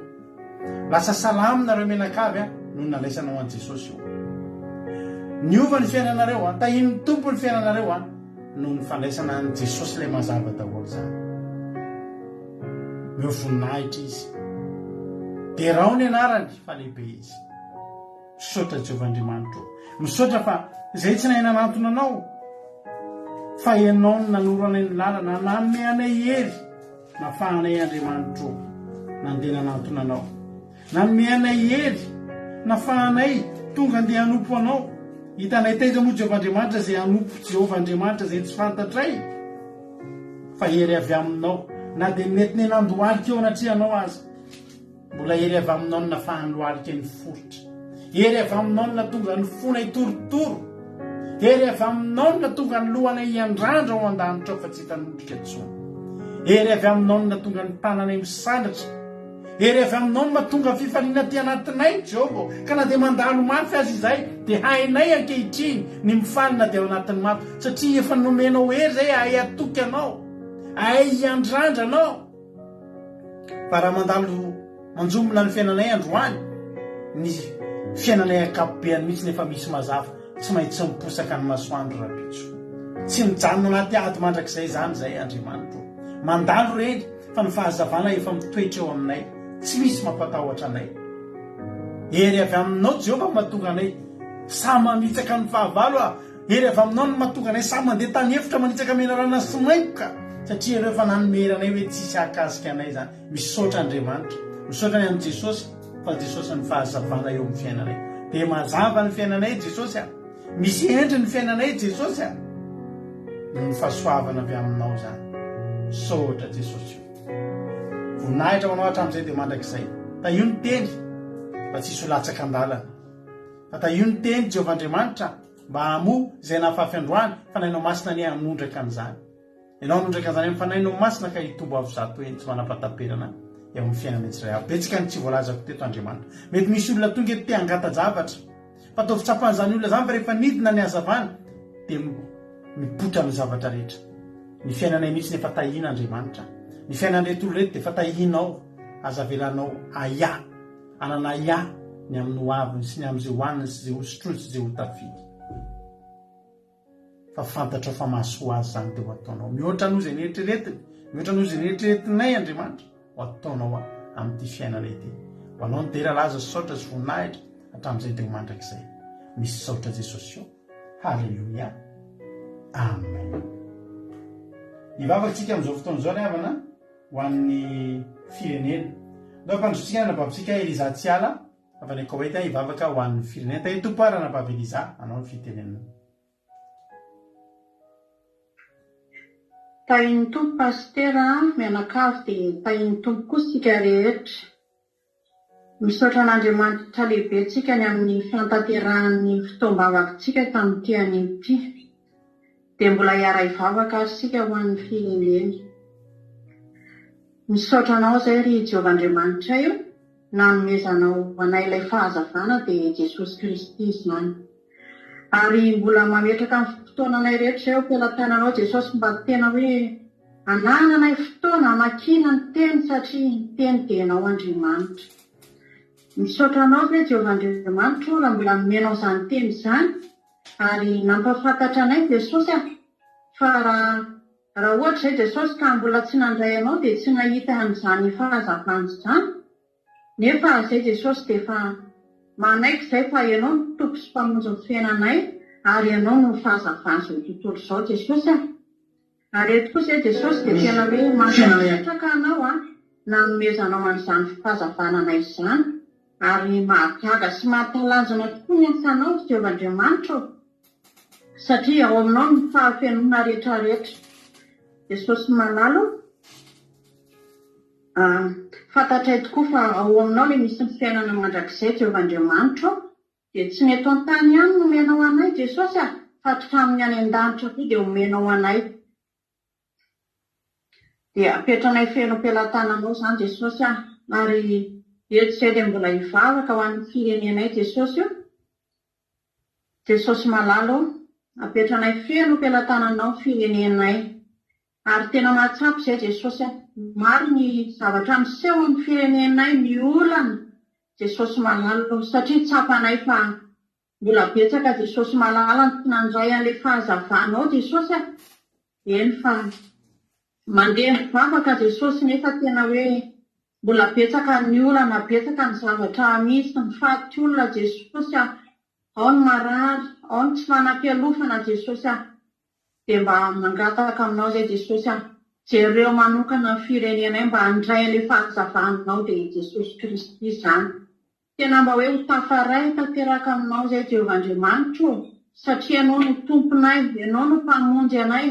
Lasa salama nareo mianakavy a, noho ny nandraisanao an'i Jesosy io. Niova ny fiainanareo a, tahian'ny Tompo ny fiainanareo a, noho ny fandraisana an'i Jesosy ilay mazava daholo izany. Omeo voninahitra Izy. Derao ny anarany fa lehibe Izy. Misaotra Jehovah Andriamanitro. Misaotra fa izay tsy nahay nanantona Anao, fa Ianao no nanoro anay ny lalana, nanome anay hery, nafahanay Andriamanitro nandeha nanantona Anao. Nanome anay hery, nafahanay tonga andeha hanompo Anao. Hitanay taiza moa Jehovah Andriamanitra izay hanompo Jehovah Andriamanitra izay tsy fantatray, fa hery avy Aminao, na dia nentinay nandohalika eo anatrehanao aza. Mbola hery avy aminao no nafahan'ny lohalika niforitra. Hery avy aminao no nahatonga ny fonay torotoro. Hery avy aminao no nahatonga ny lohanay hiandrandra ao an-danitra ao fa tsy hitanondrika intsony. Hery avy aminao no nahatonga ny tananay misandratra. Hery avy aminao no mahatonga ny fifaliana aty anatinay, Jehovah ô, ka na dia mandalo mafy aza izahay, dia hainay ankehitriny ny mifaly na dia ao anatin'ny mafy, satria efa nomenao hery izahay hahay hatoky Anao, hahay hiandrandra Anao. Fa raha mandalo manjombona ny fiainanay androany, ny fiainanay ankapobeany mihitsy nefa misy mazava, tsy maintsy miposaka ny masoandro rahampitso. Tsy mijanona anaty ady mandrakizay izany izahay Andriamanitro. Mandalo ireny fa ny fahazavana efa mitoetra eo aminay, tsy misy mampatahotra anay. Hery avy aminao Jehovah no mahatonga anay sahy mamitsaka ny fahavalo aho. Hery avy aminao no mahatonga anay sahy mandeha tany efitra manitsaka menarana sy maingoka satria ianao efa nanome hery anay hoe tsisy hahakasika anay izany. Misaotra Andriamanitra. Misaotra ny amin'i Jesosy fa Jesosy ny fahazavana eo amin'ny fiainanay. Dia mazava ny fiainanay Jesosy a. Misy endriny ny fiainanay Jesosy a. Noho ny fahasoavana avy aminao izany. Misaotra Jesosy o. Voninahitra ho anao hatramin'izay dia mandrakizay. Tahio ny teny mba tsy hisy ho latsaka an-dalana. Fa tahio ny teny Jehovah Andriamanitra. Mba hamoa izay nafafy androany, Fanahinao Masina anie hanondraka an'izany. Ianao hanondraka an'izany amin'ny Fanahinao Masina ka hitombo avo zato heny tsy manam-pahataperana eo amin'ny fiainana tsirairay avy. Betsaka ny tsy voalazako teto Andriamanitra. Mety misy olona tonga eto te hangata-javatra. Fa ataovy tsapan'izany olona izany fa rehefa nidina ny hazavana dia mipoitra ny zavatra rehetra. Ny fiainanay mihitsy no efa tahiana Andriamanitra. Ny fiainan'ireto olona ireto dia efa tahianao. Aza avelanao ahiahy. Hanana ahiahy ny amin'ny ho aviny sy ny amin'izay hohaniny sy izay hosotroiny sy izay hotafiany. Fa fantatrao fa mahasoa azy izany dia ho ataonao. Mihoatra noho izay neritreretiny, mihoatra noho izay neritreretinay Andriamanitra, ho ataonao amin'ity fiainana ity. Ho anao ny dera, laza sy saotra sy voninahitra hatramin'izay dia ho mandrakizay. Misaotra Jesosy o. Haleloia. Amen. Hivavaka tsika amin'izao fotoana izao ry havana. ho an'ny firenena. Ndao ampandrosotsika ny anabavintsika Eliza Tsiala avy any Koweït hivavaka ho an'ny firenena. Tahin'ny Tompo ary ranabavy Eliza, anao ny fitenenana. Tahin'ny Tompo Pasitera mianakavy dia tahin'ny Tompo koa isika rehetra. Misaotra an'Andriamanitra lehibe tsika ny amin'ny fahatanterahan'ny fotoam-bavakintsika tamin'ity anio ity. Dia mbola hiara-hivavaka ary isika ho an'ny firenena. Misaotra Anao izay ry Jehovah Andriamanitray o, nanomezanao anay ilay fahazavana dia Jesosy Kristy izany. Ary mbola mametraka ny fotoananay rehetra izay eo am-pelatananao Jesosy mba tena hoe Anananay fotoana hamakiana ny Teny satria ny Teny dia Ianao Andriamanitra. Misaotra Anao ve Jehovah Andriamanitra o raha mbola nomenao izany Teny izany ary nampahafantatra anay Jesosy a fa raha raha ohatra izay Jesosy ka mbola tsy nandray Anao dia tsy nahita an'izany fahazavana izany nefa izay Jesosy dia efa manaiky izay fa Ianao no Tompo sy Mpamonjy ny fiainanay ary Ianao no fahazavan'izao tontolo izao Jesosy a. Ary eto kosa e Jesosy dia tena hoe mankasitraka anao an, nanomezanao an'izany fahazavana anay izany, ary mahagaga sy mahatalanjona tokoa ny asanao ry Jehovah Andriamanitra ô! Satria ao aminao ny fahafenoana rehetra rehetra. Jesosy malala o. Fantatray tokoa fa ao aminao ilay misy ny fiainana mandrakizay Jehovah Andriamanitra o. Dia tsy ny eto an-tany ihany no omenao anay Jesosy a, fa hatramin'ny any an-danitra koa dia omenao anay. Dia apetranay feno am-pelatananao izany Jesosy a. Ary eto izay dia mbola hivavaka ho an'ny firenenay Jesosy o. Jesosy malala o, apetranay feno am-pelatananao ny firenenay. Ary tena mahatsapa izay Jesosy a. Maro ny zavatra miseho amin'ny firenenay, ny olana Jesosy malala o, satria tsapanay fa mbola betsaka Jesosy malala ny tsy nandray an'ilay fahazavanao Jesosy a. Eny fa mandeha mivavaka Jesosy nefa tena hoe mbola betsaka ny olana, betsaka ny zavatra misy, ny faty olona Jesosy a, ao ny marary, ao ny tsy manam-pialofana Jesosy a. Dia mba mangataka aminao izay Jesosy a, jereo manokana ny firenenay mba handray an'ilay fahazavanao dia i Jesosy Kristy izany. Tena mba hoe ho tafaray tanteraka aminao izay Jehovah Andriamanitra ô, satria Ianao no Tomponay, Ianao no Mpamonjy anay,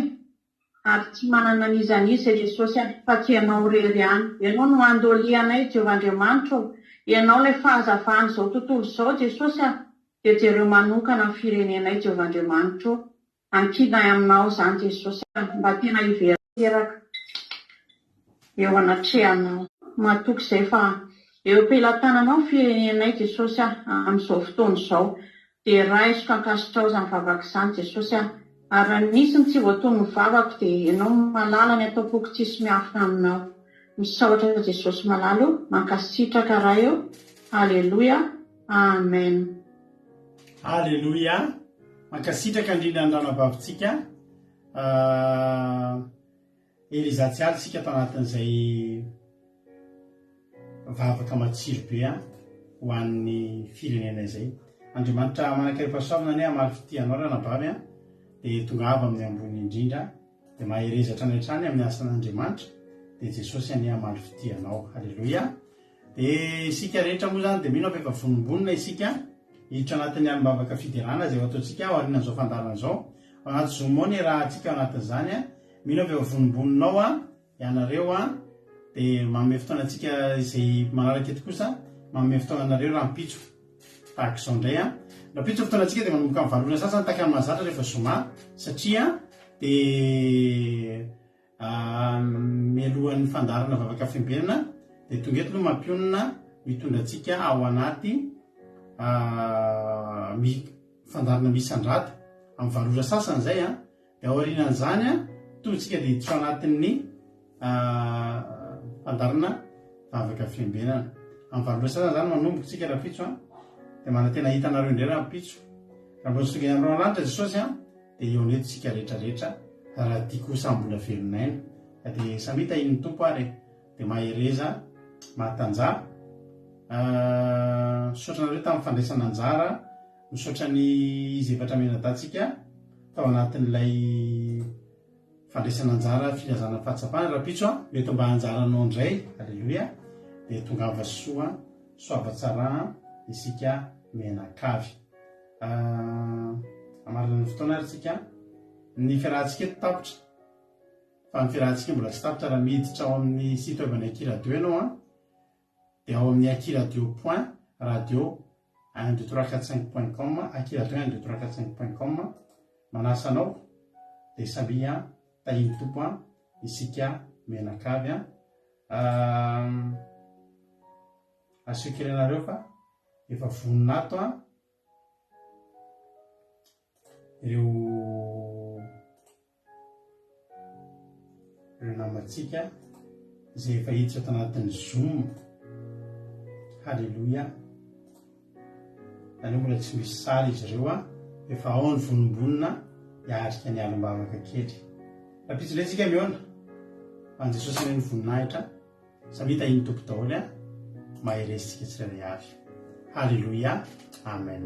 ary tsy manana an'iza n'iza izay Jesosy a, fa tsy Ianao irery ihany. Ianao no andolianay Jehovah Andriamanitra ô, Ianao ilay fahazavan'izao tontolo izao Jesosy a, dia jereo manokana ny firenenay Jehovah Andriamanitra ô. Ankinay aminao izany Jesosy a, mba tena hiverina eo anatrehanao. Matoky izay fa eo am-pelatananao ny firenenay Jesosy a, amin'izao fotoana izao. Dia raisiko ankasitrao izany vavaka izany Jesosy a, ary raha nisy ny tsy voatonon'ny vavako dia Ianao no mahalala ny ato am-poko tsisy miafina aminao. Misaotra Jesosy malala o, mankasitraka Ray o, Haleloia, Amen. Aleloia! Mankasitraka indrindra ny ranabavintsika Eliza Tsialy isika tao anatin'izay vavaka matsiro be ho an'ny firenena izay. Andriamanitra manan-kerim-pahasoavana anie hamaly fitia anao ranabavy a, dia tongava amin'ny ambony indrindra, dia mahereza hatrany hatrany amin'ny asan'Andriamanitra, dia Jesosy anie hamaly fitia anao. Aleloia! Dia isika rehetra moa izany dia mino aho fa efa vonombonona isika hiditra anatin'ny alim-bavaka fiderana izay ho ataontsika aorianan'izao fandaharana izao. Ao anaty Zoom ao ny iarahantsika ao anatin'izany. Mino aho fa efa vonombonona ao ianareo dia manome fotoana antsika izay manaraka eto kosa manome fotoana anareo rahampitso tahaka izao indray. Rahampitso ny fotoanantsika dia manomboka amin'ny valo ora sasany tahaka ny mahazatra rehefa zoma satria dia Mialohan'ny fandaharana vavaka fiambenana dia tonga eto aloha mampionona mitondra antsika ao anaty fandaharana misandrata amin'ny valo ora sasany izay an, dia aorianan'izany an tonga tsika dia hiditra ao anatin'ny fandaharana vavaka fiambenana. Amin'ny valo ora sasany izany manomboka tsika rahampitso an, dia manantena hahita anareo indray rahampitso. Raha mbola tsy tonga eny amin'ny rahona lanitra Jesosy an, dia eo eto isika rehetra rehetra raha tiako ho samy mbola velon'aina ka dia samia tahian'ny Tompo ary e! dia mahereza mahatanjaha misaotra anareo tamin'ny fandraisana anjara misaotra ny izy efatra mianadahintsika tao anatin'ilay fandraisana anjara filazana fahatsapana rahampitso a mety mba anjaranao indray aleloia dia tongava soa soava tsara isika mianakavy Hamarana ny fotoana ary tsika. Ny fiarahantsika eto tapitra. Fa ny fiarahantsika mbola tsy tapitra raha miditra ao amin'ny site web an'ny Akiradio ianao an. Dia ao amin'ny akiradio point radio 1 2 3 4 5 point com akiradio 1 2 3 4 5 point com manasa anao dia samia tahin'ny Tompo an isika mianakavy an. Asio kely anareo fa efa vonona ato an ireo ireo namantsika izay efa hiditra ato anatin'ny zoom haleloia aleo mbola tsy misy sary izy ireo an efa ao ny vonombonona hiatrika ny alim-bavaka kely rahampitso indray tsika mihaona ho an'i Jesosy anie ny voninahitra Samia tahin'ny Tompo daholo a! Mahereza tsika tsirairay avy. Haleloia! Amen.